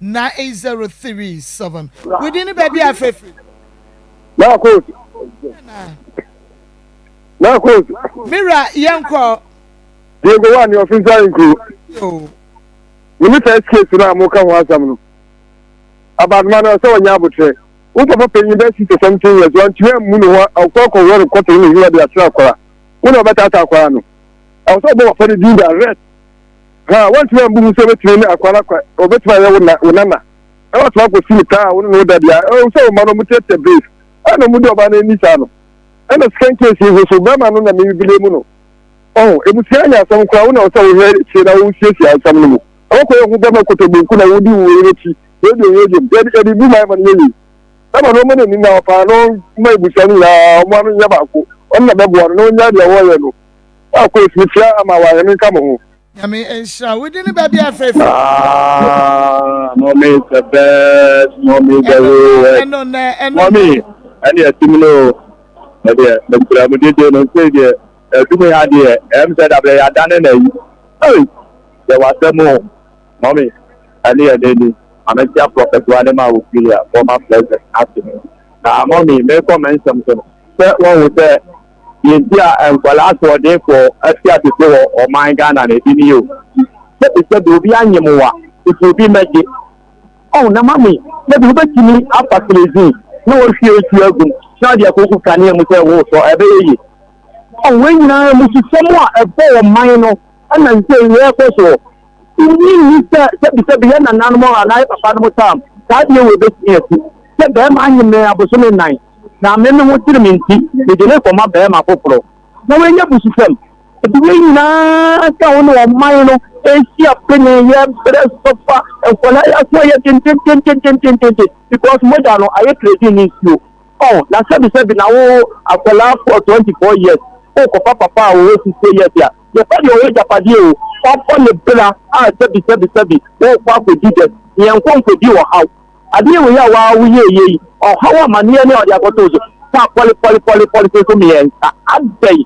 0322498037 Within ne baabi a afrɛfiri. Marcos. Marcos. Mira yɛnkɔ. Diego wa ne ɔfinsa nkuro. Me ne first case no a moka ho asɛm no, abadoma no ɔsɛ ɔnya abotrɛ. Wo papa panyin bɛyɛ 60 something years, wantumi ammu ne ho akɔ akɔwɔ no kɔtene ne hwewa de akyerɛ akwara. Wo na ɔbɛtaataa akwara no. Ɛwɔ sɛ ɔbɔ papa no din direct. Ha, wantumi ambu ho sɛ obetumi ne akwara kwa, obetumi ayɛ wo na, wo nana. Ɛna watumi akɔsi ne kaa a wo ne no da deɛ, ɛwɔ sɛ wo mma no ɔmo tiatia brave. Ɛna ɔmo di ɔbaa no ani saa no. Ɛna second case yi nso so, bɛrima no na mebile mu no. Ɔho, ebusua anya asɛm koraa, wo na ɛwɔ sɛ wohwɛ akyire na wosiesie asɛm no mu. Ɛwɔ kɔ yɛ ho bɛma kotobonku na wodi wo yere akyi, wei deɛ ɔnyɛ gyem. Yɛde yɛde bu man ma no yɛ yie. Bɛma no ɔmmɔ n'ani na ɔpaa no ma ebusua no nyinaa ɔmo ano nyɛ baako. Ɔno na bɛboa no na ɔnyaa deɛ wɔyɛ no. Akɔ esumi tia ama wahene nka mo ho. Nyame nhyira wo. Wodi ne baabi a frɛ fi. Ah, mommy is the best, mommy is the way. Ɛno nɛ, ɛno nɛ. Mommy, ɛne ɛtim no, ɛdeɛ, mesrɛ mo dede no, sei deɛ, ɛdum ha deɛ, ɛm sɛ dabrɛ yɛadane na yi. Ei, yɛ wasɛm o, mommy, ɛne ɛne ni, maame tia prophet wa ne ma Ophelia, former president, ase no. Ah, mɔmi, mekɔ me nsɛm so no, sɛ wɔhu sɛ yɛnti a nkwadaa asoɔdenfoɔ ati atete wɔ ɔman Ghana no ebi nie o. Sɛbi sɛbi obi anyem wo a, nti obi mmɛgye. Oh, na mami, sɛbi wobɛtumi afa kerosene na wahwie nsuo agu mu na wode akɔgu kanea mu sɛ woresɔ, ɛbɛyɛ yie. Oh, wei nyinaa mmususɛm a ɛbɔ ɔman no ɛna sɛ yɛrekɔ soɔ. Wonnye nni sɛ sɛbisɛbi yɛn nananom anaa yɛn papanom tam saa adeɛ wei bɛtumi asi, sɛ barima anyem me abosome nnan, na me me ho kyere me nti, mede no rekɔma barima foforɔ, na wei nyɛ abususɛm? Ɛde wei nyinaa ka ho ne ɔman no ɛresi apene, yɛbrɛ sɔfa, nkwadaa yi aso ayɛ dendendendendendenden because mogya no ayɛ kerosene ne nsuo. Oh, na sɛbisɛbi na wo akwadaa for 24 years, wokɔfa papa a ɔwɔ 60 years a, Yɛpɛ deɛ ɔyɛ agyapadeɛ o, wabɔ ne bra a sɛbi sɛbi sɛbi wokɔ akɔdi dɛm, yɛnkɔ nkɔdi ɔhaw. Adeɛ wei a waa woyɛɛyɛ yi, ɔhaw amaneɛ ne a ɔde akɔto wo so, fa pɔle pɔle pɔle pɔle so so mmiɛnsa, adɛn?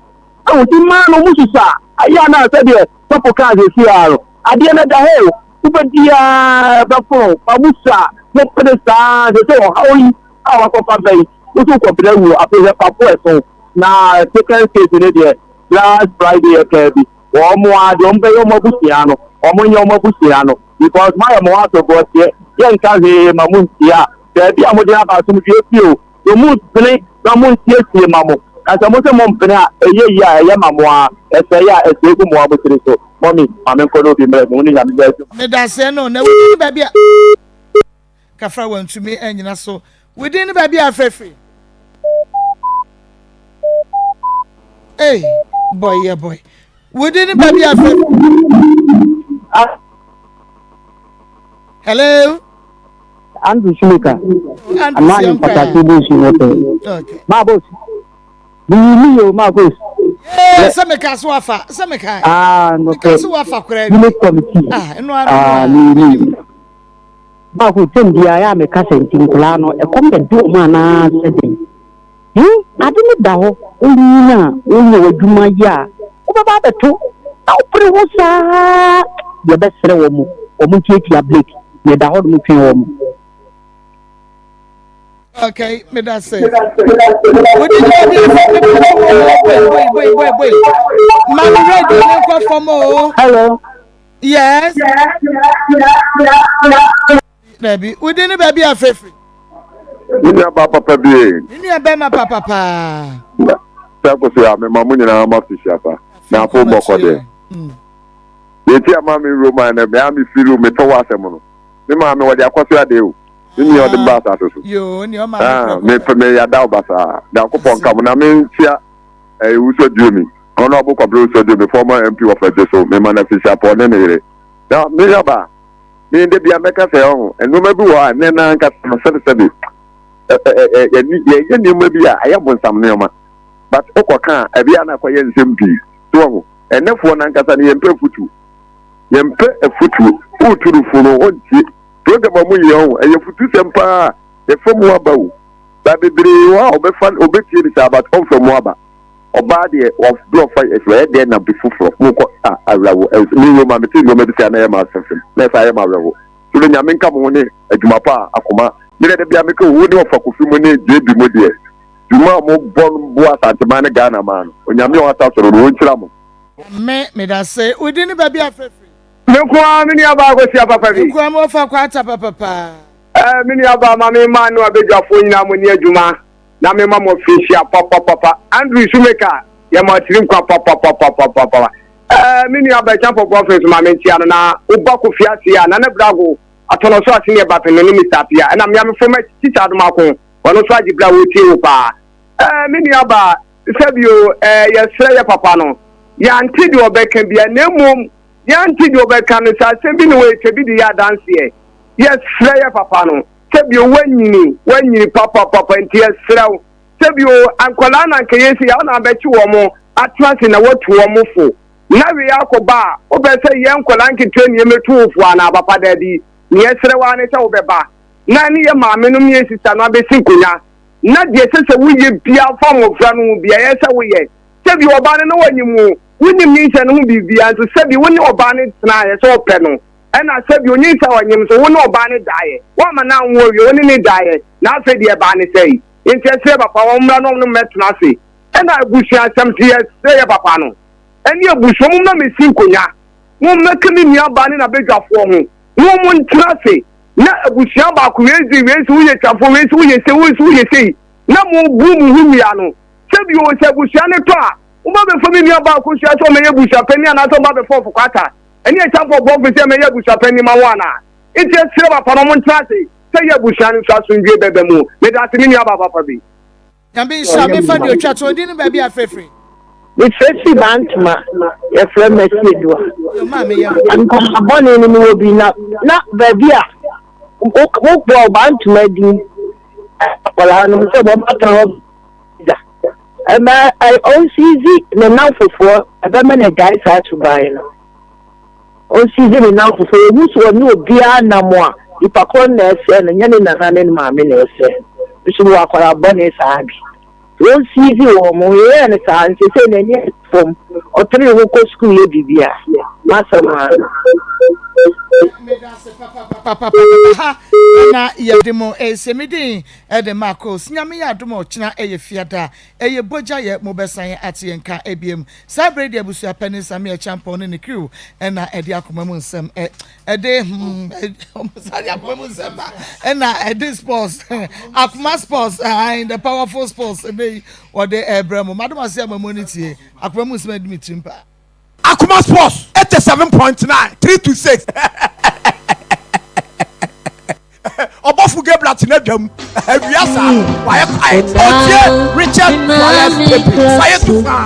Ahu nti mmaa no ɔmo susu a, ayɛ a na sɛdeɛ sɔfo kaa seesei ara no, adeɛ no ɛda hɔ o, wobɛdi ara ɛbɛfono, fa mo su a, mopene saa ara, seesei ɔhaw yi a wakɔfa ba yi, wo nso wokɔbrɛ wuo, afei hwɛ papo ɛso, na second case no deɛ, Last Friday ɛkaa bi wɔn a deɛ wɔn bɛyɛ wɔn abusua no wɔn nyɛ wɔn abusua no because mo ayɛ mo ho asɔbɔteɛ yɛ nka hwee ma mo ntie a baabi a mo de aba asomdwie fie o so mo mpene na mo nsiesie ma mo na sɛ mo sɛ mo mpene a ɛyɛ yie a ɛyɛ ma mo a ɛsɛe a ɛsɛe gu mo a mo tiri so mɔmi ma me nkɔ na obi mmerɛ me ho ne nyame bɛyɛ adwuma. Medaseɛ no na wodin baabi a kafra wantumi anyina so Wo din ne baabi a afrɛ firi. Ei, boy yɛ boy. Wo din ne baabi a afrɛ firi. Hello. Andrew Shumika. Andrew Amani Patati Bushi Moto. Okay. Ma boss. Biyi yo ma boss. Yeah, sɛ meka so afa, sɛ meka. Ah, no. Meka so afa koraa. Unit committee. Ah, no ano. Ah, mi. Baako tɛm biara yɛ a meka sɛ nti nkwadaa no ɛkɔm bɛde wɔn anaa sɛ dɛn? Hmm, ade no da hɔ, wonyin a wonya w'adwuma yɛ a, wobɛba abɛto na wopere ho saa. Yɛbɛsrɛ wɔn, wɔn ntiatia Blake na ɛda hɔ nom twɛn wɔn. Okay, me da se. Wodi ni bi afɔ me pa wo boy boy boy boy boy. Ma me radio ne nkɔ fam o. Hello. Yes. Dabi, wodi ne baabi a fefiri. Me nua ba papa bie. Me nua bɛrima papa paa. Sɛ koso a mema mo nyinaa ma fihyia pa. Na afo bɔkɔ deɛ. Deɛ ti ama me Roma no mea me firi metɔ wɔ asɛm no. Me maame wɔde akɔso adeɛ o. Me nua ɔde ba asase so. Yoo, ne ɔma me prɛko. Me pɛ me yada wo basaa. Nyankopɔn nka mo na menkyia ɛyɛ wusɔ duomi. Honourable Kwabena Osuaduomi, former MP wɔ Fɛdze so, mema no afisiapɔ ne ne yere. Na me nuabaa, me da bia mɛka sɛ ɔho, nneɛma bi wɔ hɔ a nnɛ no ankasa no sɛbesɛbe yɛyɛ nneɛma bi a ɛyɛ bonsam nneɛma. But wokɔka a, ɛbia na akɔyɛ nsɛm pii. So ɔho, ɛnnɛfoɔ no ankasa no yɛmpɛ afutuo. Yɛmpɛ afutuo. Wotu no fo no, ɔntie. Program a moyɛ ɔho, ɛyɛ futusɛm paa a yɛfa mu aba o. Ba bebree wɔ hɔ a ɔbɛfa, ɔbɛtie no saa but ɔmfa mu aba. Ɔbaa deɛ wɔ berɛ ɔfa yɛ ɛyɛ dɛn na bi foforɔ mo kɔ a awerɛho ɛnso me Roma mete nnoɔma bi saa na ɛyɛ ma asɛmfem na ɛsan yɛ ma awerɛho so de nyame nka mo ho ne adwuma pa a akoma me deɛ da bia meka wo ne ɔfa kofi mo ne JB mo deɛ dwuma a mo bɔ no boa Asanteman ne Ghana man no onyame a ɔata soro no ɔnhyira mo. Me medase. Wo din ne baabi a frɛ firi. Me nko ara me nua baa Kwasia papa bi. Me nko ara me wɔfa Kwata papa paa. Eh me nua baa ma me mmaa no abadwafoɔ nyinaa mo ni adwuma. na mema mo afirinhyia papapapa. Andrew Shoemaker, yɛma wo tiri nkwa papapapapapa. Ɛɛ, me nua Bɛkya Pɔpɔ afei nso ma menkyea no na woba Kofi ase a, Nana Brago, Atɔnɔ so ase ne Ɛbapem no ne Mister Apia. Ɛna mmea me fam Teacher Adomako, ɔno nso agye bere a wɔretie wo paa. Ɛɛ, me nua ba, sɛbio, ɛɛ, yɛsrɛ yɛ papa no, yɛante deɛ ɔbɛka bia, na mmom yɛante deɛ ɔbɛka no, sɛ asɛm bi ne hɔ yɛtwa bi de yɛ adanseɛ. Yɛsrɛ yɛ papa no. Sɛbio woanyini, woanyini papapapa nti yɛsrɛ wo, sɛbio nkwadaa na anka yɛsi yɛ na abɛkye wɔn atena ase na woatu wɔn fo. Na wei akɔba a, wopɛ sɛ yɛn nkwadaa nketewa ne yɛmmɛtu wo fo anaa papa? Daabi, nea yɛsrɛ wo ara ne sɛ wobɛba na ne yɛ maame nom ne yɛ sista no abɛsi nkonnwa na deɛ ɛsɛ sɛ woyɛ biara fa mmɔfra no ho biara ɛyɛ sɛ woyɛ. Sɛbio ɔbaa no na wanyim wo, wonim nyinsɛn no ho biribiara nso sɛbio wo ne ɔbaa no tenaeɛ sɛ ɔpɛ no. Ɛna sɛbi onyinsɛn a ɔnyem nso, wo ne ɔbaa no daeɛ. Woamma no anwo awie, wo ne no daeɛ, na afei deɛ ɛbaa ne sɛn? Nti ɛsrɛ papa wɔn mmra na wɔn ne mmɛtena ase. Ɛna abusua asɛm nso yɛsrɛ yɛ papa no ɛne abusua wɔn mmra mmɛsi nkonya na wɔn mmɛka me nua baa ne n'abadwafoɔ ho na wɔn ntena ase na abusua baako wei se wei se woyɛ twafoɔ wei se woyɛ sei wei se woyɛ sei na mo bu mo ho wia no sɛbi o sɛ abusua no tɔ a wɔn ba bɛfa me nua baa akosua sɛ ɔmɛyɛ abusua panin anaasɛ wɔn ba bɛfa ɔfokwata ɛne ɛkyampɔ bɔfo sɛ mɛyɛ abusua panin ma wɔn anaa nti ɛsrɛ papa no wɔn ntena ase sɛ yɛ abusua no nso asomdwie bɛbɛ mu meda ase me nua baa papa bi. Nyame nhyira me fa deɛ otwa to odin ne baabi a frɛfrɛ. Mefrɛ firi Bantama, yɛfrɛ me Asiedua. Nkɔmɔ bɔne no mewɔ bi na na baabi a wobɔ Bantama din akwadaa no sɛ wɔbɛtena hɔ da. Ɛma ɔnsizi ne nnamfofoɔ ɛbɛma no agyae saa suban no. Ɔnsizi ne nnamfofoɔ ehu sɛ ɔne obiara nam a nipa korɔ no na ɛsɛe no nyɛ ne nana ne ne maame na ɛsɛe no. Nso mewɔ akwadaa bɔne saa bi. Wɔnsiizi wɔn ho. Yɛyɛɛ no saa no, seesei n'ani ada fam. Ɔpere ne ho kɔ sukuu yɛ biribiara. M'asɛm ara no. Meda ase papapapapapa ha na yɛde mo ɛsɛ me din ɛde Marcos Nyame yɛ adom a ɔkyena ɛyɛ fiada ɛyɛ bogya yɛ mo bɛsan ate yɛn nka ɛbiem saa bere deɛ abusua panin Sammy Acheampong ne ne crew ɛna ɛde akoma mu nsɛm ɛ ɛde hmm ɔmo de akoma mu nsɛm ba ɛna ɛde sports akoma sports ɛhan the powerful sports ɛnɛ yi wɔde ɛbrɛ mo madom ase ama mo ani tie akoma mu nsɛm ɛdi mi tirim paa. Akoma sports 87.9 3 to 6 ɔbɔfo Gabriel te n'adwa mu awia saa wayɛ quiet ɔtie Richard Suarez Pepe fa yɛ tu faa.